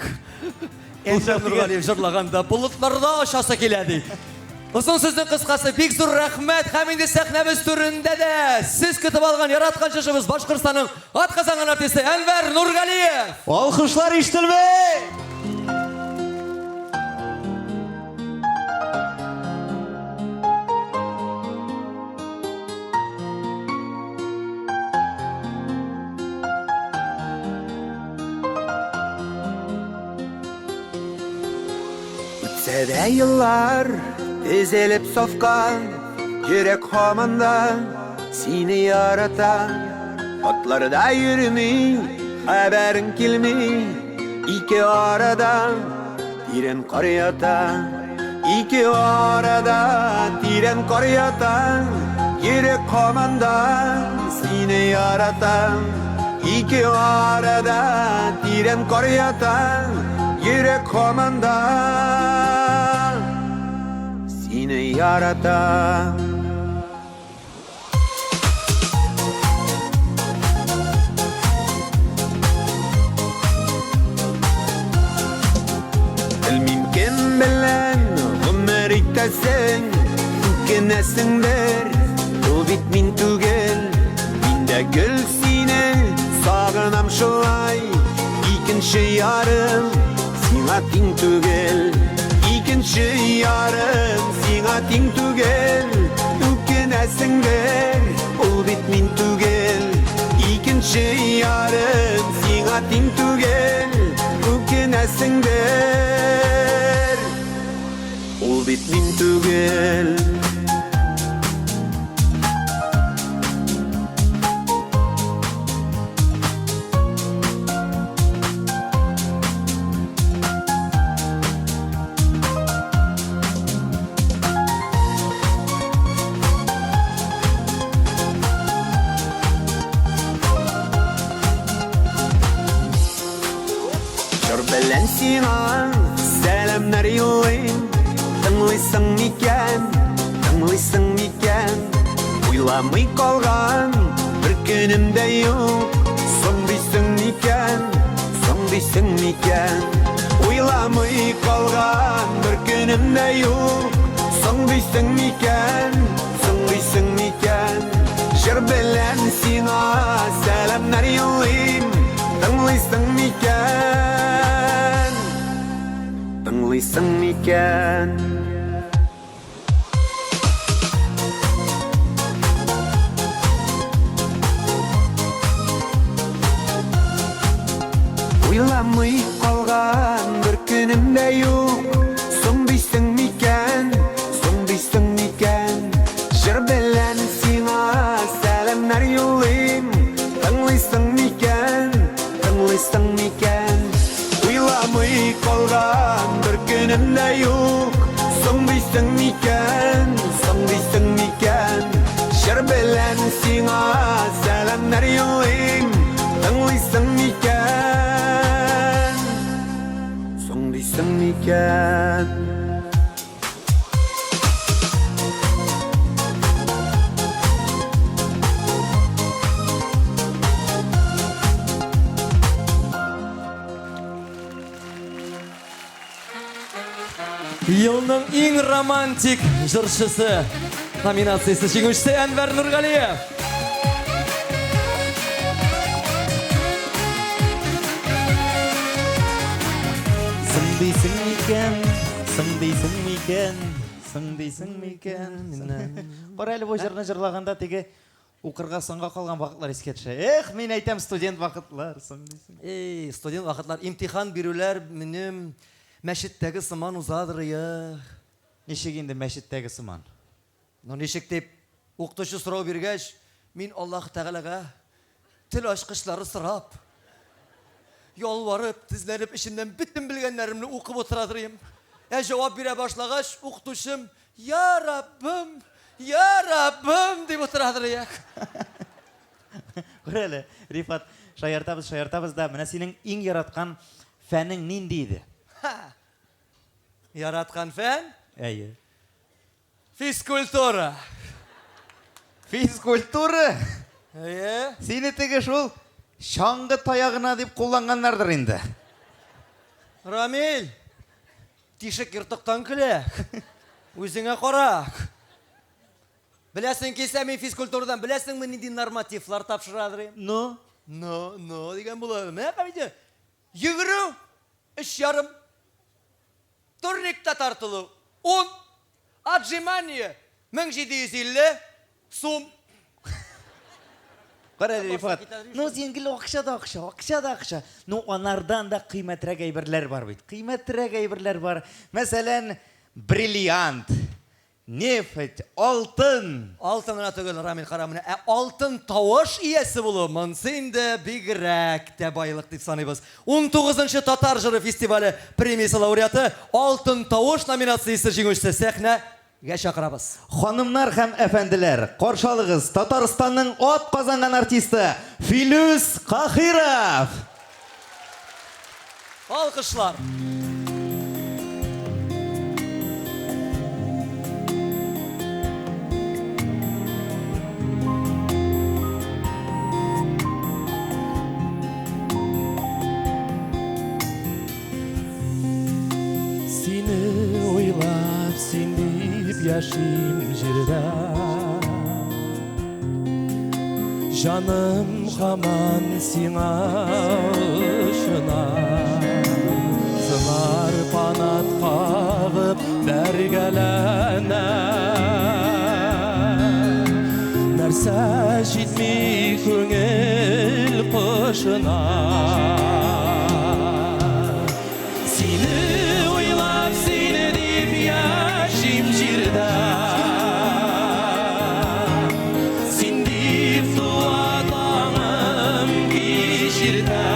Әнвәр Нургалиев җырлаганда болытларда очасы килә ди. Озын сүзнең кыскасы, бик зур рәхмәт һәм инде сәхнәбез түрендә дә сез көтеп алган яраткан җырчыбыз Башкортстанның атказанган артисты Әнвәр Нургалиев. Алкышлар ишетелми! Үтсә дә еллар тезелеп сафка, йөрәк һаман да сине ярата. Хатларда йөрми, хәбәрең килми, ике арада тирән кар ята. Ике арада тирән кар ята, йөрәк һаман да сине ярата. Ике арада тирән кар ята, йөрәк һаман да сине ярата. Белмим кем белән гомер итәсең, үкенәсеңдер, ул бит мин түгел. Мин дә гел сине сагынам шулай, икенче ярым сиңа тиң түгел. Икенче ярым сиңа тиң түгел, үкенәсеңдер, ул бит мин түгел. Икенче ярым сиңа тиң түгел, үкенәсеңдер, ул бит мин түгел. Җыр белән сиңа сәламнәр юллыйм, тыңлыйсың микән, тыңлыйсың микән? Уйламый калган бер көнем дә юк, соң дисең микән, соң дисең микән? Уйламый калган бер көнем дә юк, соң дисең микән, соң дисең микән? Җыр белән сиңа сәламнәр юллыйм, тыңлыйсың микән, тыңлыйсың микән? Уйламый калган бер көнем дә юк, соң дисең микән, соң дисең микән? Җыр белән сиңа сәламнәр юллыйм, тыңлыйсың микән, тыңлыйсың микән? Уйламый калган бер көнем дә юк, соң дисең микән, соң дисең микән? Җыр белән сиңа сәламнәр юллыйм, тыңлыйсың микән, соң дисең микән? Елның иң романтик җырчысы номинациясе җиңүчесе Әнвәр Нургалиев. Соң дисең микән, соң дисең микән, соң дисең микән? Бар әле бу җырны җырлаганда теге укырга соңга калган вакытлар искә төшә. Эх, мин әйтәм, студент вакытлар, соң дисең. Эй, студент вакытлар, имтихан бирүләр минем мәчеттәге сыман узадыр, эх. Ничек инде мәчеттәге сыман? Ну ничек дип, укытучы сорау биргәч, мин Аллаһ Тәгаләгә тел ачкычлары сорап, ялварып, тезләнеп, эчемнән бөтен белгәннәремне укып утырадыр идем. Ә җавап бирә башлагач, укытучым, Я Раббым, я Раббым, дип утырадыр ияк. Күр әле, Рифат, шаяртабыз, шаяртабыз да, менә синең иң яраткан фәнең нинди иде? Ха! Яраткан фән? Әйе. Физкультура. Физкультура? Әйе. Сине теге шул чаңгы таягына дип кулланганнардыр инде. Рамил, тишек ертыктан көлә. Үзеңә кара. Беләсең килсә, мин физкультурадан беләсеңме нинди нормативлар тапшырадыр? Ну? Ну, ну дигән була. Менә кабите. Йөгерү 3,5. Турникта тартылу 10. Отжимание 1750 сум. Кара әле, Рифат. Ну, син гел акча да акча, акча да акча. Ну, анардан да кыйммәтрәк әйберләр бар бит. Кыйммәтрәк әйберләр бар. Мәсәлән, бриллиант. Нефть, алтын! Алтын гына түгел, Рамил, кара менә, ә алтын тавыш иясе булу, монсы инде бигрәк тә байлык дип саныйбыз. Унтугызынчы Татар җыры фестивале премиясе лауреаты, Алтын тавыш номинациясе җиңүчесе сәхнә гә чакырабыз. Ханымнар һәм әфәнделәр, каршы алыгыз, Татарстанның атказанган артисты Филүс Каһиров! Алкышлар! Сине уйлап, син дип яшим җирдә. Җаным һаман сиңа очына. Сыңар канат кагып бәргәләнә. Нәрсә җитми күңел кошына. Сине уйлап, сине дип яшим җирдә. Син дип туа таңым кич иртә.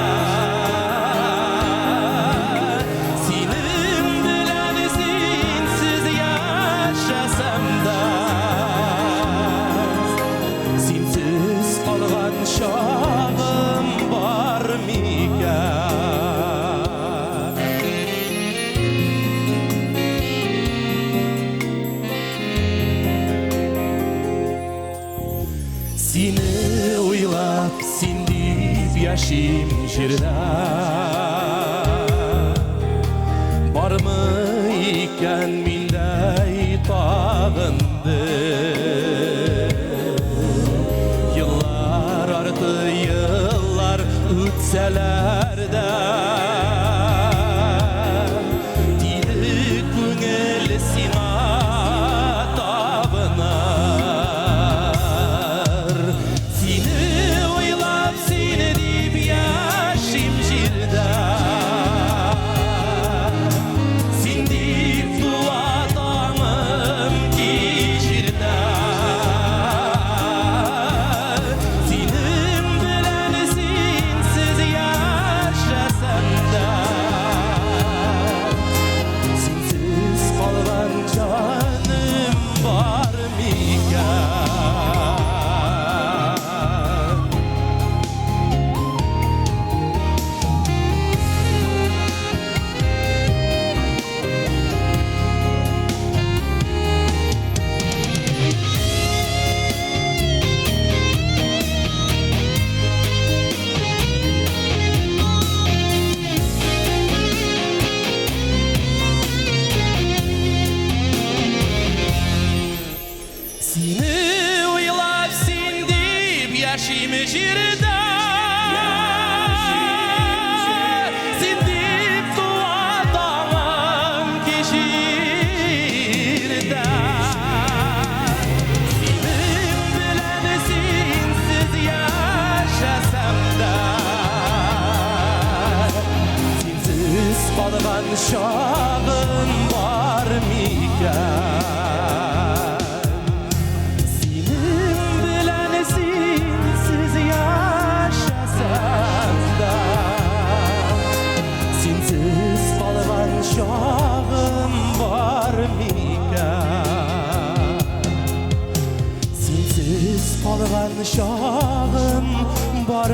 Синең белән синсез яшәсәм дә, синсез калган чагым бар микән? Сине уйлап, син дип яшим җирдә. Бармы икән миндәй тагын бер? Еллар арты еллар үтсәләр дә, тиле күңел сиңа табыныр. Сине уйлап, сине дип яшим җирдә. Син дип туа таңым кич иртә. Синең белән синсез яшәсәм дә, синсез калган җаным бар микән? Сине уйлап, син дип яшим җирдә. Син дип туа таңым кич иртә. Телсез калган чагым бар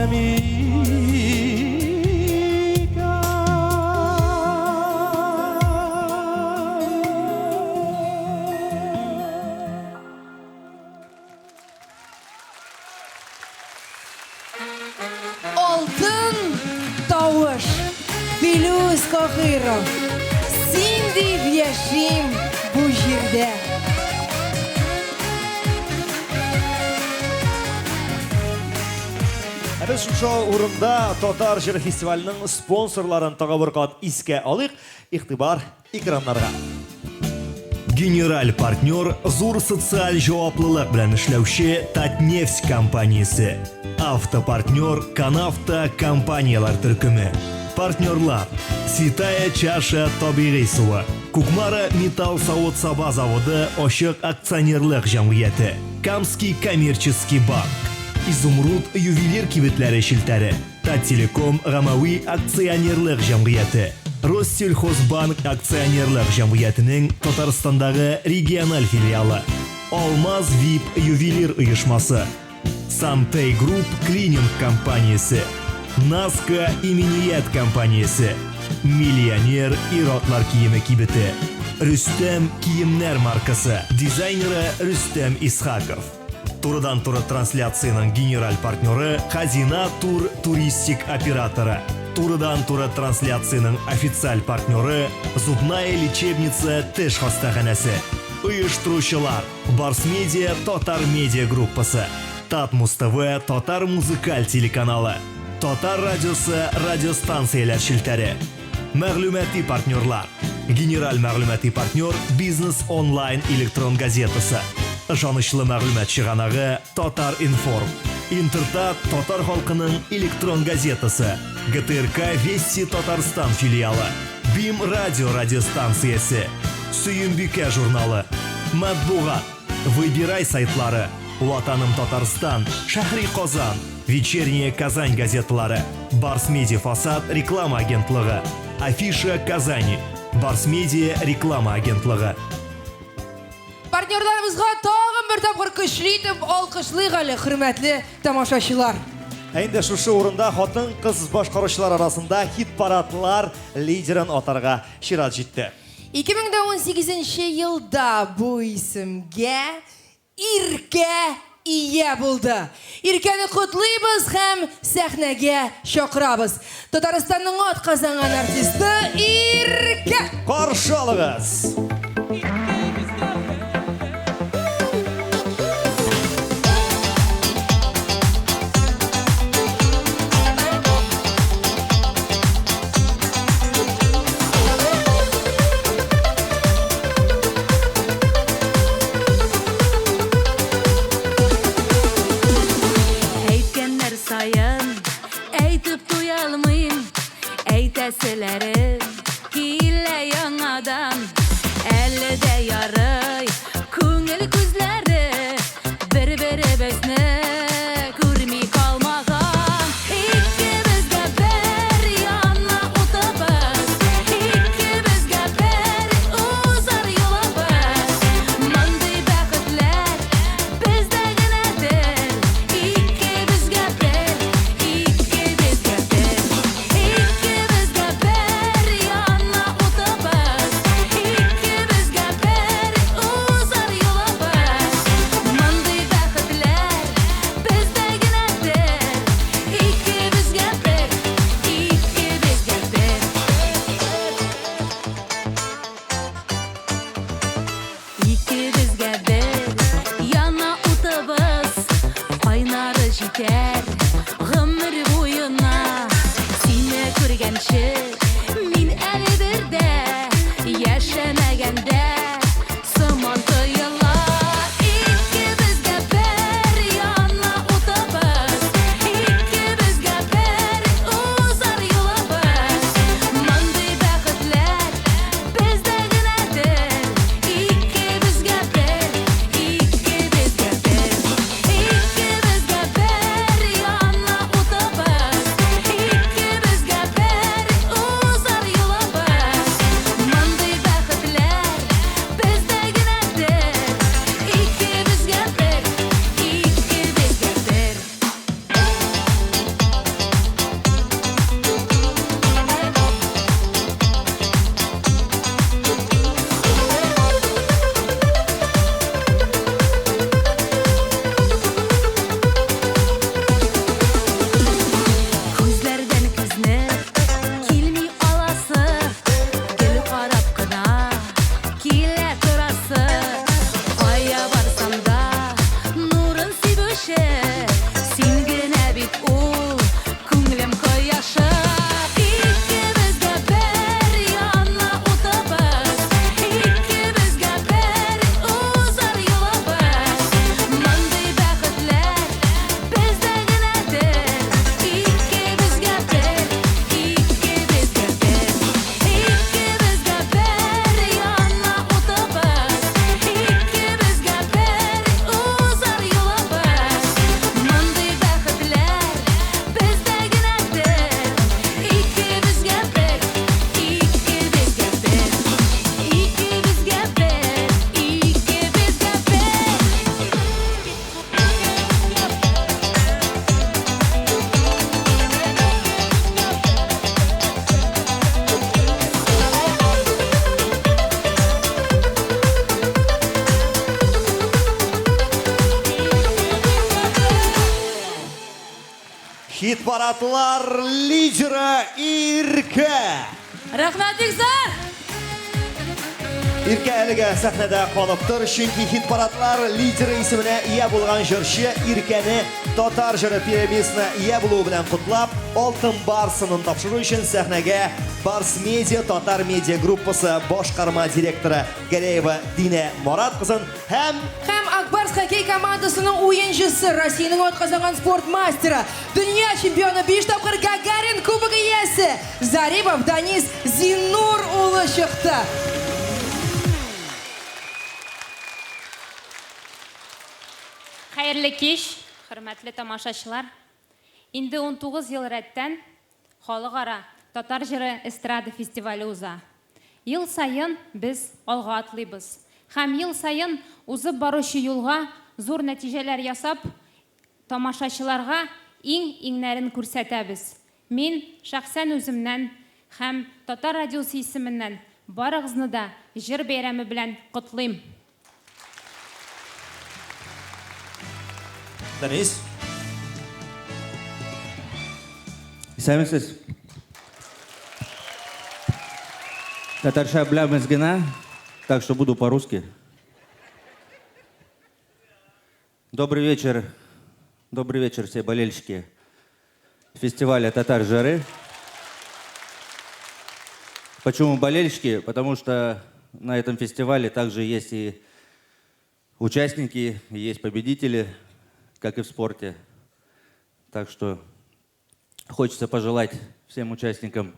Алтын тавыш. Филүс Каһиров. Син дип яшим бу җирдә. Ә без шушы урында Татар җыры фестиваленең спонсорларын тагы бер кат искә алыйк. Игътибар экраннарга. Генераль партнер зур социаль җаваплылык белән эшләүче Татнефть компаниясе. Автопартнер Канавто компанияләр төркеме. Партнерлар Святая чаша табигый суы. Кукмара металл савыт-саба заводы ачык акционерлык җәмгыяте. Камский коммерческий банк. Изумруд ювелир кибетләре челтәре. Таттелеком гаммәви акционерлык җәмгыяте. Россельхозбанк акционерлык җәмгыятенең Татарстандагы региональ филиалы. Алмаз VIP ювелир оешмасы. Сантей Групп клининг компаниясе. Наска иминият компаниясе. Миллионер ир-атлар киеме кибете. Рөстәм киемнәр маркасы дизайнеры Рөстәм Исхаков. Турыдан-туры трансляциянең генераль партнеры Хазина Тур туристик операторы. Турыдан-туры трансляциянең официаль партнеры Зубная лечебница теш хастаханәсе. Оештыручылар Барс Медиа Татар Медиа группасы. Татмус ТВ татар музыкаль телеканалы. Татар радиосы радиостанцияләр челтәре. Мәгълүмати партнерлар. Генераль мәгълүмати партнер Бизнес онлайн электрон газетасы. Ышанычлы мәгълүмат чыганагы Татар Информ. Интертат татар халкының электрон газетасы. ГТРК Вести Татарстан филиалы. Бим радио радиостанциясе. Сөембикә журналы. Матбугат. Выбирай сайтлары. Ватаным Татарстан, Шәһри Казан, Вечерняя Казань газеталары, Барс Медиа Фасад реклама агентлыгы, Афиша Казани, Барс Медиа реклама агентлыгы. Партнерларыбызга тагын бер тапкыр көчле итеп алкышлыйк әле, хөрмәтле тамашачылар. Ә инде шушы урында хатын-кыз башкаручылар арасында хит-парадлар лидерын атарга чират җитте. 2018 елда бу исемгә Иркә ия булды. Иркәне котлыйбыз һәм сәхнәгә чакырабыз. Татарстанның атказанган артисты Иркә! Каршы алыгыз! Әйткәннәр саен әйтеп туя алмыйм, әйтәселәрем килә яңадан. Әле дә ярый күңел күзләре бер-беребезне күрми калмаган. Икебезгә бер яна утыбыз, икебезгә бер узар юлыбыз. Мондый бәхетләр бездә генәдер. Икебезгә бер, икебезгә бер, икебезгә бер яна утыбыз, икебезгә бер узар юлыбыз. Мондый бәхетләр бездә генәдер. Икебезгә бер, икебезгә бер. Икебезгә бер яна утыбыз, кайнары җитәр гомер буена. Сине күргәнче мин әле бер дә яшәмәгәндә сыман тоела. Икебезгә бер яна утыбыз, икебезгә бер узар юлыбыз. Мондый бәхетләр бездә генәдер. Икебезгә бер, икебезгә бер, икебезгә бер яна утыбыз, икебезгә бер Хит-парадлар лидеры Иркә! Рәхмәт бик зур! Иркә әлегә сәхнәдә калып тор, чөнки хит-парадлар лидеры исеменә ия булган җырчы Иркәне Татар җыры премиясенә ия булуы белән котлап, Алтын Барс сынын тапшыру өчен сәхнәгә Барс Медиа татар медиа группасы башкарма директоры Гәрәева Динә Марат кызын һәм Һәм Ак Барс хоккей командасының уенчысы, Россиянең атказанган спорт мастеры, дөнья чемпионы, 5 тапкыр Гагарин кубогы иясе Зарипов Данис Зиннур улы чыкты. Хәерле кич, хөрмәтле тамашачылар. Инде 19 ел рәттән халыкара татар җыры эстрада фестивале уза. Ел саен без алга атлыйбыз. Һәм ел саен узып баручы юлга зур нәтиҗәләр ясап, тамашачыларга иң-иңнәрен күрсәтәбез. Мин шәхсән үземнән һәм Татар радиосы исеменнән барыгызны да җыр бәйрәме белән котлыйм. Данис. Исәнмесез. Татарча беләбез генә, так что буду по-русски. Добрый вечер. Добрый вечер, все болельщики фестиваля «Татар Жары». Почему болельщики? Потому что на этом фестивале также есть и участники, и есть победители, как и в спорте. Так что хочется пожелать всем участникам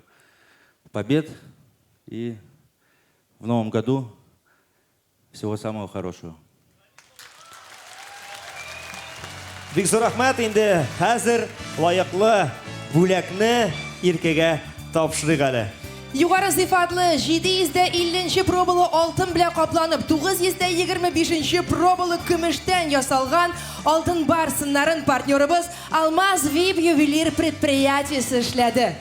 побед и в новом году всего самого хорошего. Бик зур рәхмәт инде хәзер лаеклы бүләкне Иркәгә тапшырыйк әле. Югары сыйфатлы 750 нче пробалы алтын белән капланып, 925 нче пробалы көмештән ясалган алтын бар сыннарын партнерыбыз Алмаз Вип ювелир предприятиесе эшләде.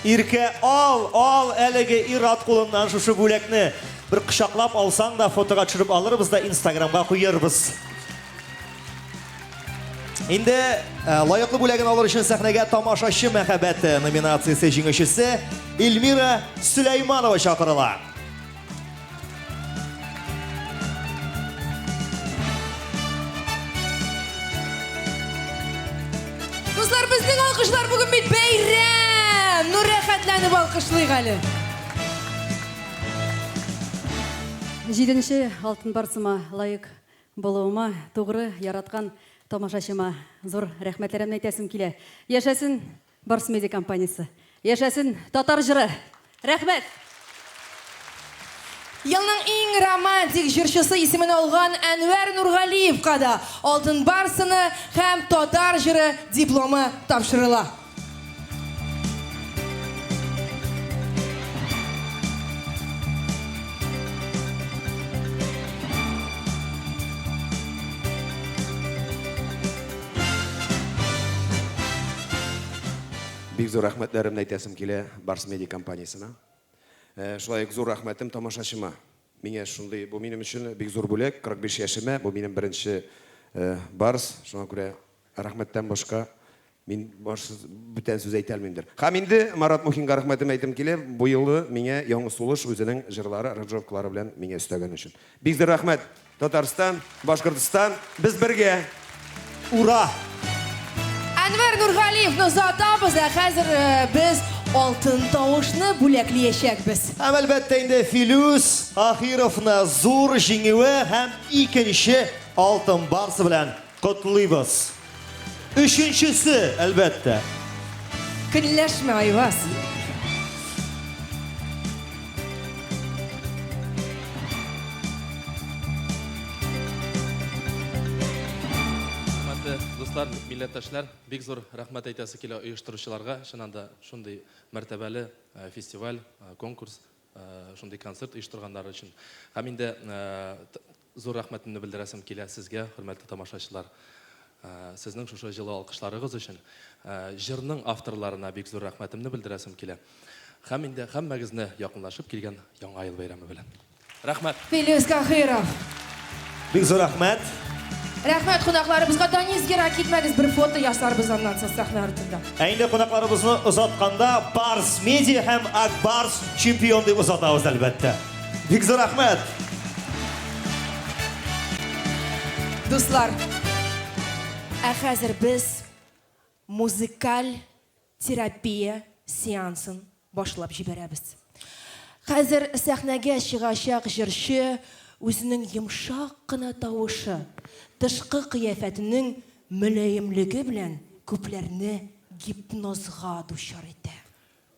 Иркә, ал, ал әлеге ир-ат кулыннан шушы бүләкне. Бер кочаклап алсаң да, фотога төшереп алырбыз да Инстаграмга куербыз. Инде э, лаеклы бүләген алыр өчен сәхнәгә Тамашачы мәхәббәте номинациясе җиңүчесе Эльмира Сөләйманова чакырыла. Дуслар, безнең алкышлар бүген бит бәйрәм! Ну рәхәтләнеп алкышлыйк әле. Җиденче алтын барсыма лаек Булуыма, тугры, яраткан тамашачыма зур рәхмәтләремне әйтәсем килә. Яшәсен Барс Медиа компаниясе! Яшәсен татар җыры! Рәхмәт! Елның иң романтик җырчысы исемен алган Әнвәр Нургалиевка да Алтын Барсыны һәм Татар җыры дипломы тапшырыла. Бик зур рәхмәтләремне әйтәсем килә Барс Медиа компаниясенә. Э, шулай ук зур рәхмәтем тамашачыма. Миңа шундый, бу минем өчен бик зур бүләк, 45 яшемә, бу минем беренче э, Барс, шуңа күрә рәхмәттән башка Мин башсыз бүтән сүз әйтә алмыймдыр. Һәм инде Марат Мухинга рәхмәтем әйтем килә, бу елны миңа яңа сулыш үзенең җырлары, аранжировкалары белән миңа өстәгән өчен. Бик зур рәхмәт, Татарстан, Башкортстан, без бергә! Ура! Әнвәр Нургалиевны озатабыз, ә хәзер без алтын тавышны бүләклиячәкбез. Һәм әлбәттә инде Филүс Ахировны зур җиңүе һәм икенче алтын барсы белән котлыйбыз. Өченчесе, әлбәттә. Көнләшмә, Айваз. Хөрмәтле дуслар, милләттәшләр, бик зур рәхмәт әйтәсе килә оештыручыларга. Чыннан да шундый мәртәбәле э, фестиваль, э, конкурс, э, шундый концерт оештырганнары өчен. Һәм инде Зур рәхмәтемне белдерәсем килә сезгә, хөрмәтле тамашачылар. Сезнең шушы җылы алкышларыгыз өчен. Җырның авторларына бик зур рәхмәтемне белдерәсем килә. Һәм инде һәммәгезне якынлашып килгән Яңа ел бәйрәме белән. Рәхмәт! Филүс Каһиров. Бик зур рәхмәт. Рәхмәт кунакларыбызга. Данис, ерак китмәгез, бер фото ясарбыз аннан соң сәхнә артында. Ә инде кунакларыбызны озатканда Барс Медиа һәм Ак Барс чемпион дип озатабыз, әлбәттә. Бик зур рәхмәт! Дуслар, ә хәзер без музыкаль терапия сеансын башлап җибәрәбез. Хәзер сәхнәгә чыгачак җырчы үзенең йомшак кына тавышы, тышкы кыяфәтенең мөлаемлеге белән күпләрне гипнозга дучар итә.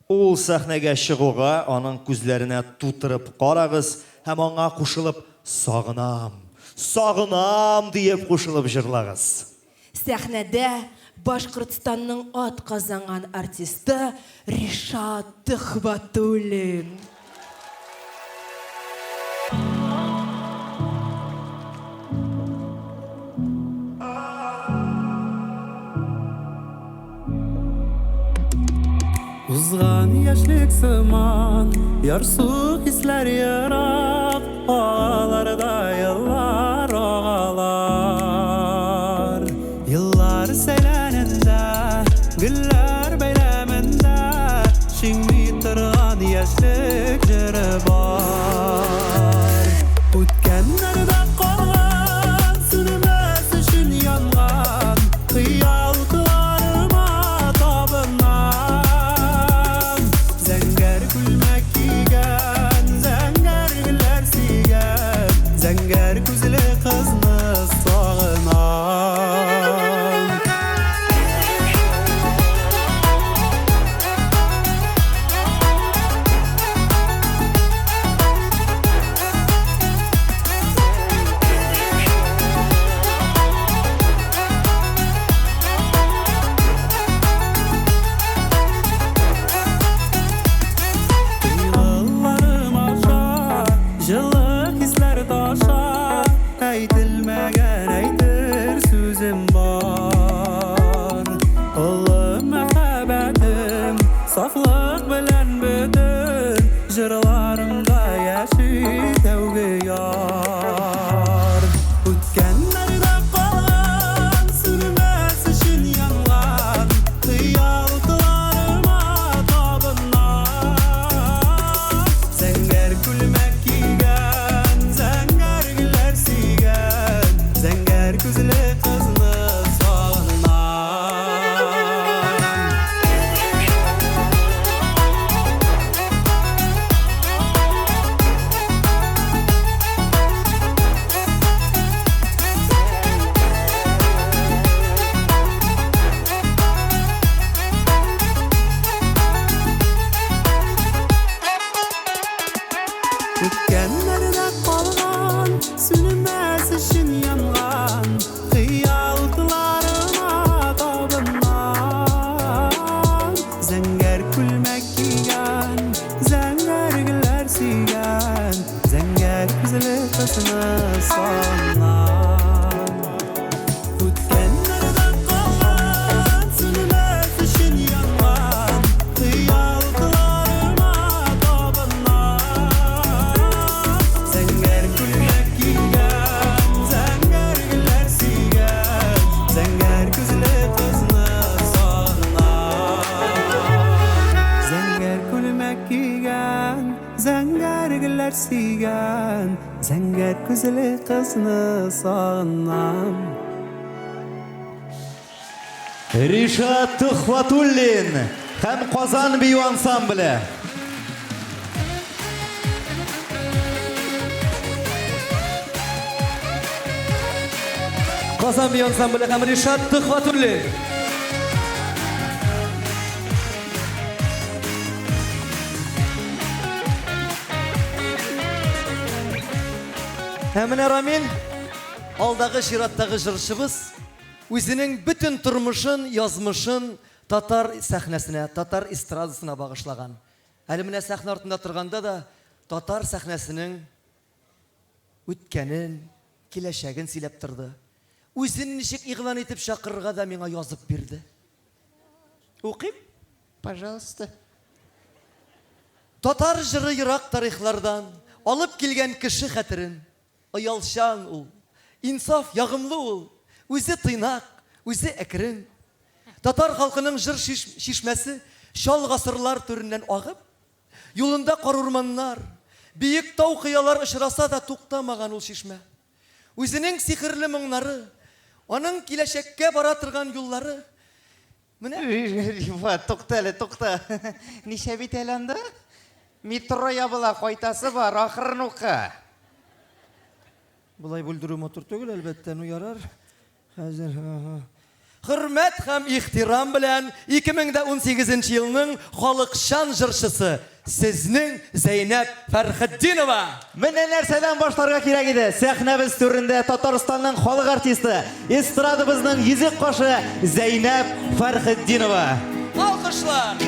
Ул сәхнәгә чыгуга, аның күзләренә тутырып карагыз һәм аңа кушылып Сагынам, сагынам диеп кушылып җырлагыз. Сәхнәдә Башкортстанның атказанган артисты Ришат Төхвәтуллин. Узган яшьлек сыман, ярсу хисләр ерак, Агалар да еллар агалар. Еллар сәйләнендә, гөлләр бәйләмендә, Шиңми торган яшьлек җыры бар. Үткәннәрдә калган, сүнмәс өчен янган Хыял утларыма табынам. Зәңгәр күлмәк кигән, зәңгәр гөлләр сөйгән, Зәңгәр күзле кызны сагынам. Тойгыларым аша, җылы хисләр таша, Әйтелмәгән әйтер сүзем бар. Олы мәхәббәтем, сафлык белән бөтен, Җырларымда яши тәүге яр. Үткәннәрдә калган, сүнмәс өчен янган, Хыял утларыма табынам. Зәңгәр күлмәк кигән, зәңгәр гөлләр сөйгән, Зәңгәр күзле кызны сагынам. Үткәннәрдә калган, сүнмәс өчен янган, Хыял утларыма табынам. Зәңгәр күлмәк кигән, зәңгәр гөлләр сөйгән, Зәңгәр күзле кызны сагынам. Үткәннәрдә калган, сүнмәс өчен янган, Хыял утларыма табынам. Зәңгәр күлмәк кигән, зәңгәр гөлләр сөйгән, Зәңгәр күзле кызны сагынам. Зәңгәр күлмәк кигән, зәңгәр гөлләр сөйгән, Зәңгәр күзле кызны сагынам. Ришат Төхвәтуллин һәм Казан бию ансамбле. Казан бию ансамбле һәм Ришат Төхвәтуллин. Ә менә Рамил, алдагы чираттагы җырчыбыз, үзенең бөтен тормышын, язмышын татар сәхнәсенә, татар эстрадасына багышлаган. Әле менә сәхнә артында торганда да татар сәхнәсенең үткәнен, киләчәген сөйләп торды. Үзен ничек игълан итеп чакырырга да миңа язып бирде. Укыйм? Пожалуйста. Татар җыры ерак тарихлардан алып килгән кеше хәтерен. Оялчан ул. Инсаф, ягымлы ул. Үзе тыйнак, үзе әкрен. Татар халкының җыр чишмәсе чал гасырлар түреннән агып, юлында карурманнар, биек тау-кыялар очраса да туктамаган ул чишмә. Үзенең сихерле моңнары, аның киләчәккә бара торган юллары менә. Рифат, тукта әле, тукта. Ничә бит әле анда? Метро ябыла, кайтасы бар, ахырын укы. Болай бүлдерү матур түгел, әлбәттә, ну ярар. Хәзер, ага. Хөрмәт һәм ихтирам белән 2018 нче елның халыкчан җырчысы, сезнең Зәйнәб Фәрхетдинова! Менә нәрсәдән башларга кирәк иде! Сәхнәбез түрендә Татарстанның халык артисты, эстрадабызның йөзек кашы Зәйнәб Фәрхетдинова! Алкышлар!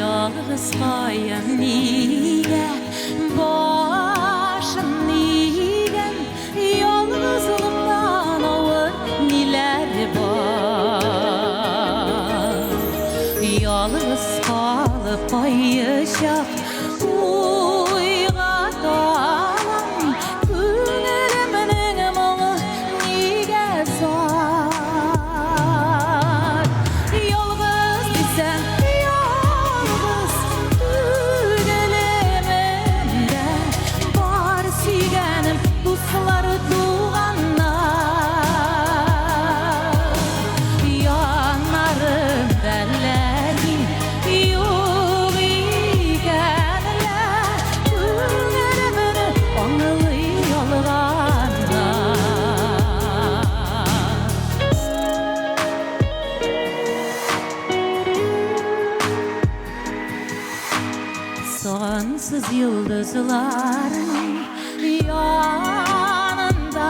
Ялгыз каен нигә башын игән, Ялгызлыктан авыр ниләр бар? Ялгыз калып кайчак уйга талам, Күңелемнең моңы нигә зар? Ялгыз дисәң, ялгыз түгелемендә, Бар сөйгәнем, дуслар, туганнар. Яннарымда әллә ни юк икән лә, Күңелемне аңлый алганнар. Сансыз йолдызларның янында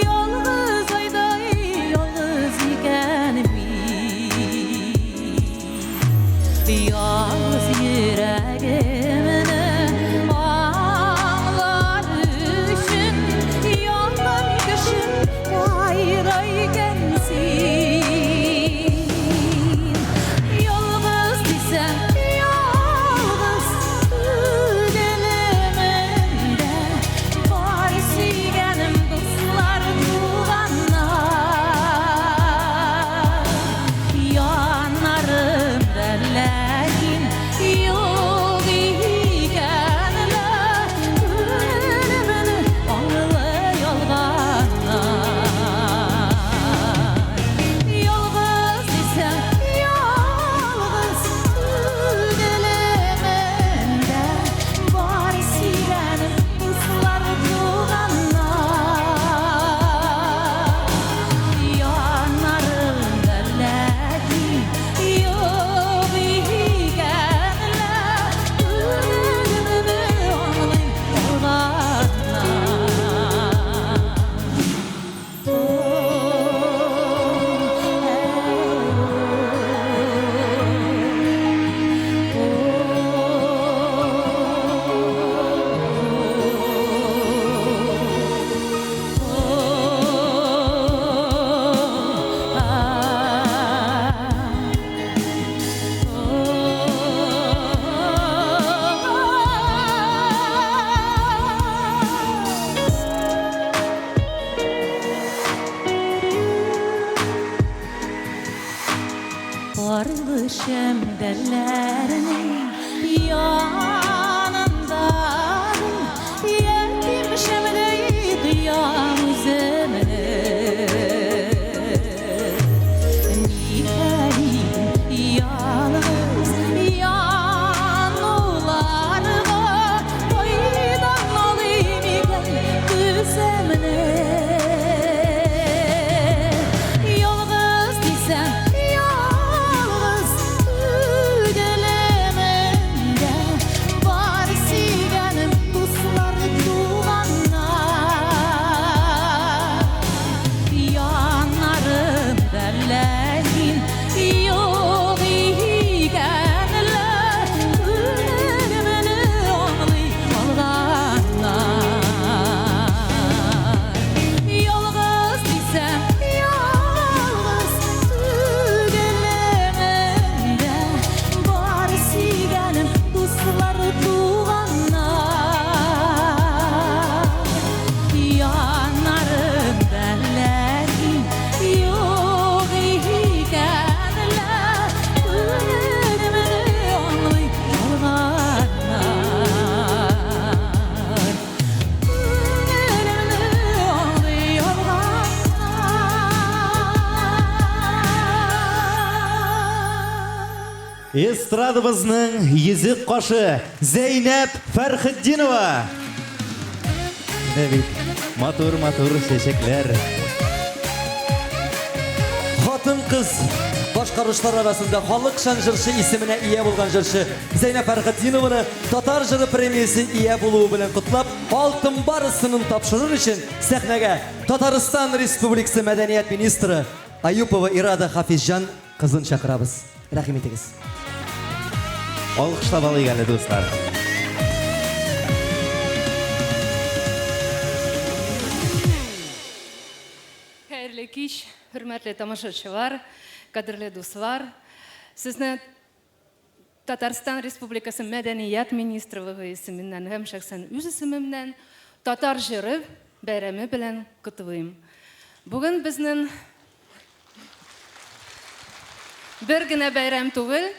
Ялгыз айдай ялгыз икән мин. Ялгыз йөрәгемне аңлар өчен Якын кешем кайда икән син? Ялгыз дисәң, ялгыз түгелемендә. Эстрадабызның йөзек кашы Зәйнәб Фәрхетдинова. Менә бит матур-матур чәчәкләр. Хатын-кыз башкаручылар арасында халыкчан җырчы исеменә ия булган җырчы Зәйнәб Фәрхетдинованы Татар җыры премиясе ия булуы белән котлап, Алтын барс сынын тапшырыр өчен сәхнәгә Татарстан Республикасы мәдәният министры Аюпова Ирада Хафизҗан кызын чакырабыз. Рәхим итегез. Алкышлап алыйк әле, дуслар. Хәерле кич, хөрмәтле тамашачылар, кадерле дуслар. Сезне Татарстан Республикасы Мәдәният министрлыгы исеменнән һәм шәхсән үз исемемнән Татар җыры бәйрәме белән котлыйм. Бүген безнең бер генә бәйрәм түгел,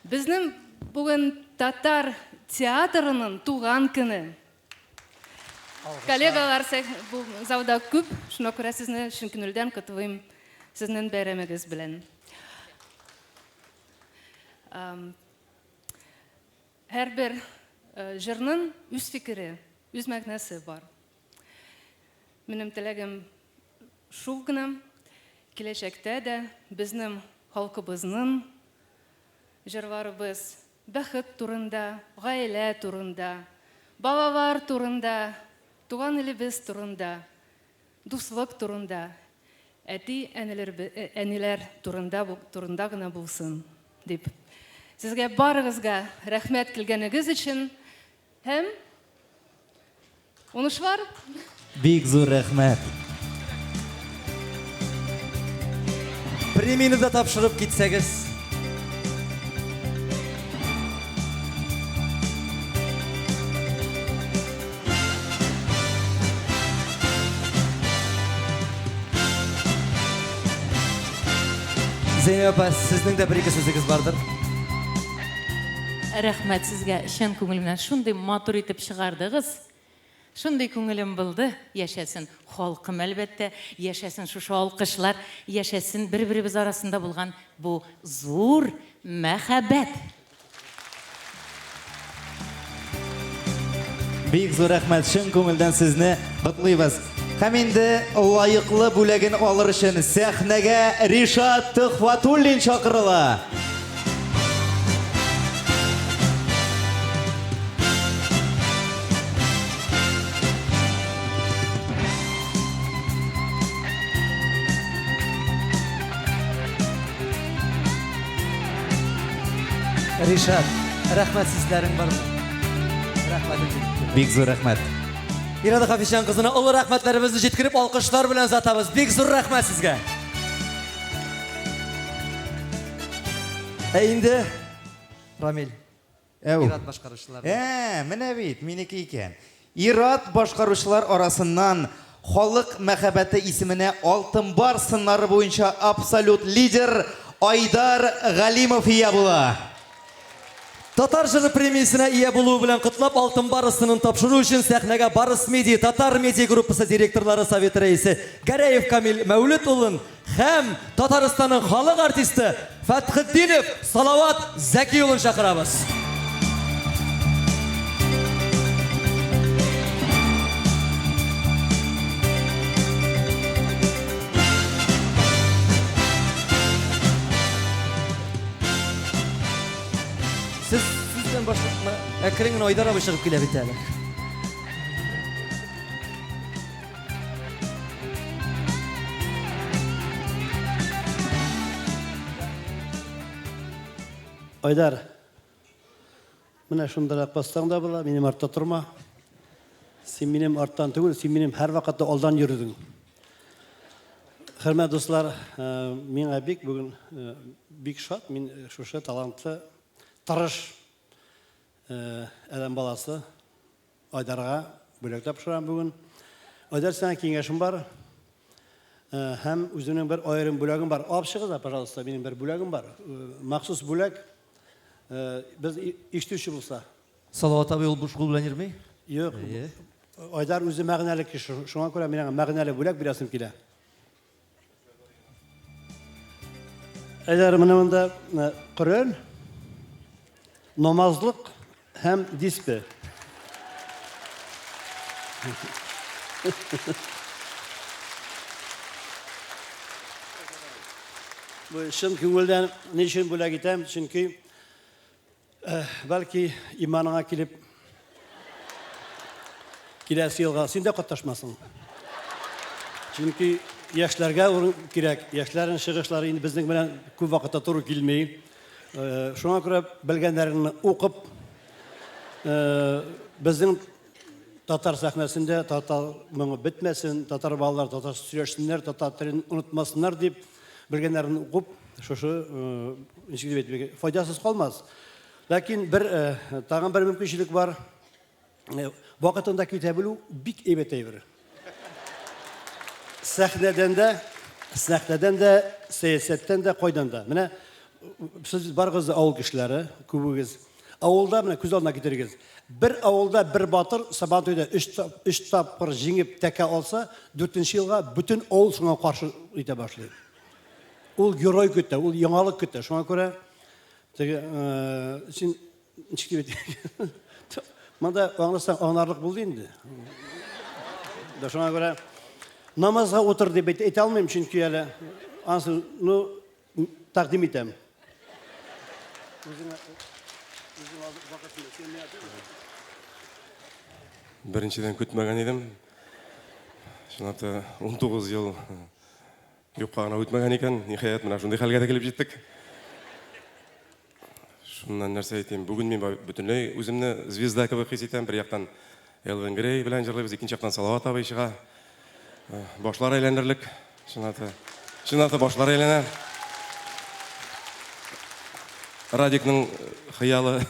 безнең бүген татар театрының туган көне. Коллегалар бу залда күп, шуңа күрә сезне чын күңелдән котлыйм сезнең бәйрәмегез белән. Һәрбер җырның үз фикере, үз мәгънәсе бар. Минем теләгем шул гына, киләчәктә дә безнең халкыбызның җырларыбыз бәхет турында, гаилә турында, балалар турында, туган илебез турында, дуслык турында, әти әниләр турында турында гына булсын дип. Сезгә барыгызга рәхмәт килгәнегез өчен һәм уңышлар! Бик зур рәхмәт. Премияне дә тапшырып китсәгез. Зәйнәб апа, сезнең дә бер-ике сүзегез бардыр. Рәхмәт сезгә, чын күңелемнән шундый матур итеп чыгардыгыз. Шундый күңелем булды, яшәсен халкым, әлбәттә, яшәсен шушы алкышлар, яшәсен бер-беребез арасында булган бу зур мәхәббәт! Бик зур рәхмәт, чын күңелдән сезне котлыйбыз. Һәм инде лаеклы бүләген алыр өчен сәхнәгә Ришат Төхвәтуллин чакырыла. Ришат, рәхмәт сүзләрең бармы? Рәхмәтем җиткереп. Бик зур рәхмәт. Ирада Хафизҗан кызына олы рәхмәтләребезне җиткереп, алкышлар белән озатабыз. Бик зур рәхмәт сезгә. Ә инде Рамил. Әү. Ир-ат башкаручылар. Ә, менә бит, минеке икән. Ир-ат башкаручылар арасыннан халык мәхәббәте исеменә Алтын Барс сыннары буенча абсолют лидер Айдар Галимов ия була. Татар җыры премиясенә ия булуы белән котлап, Алтын Барс сынын тапшыру өчен сәхнәгә Барс Медиа татар медиа группасы директорлары советы рәисе Гәрәев Камил Мәүлет улын Һәм Татарстанның халык артисты Фәтхетдинов Салават Зәки улын чакырабыз. Сез сүздән башлап әкрен генә Айдар абый чыгып килә бит әле. Айдар, менә шундарак бассаң да була, минем артта торма. Син минем арттан түгел, син минем һәрвакытта алдан йөрдең. Хөрмәтле дуслар, э, миңа бик бүген э, бик шат, мин шушы талантлы, тырыш э, адәм баласы Айдарга бүләк тапшырам бүген. Айдар, сиңа киңәшем бар. Э, һәм үземнең бер аерым бүләгем бар. Алып чыгыз да, пожалуйста, минем бер бүләгем бар. Э, махсус бүләк. Э, без ишетүче булса. Салават абый ул буш кул белән йөрми? Юк. Айдар үзе мәгънәле кеше. Шуңа күрә мин аңа мәгънәле бүләк бирәсем килә. Айдар, менә монда Коръән. Намазлык һәм дисбе. Бу чын күңелдән ни өчен бүләк итәм? Чөнки бәлки иманыңа килеп киләсе елга син дә катнашмасың. Чөнки яшьләргә урын кирәк. Яшьләрнең чыгышлары инде безнең белән күп вакытта туры килми. Шуңа күрә белгәннәреңне укып, безнең татар сәхнәсендә татар моңы бетмәсен, татар балалары татарча сөйләшсеннәр, татар телен онытмасыннар дип, белгәннәрен укып, шушы, ничек дип әйтим, файдасыз калмас. Ләкин бер тагын бер мөмкинчелек бар. Вакытында китә белү бик әйбәт әйбер. Сәхнәдән дә, сәхнәдән дә, сәясәттән дә, кайдан да. Менә сез барыгыз да авыл кешеләре, күбегез. Авылда менә күз алдына китерегез. Бер авылда бер батыр Сабантуйда өч, өч тапкыр җиңеп тәкә алса, дүртенче елга бөтен авыл шуңа каршы итә башлый. Ул герой көтә, ул яңалык көтә. Шуңа күрә теге син Ничек дип әйтик? Монда аңласаң аңларлык булды инде. Да шуңа күрә намазга утыр дип әйтә алмыйм, чөнки әле ансы, ну, тәкъдим итәм. Үзеңә үзең вакытында син миңа Беренчедән көтмәгән идем. Чынлап та 19 ел юкка гына үтмәгән икән. Ниһаять, менә шундый хәлгә дә килеп җиттек. Шуннан нәрсә әйтим, бүген мин бөтенләй үземне звезда кебек хис итәм. Бер яктан Элвин Грей белән җырлыйбыз, икенче яктан Салават абый чыга. Башлар әйләнерлек, чынлап та. Чынлап та башлар әйләнә. Радикның хыялы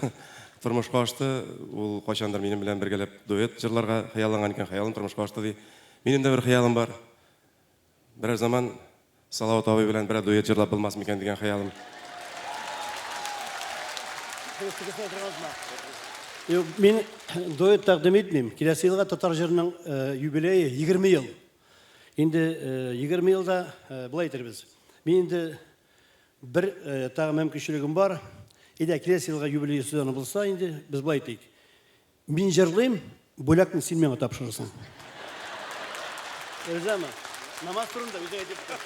тормышка ашты. Ул кайчандыр минем белән бергәләп дуэт җырларга хыялланган икән, хыялым тормышка ашты ди. Минем дә бер хыялым бар. Берәр заман Салават абый белән берәр дуэт җырлап булмас микән дигән хыялым. Юк, мин дуэт тәкъдим итмим. Киләсе елга татар җырының юбилее 20 ел. Инде 20 елда болай әйтербез. Мин инде бер тагы мөмкинчелегем бар. Әйдә, киләсе елга юбилей сезоны булса инде, без болай әйтик. Мин җырлыйм, бүләкне син миңа тапшырырсың. Ризамы? Намаз турында үзең әйтеп тор.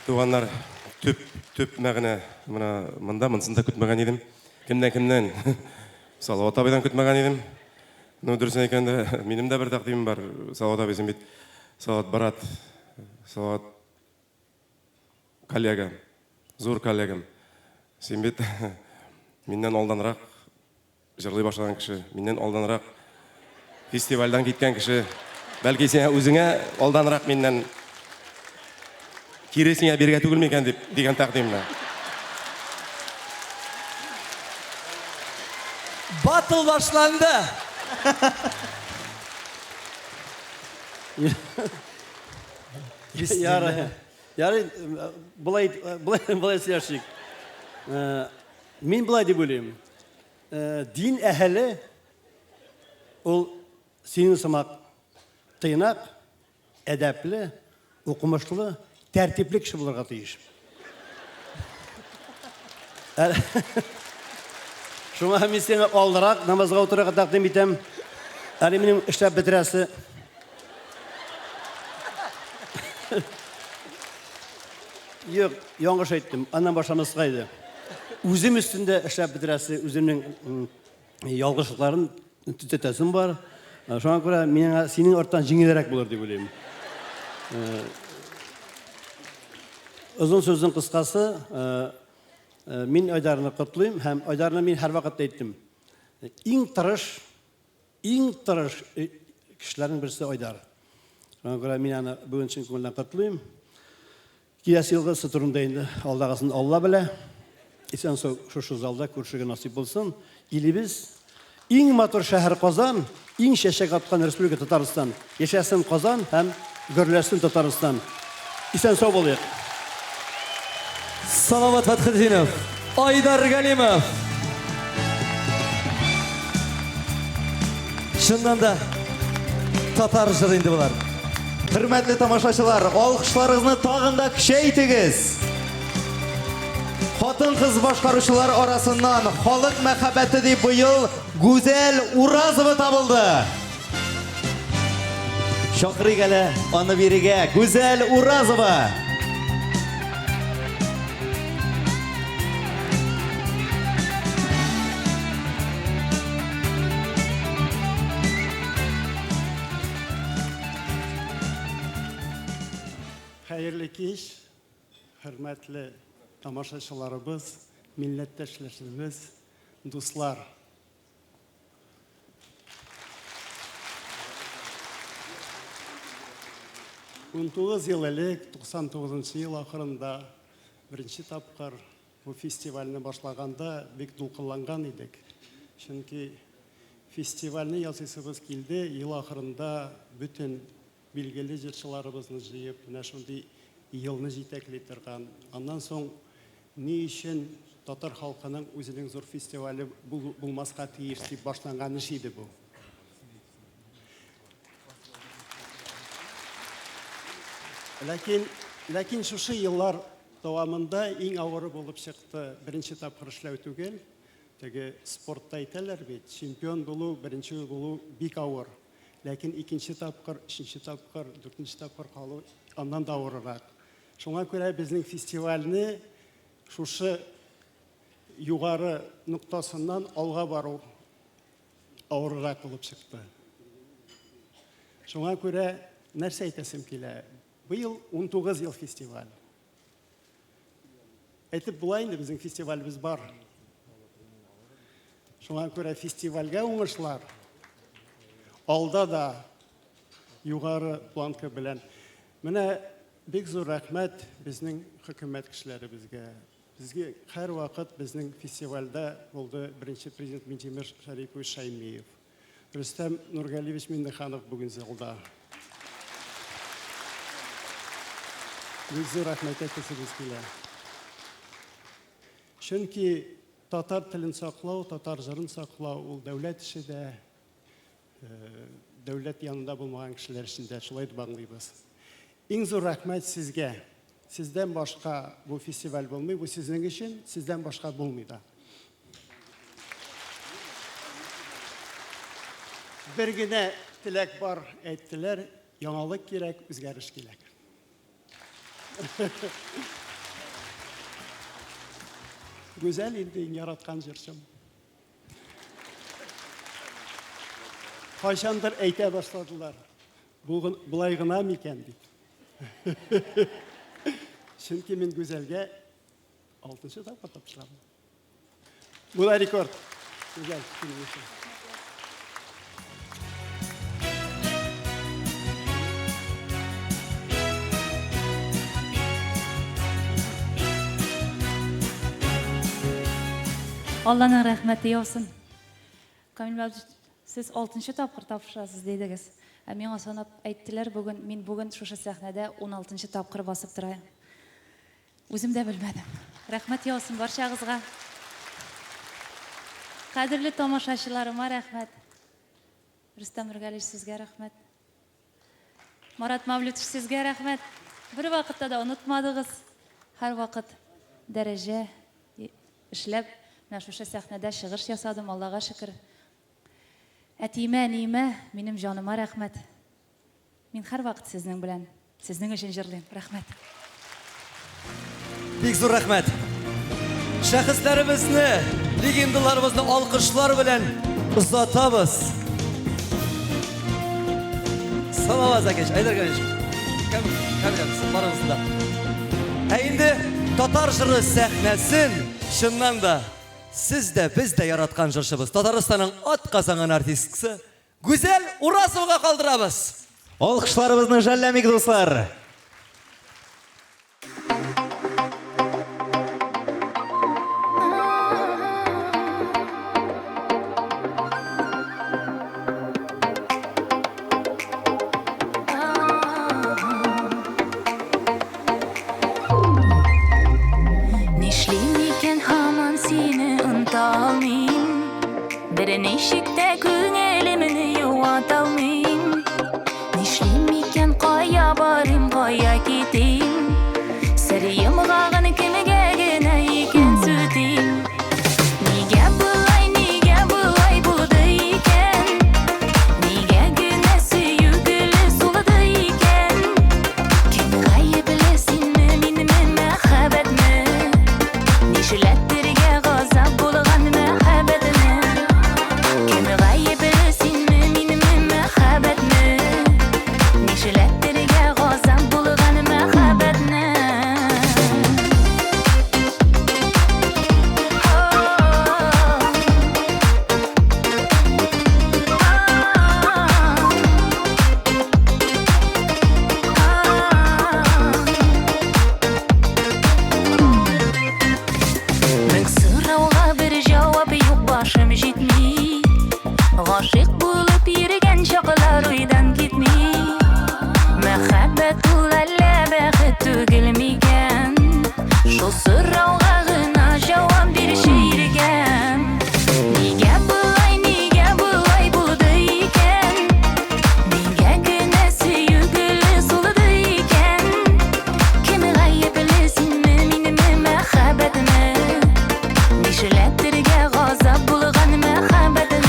Туганнар, төп, төп мәгънә менә монда, монысын да көтмәгән идем. Кемнән, кемнән? Салават абыйдан көтмәгән идем. Ну, дөресен әйткәндә, минем дә бер тәкъдимем бар. Салават абый, син бит Салават брат, Салават коллега, зур коллегам. Син бит миннән алданрак җырлый башлаган кеше, миннән алданрак фестивальдән киткән кеше. Бәлки сиңа үзеңә алданрак миннән кире сиңа бирергә түгел микән дип дигән тәкъдимне. Батл башланды! Ярый. Ярый, болай, болай, болай сөйләшик. Мин болай дип уйлыйм. Дин әһеле ул синең сымак тыйнак, әдәпле, укымышлы, тәртипле кеше булырга тиеш. Шуңа мин сиңа алдарак намазга утырырга тәкъдим итәм. Әле минем эшләп бетерәсе. Юк, яңгыш әйттем. Аннан башламаска иде. Үзем өстендә эшләп бетерәсе, үземнең ялгышлыкларын төзәтәсем бар. Шуңа күрә миңа синең арттан җиңелрәк булыр дип уйлыйм. Озын сүзнең кыскасы, мин Айдарны котлыйм һәм Айдарны мин һәрвакыт әйттем. Иң тырыш, иң тырыш кешеләрнең берсе Айдар. Шуңа күрә мин аны бүген чын күңелдән котлыйм. Киләсе елгысы турында инде алдагысын Алла белә. Исән-сау шушы залда күрешергә насыйп булсын. Илебез, иң матур шәһәр Казан, иң чәчәк аткан Республика Татарстан. Яшәсен Казан һәм гөрләсен Татарстан. Исән-сау булыйк. Салават Фәтхетдинов, Айдар Галимов. Чыннан да татар җыры инде болар. Хөрмәтле тамашачылар, алкышларыгызны тагын да көчәйтегез. Хатын-кыз башкаручылар арасыннан халык мәхәббәте дип быел Гүзәл Уразова табылды. Чакырыйк әле аны бирегә. Гүзәл Уразова. Хәерле кич, хөрмәтле тамашачыларыбыз, милләттәшләребез, дуслар. 19 ел элек, 99 ел ахырында беренче тапкыр бу фестивальне башлаганда бик дулкынланган идек. Чөнки фестивальне ясыйсыбыз килде, ел ахырында бөтен билгеле җырчыларыбызны җыеп, менә шундый елны җитәкли торган. Аннан соң ни өчен татар халкының үзенең зур фестивале булмаска тиеш дип башланган эш иде бу. Ләкин, ләкин шушы еллар дәвамында иң авыры булып чыкты беренче тапкыр эшләү түгел. Теге спортта әйтәләр бит, чемпион булу, беренче булу бик авыр. Ләкин икенче тапкыр, өченче тапкыр, дүртенче тапкыр калу аннан да авыррак. Шуңа күрә безнең фестивальне шушы югары ноктасыннан алга бару авыррак булып чыкты. Шуңа күрә нәрсә әйтәсем килә? Быел 19 ел фестиваль. Әйтеп була инде, безнең фестивалебез бар. Шуңа күрә фестивальгә уңышлар. Алда да югары планка белән. Менә бик зур рәхмәт безнең хөкүмәт кешеләребезгә. Безгә һәрвакыт безнең фестивальдә булды беренче президент Минтимер Шарипович Шаймиев. Рөстәм Нургалиевич Миннеханов бүген залда. Бик зур рәхмәт әйтәсебез килә. Чөнки татар телен саклау, татар җырын саклау ул дәүләт эше дә, дәүләт янында булмаган кешеләр өчен дә шулай дип аңлыйбыз. Иң зур рәхмәт сезгә. Сездән башка бу фестиваль булмый, бу сезнең өчен, сездән башка булмый да. Бер генә теләк бар, әйттеләр, яңалык кирәк, үзгәреш кирәк. Гүзәл инде иң яраткан җырчым. Кайчандыр әйтә башладылар. Бу болай гына микән дип. Чөнки мин Гүзәлгә алтынчы тапкыр тапшырам. Бу да рекорд. Гүзәл, синең өчен. Алланың рәхмәте яусын. Камил Мәүлүдович, сез алтынчы тапкыр тапшырасыз дидегез. Ә миңа санап әйттеләр бүген, мин бүген шушы сәхнәдә уналтынчы тапкыр басып торам. Үзем дә белмәдем. Рәхмәт яусын барчагызга. Кадерле тамашачыларыма рәхмәт. Рөстәм Нургалиевич, сезгә рәхмәт. Марат Мавлютович, сезгә рәхмәт. Бер вакытта да онытмадыгыз. Һәрвакыт дәрәҗә эшләп, менә шушы сәхнәдә чыгыш ясадым, Аллага шөкер. Әтиемә, әниемә, минем җаныма рәхмәт. Мин һәрвакыт сезнең белән, сезнең өчен җырлыйм. Рәхмәт. Бик зур рәхмәт. Шәхесләребезне, легендаларыбызны алкышлар белән озатабыз. Салават Закич, Айдар Галич. Кем, кем барыгызны да. Ә инде татар җыры сәхнәсен чыннан да сез дә, без дә яраткан җырчыбыз, Татарстанның атказанган артисткасы Гүзәл Уразовага калдырабыз. Алкышларыбызны жәлләмик, дуслар. Нишлим икән һаман сине оныта алмыйм. Берничек тә күңелемне юата алмыйм. Нишлим икән, кая барыйм, кая китим? Сер йомгагын кемгә генә икән Гашыйк булып йөргән чаклар уйдан китми. Мәхәббәт ул әллә бәхет түгел микән? Шул сорауга гына җавап бирче иркәм. Нигә болай, нигә болай булды икән? Нигә генә сөю гөле сулды икән? Кем гаепле, синме, минме, мәхәббәтме? Нишләтергә газап булган мәхәббәтне?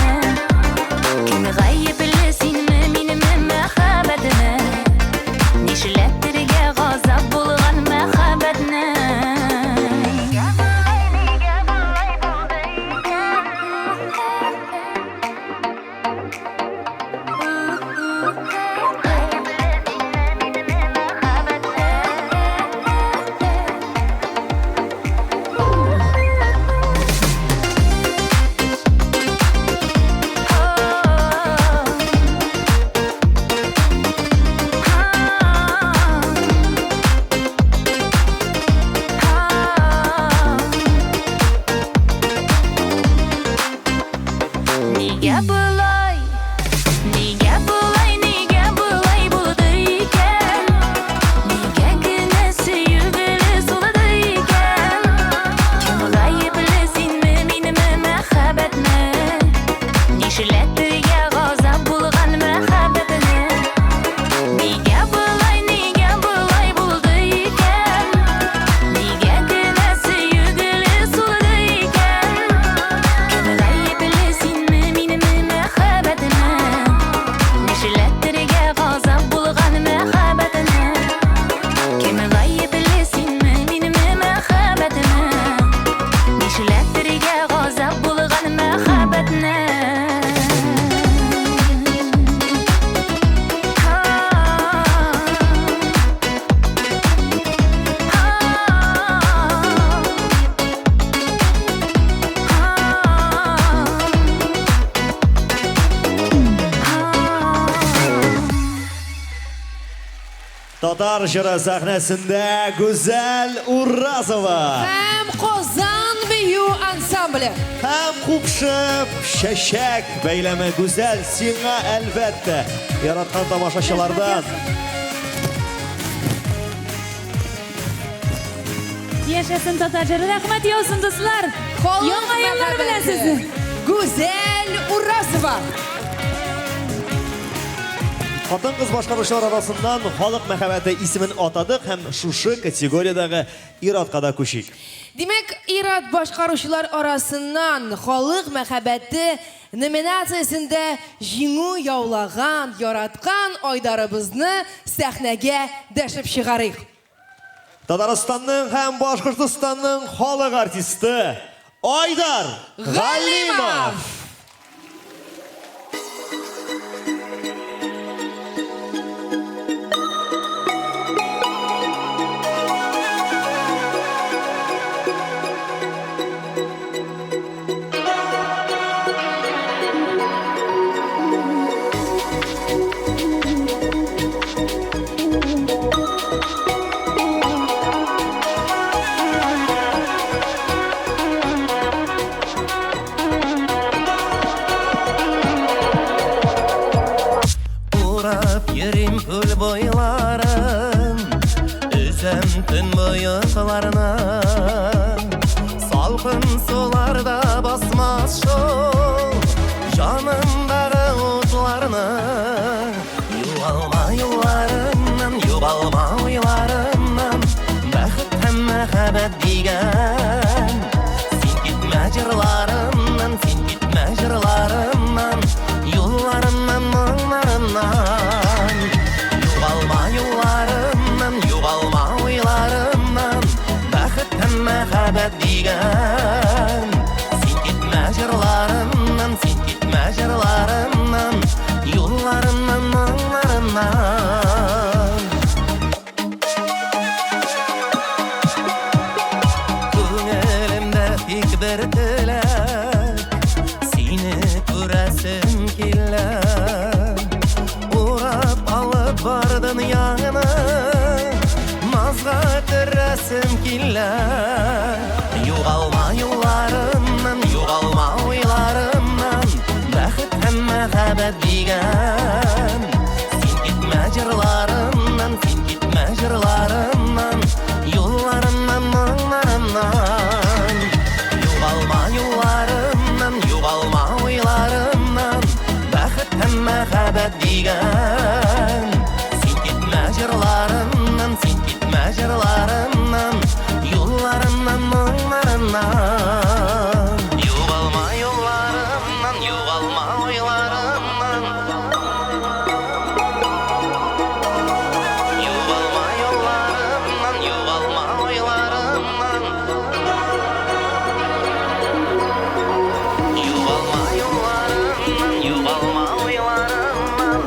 Кем гаепле, синме, минме, мәхәббәтме? Нишләтергә газап булган мәхәббәтне? Нигә болай, нигә болай, нигә болай булды икән? Нигә генә сөю гөле сулды икән? Кем гаепле, синме, минме, мәхәббәтме? Нишләтергә газап булган мәхәббәтне? Нигә болай, нигә болай булды икән? Нигә генә сөю гөле сулды икән? Кем гаепле, синме, минме, мәхәббәтме? Нишләтергә газап булган мәхәббәтне? Кем гаепле, синме, минме, мәхәббәтме? Нишләтергә газап булган мәхәббәтне? Татар җыры сәхнәсендә Гүзәл Уразова. Һәм Казан бию ансамбле. Һәм купшып чәчәк бәйләме. Гүзәл, сиңа әлбәттә яраткан тамашачылардан. Яшәсен татар җыры, рәхмәт яусын, дуслар. Халык Яңа еллар белән мәхәббәте. сезне. Гүзәл Уразова. Хатын-кыз башкаручылар арасыннан халык мәхәббәте исемен атадык һәм шушы категориядәге ир-атка да күчик. Димәк, ир-ат башкаручылар арасыннан халык мәхәббәте номинациясендә җиңү яулаган, яраткан Айдарыбызны сәхнәгә дәшеп чыгарыйк. Татарстанның һәм Башкортостанның халык артисты Айдар Галимов. Урап йөрим күл буйларын, Өзәм төн буе Салкын суларда басмас шул Җанымдагы утларны. Югалма юлларымнан, югалма уйларымнан, Бәхет һәм мәхәббәт дигән. Син китмә җырларымнан, син китмә җырларымнан, Юлларымнан, моңнарымнан. Югалма юлларымнан, югалма уйларымнан, Бәхет һәм мәхәббәт дигән. Син китмә җырларымнан, син китмә җырларымнан, Юлларымнан, моңнарымнан. Күңелемдә тик бер теләк, Сине күрәсем килә. Урап алып бар дөньяны, Назга төрәсем килә. Югалма юлларымнан, югалма уйларымнан, Бәхет һәм мәхәббәт дигән. Син китмә җырларымнан, син китмә җырларымнан, юлларымнан, моңнарымнан. Югалма юлларымнан, югалма уйларымнан, бәхет һәм мәхәббәт дигән. Син китмә җырларымнан, син китмә җырларымнан, юлларымнан, моңнарымнан. Югалма юлларымнан, югалма уйларымнан. Югалма юлларымнан, югалма уйларымнан. Югалма юлларымнан, югалма уйларымнан.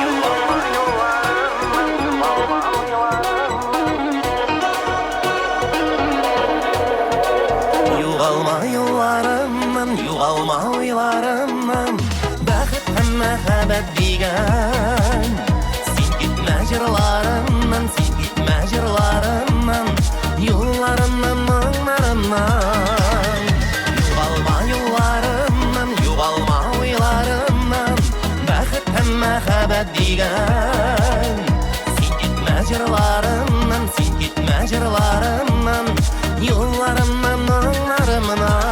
Югалма юлларымнан, югалма уйларымнан. Югалма юлларымнан, югалма уйларымнан, бәхет һәм мәхәббәт дигән. Син китмә җырларымнан, син китмә җырларымнан, юлларымнан, моңнарымнан. Югалма юлларымнан, югалма уйларымнан, бәхет һәм мәхәббәт дигән. Син китмә җырларымнан, син китмә җырларымнан, юлларымнан, моңнарымнан.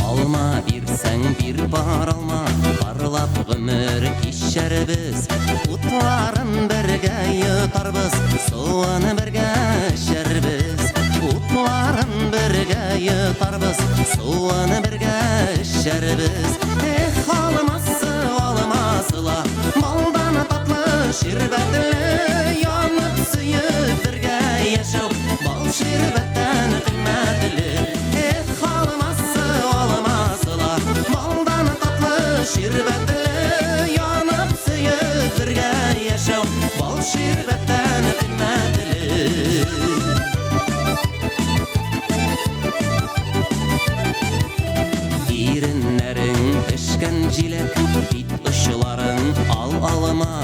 Алма бирсәң бир бар алма, парлап гомер кичәрбез. Утларын бергә йотарбыз, суын бергә эчәрбез. Утларын бергә йотарбыз, суын бергә эчәрбез. Эх, алмасы, алмасы ла, балдан татлы ширбәтле, янып сөеп бергә яшәү, бал ширбәттән кыйммәтле. Эх, алмасы, алмасы ла, балдан татлы ширбәтле, янып сөеп бергә яшәү, бал ширбәттән кыйммәтле. Иреннәрең пешкән җиләк, бит очларың ал алма,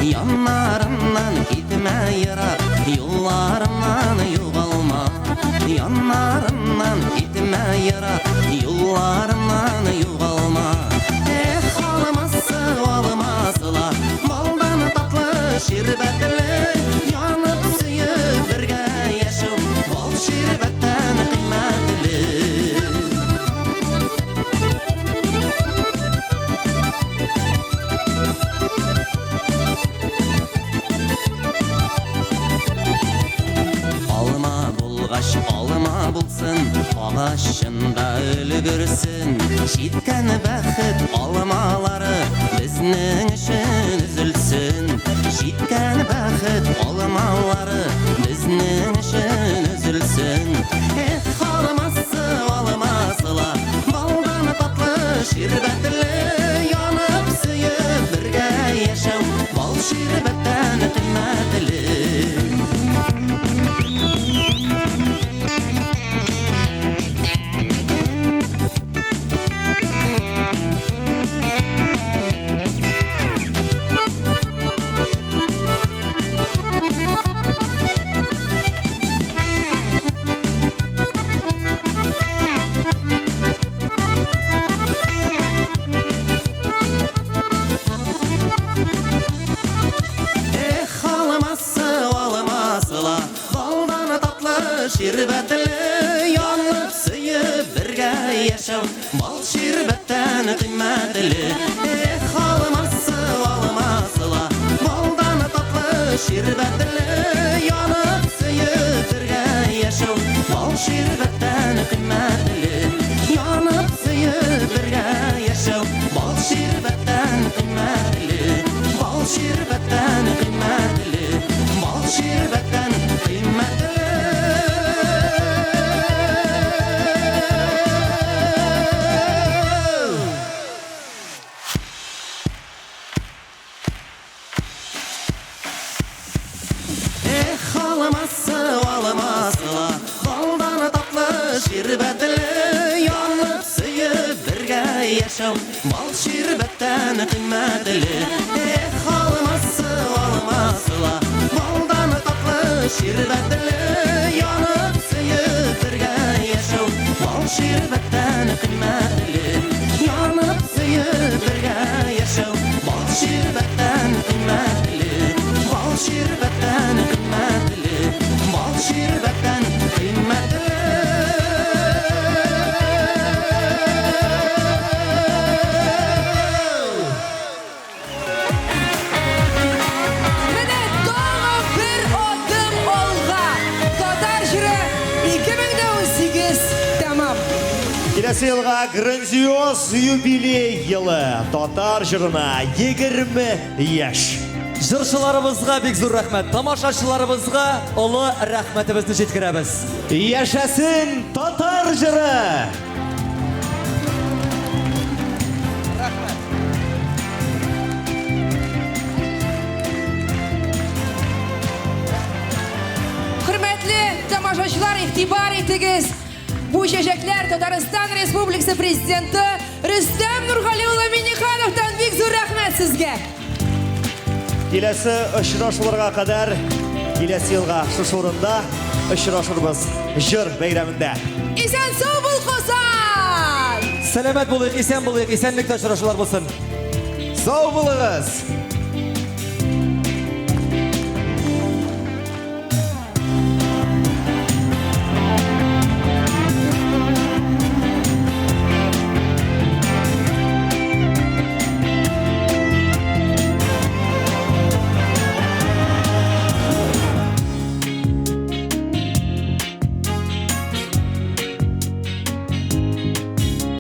яннарымнан китмә ерак, юлларымнан югалма. Яннарымнан китмә ерак, юлларымнан югалма. Эх, алмасы, алмасы ла, балдан татлы ширбәтле, янып сөеп бергә яшәү, бал ширбәттән кыйммәтле. Алма булгач алма булсын, агачында өлгерсен. Җиткән бәхет алмалары безнең өчен өзелсен. Җиткән бәхет алмалары безнең өчен өзелсен. Эх, алмасы, алмасы ла, балдан татлы ширбәтле, янып сөеп бергә яшәү, бал ширбәттән кыйммәтле. Эх, алмасы, алмасы ла, балдан татлы ширбәтле, янып сөеп бергә яшәү, бал ширбәттән кыйммәтле. Эх, алмасы, алмасы ла, балдан татлы ширбәтле, янып сөеп бергә яшәү, бал ширбәттән кыйммәтле. Янып сөеп бергә яшәү, бал ширбәттән кыйммәтле. Бал ширбәттән кыйммәтле, бал ширбәттән кыйммәтле. Яшәү бал ширбәттән кыйммәтле. Эх, алмасы, алмасы ла, балдан татлы ширбәтле. Янып сөеп бергә яшәү бал ширбәттән кыйммәтле. Янып сөеп бергә яшәү бал ширбәттән кыйммәтле. Бал ширбәттән кыйммәтле. Бал ширбәттән кыйммәтле. Менә тагын бер адым алга. Татар җыры 2018 тәмам. Киләсе елга грандиоз юбилей елы. Татар җырына 20 яшь. Җырчыларыбызга бик зур рәхмәт, тамашачыларыбызга олы рәхмәтебезне җиткерәбез. Яшәсен татар җыры! Хөрмәтле тамашачылар, игътибар итегез! Бу чәчәкләр Татарстан Республикасы Президенты Рөстәм Нургали улы Миннихановтан бик зур рәхмәт сезгә! Киләсе очрашуларга кадәр, киләсе елга шушы урында очрашырбыз җыр бәйрәмендә. Исән сау бул, Казан! Сәламәт булыйк, исән булыйк, исәнлектә очрашулар булсын. Сау булыгыз!